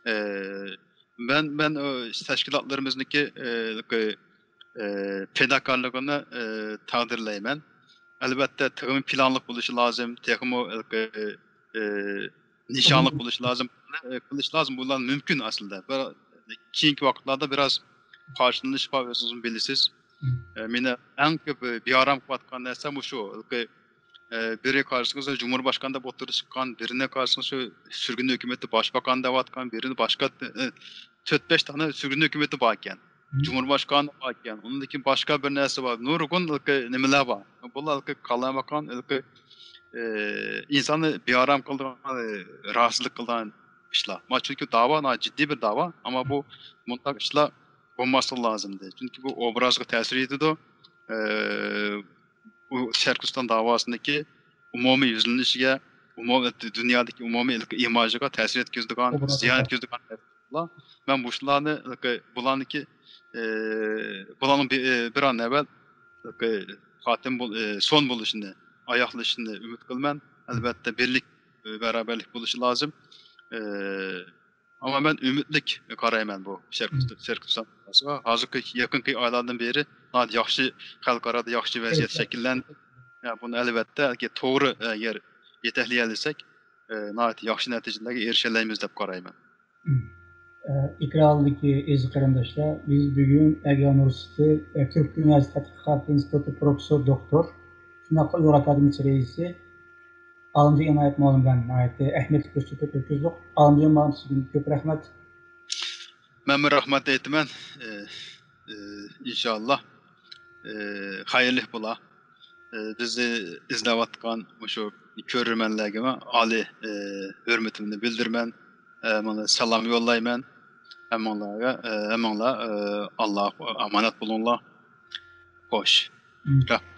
ئە، مەن، مەن، ئە، تەشكىلاتلىرىمىزنىڭكى، ئە، ئە، پىداكارلىقىنى، ئە، تەقدىرلەيمەن. ئەلۋەتتە، تېخىمۇ پىلانلىق بولۇشى لازىم، تېخىمۇ، ئە، ئە، نىشانلىق بولۇشى لازىم، ئە، قىلىش لازىم. بۇلار مۇمكىن ئەسلىدە. بىر، كېيىنكى ۋاقىتلاردا بىراز پارچىلىنىش بار، ئۆزىڭىزمۇ بىلىسىز. ئە، مېنى ئەڭ كۆپ، ئە، بىئارام قىلىۋاتقان نەرسە مۇشۇ. ئە، بىرى قارىسىڭىز جۇمھۇرباشقان دەپ ئوتتۇرىغا چىققان، بىرىنى قارىسىڭىز شۇ سۈرگۈن ھۆكۈمىتى باشباقان دەۋاتقان، بىرىنى باشقا، ئە، تۆت-بەش دانە سۈرگۈن ھۆكۈمىتى باركەن. جۇمھۇرباشقانى باركەن. ئۇندىن كېيىن باشقا بىر نەرسە بار. نۇرغۇن نېمىلەر بار. بۇلار كاللاماقان، ئە، ئىنساننى بىئارام قىلىدىغان، ئە، راھەتسىزلىك قىلىدىغان ئىشلار. ما، چۈنكى داۋا، ناھايىتى جىددىي بىر داۋا. ئەمما بۇ مۇنداق ئىشلار بولماسلىقى لازىمدى. چۈنكى بۇ ئوبرازغا تەسىر يېتىدۇ. ئە، بۇ شەرقىي تۈركىستان داۋاسىنىڭكى ئومۇمىي يۈزلىنىشىگە، ئومۇمىي، دۇنيادىكى ئومۇمىي ئىماژىغا تەسىر يەتكۈزىدىغان، زىيان يەتكۈزىدىغان نەرسىلەر. مەن مۇشۇلارنى، بۇلارنىڭكى، ئە، بۇلارنىڭ بىر، بىر ئان ئەۋۋەل، خاتىم بول-، ئە، سون بولۇشىنى، ئاياغلىشىشىنى ئۈمىد قىلىمەن. ئەلۋەتتە، بىرلىك، ئە، بەرابەرلىك بولۇشى لازىم. ئە، ئەمما مەن ئۈمىدلىك قارايمەن بۇ شەرقىي، شەرقىي تۈركىستان ھازىرقى يېقىنقى ئايلاردىن بېرى ناھايىتى ياخشى، خەلقئارادا ياخشى ۋەزىيەت شەكىللەندى. يا، بۇنى ئەلۋەتتە توغرا، ئە، يەر يېتەكلىيەلىسەك، ئە، ناھايىتى ياخشى نەتىجىلەرگە ئېرىشەلەيمىز دەپ قارايمەن. ئىكرامدىكى ئەزىز قېرىنداشلار، بىز بۈگۈن ئەگە ئۇنىۋېرسىتېتى، ئە، تۈركىي ئۇنىۋېرسىتېت تەتقىقات ئىنستىتۇتى پروفېسسور دوكتور، شۇنداقلا ئۇيغۇر ئاكادېمىيىسى رەئىسى ئالىمجان ئىنايەت مۇئەللىم بىلەن ناھايىتى ئەھمىيەتلىك كۆرۈشۈپ ئۆتكۈزدۇق. ئالىمجان مۇئەللىم، سىزگە كۆپ رەھمەت. مەنمۇ رەھمەت ئېيتىمەن. ئى، ئى، ئىنشاللا، ئى، خەيرلىك بولا. ئى، بىزنى ئىزدەۋاتقان مۇشۇ كۆرۈرمەنلەرگىمۇ ئالىي، ئى، ھۆرمىتىمنى بىلدۈرىمەن. ئى، مانا سالام يوللايمەن. ھەممىڭلارغا، ئى، ھەممىڭلار، ئى، ئاللاغا ئامانەت بولۇڭلار. خوش. رەھمەت.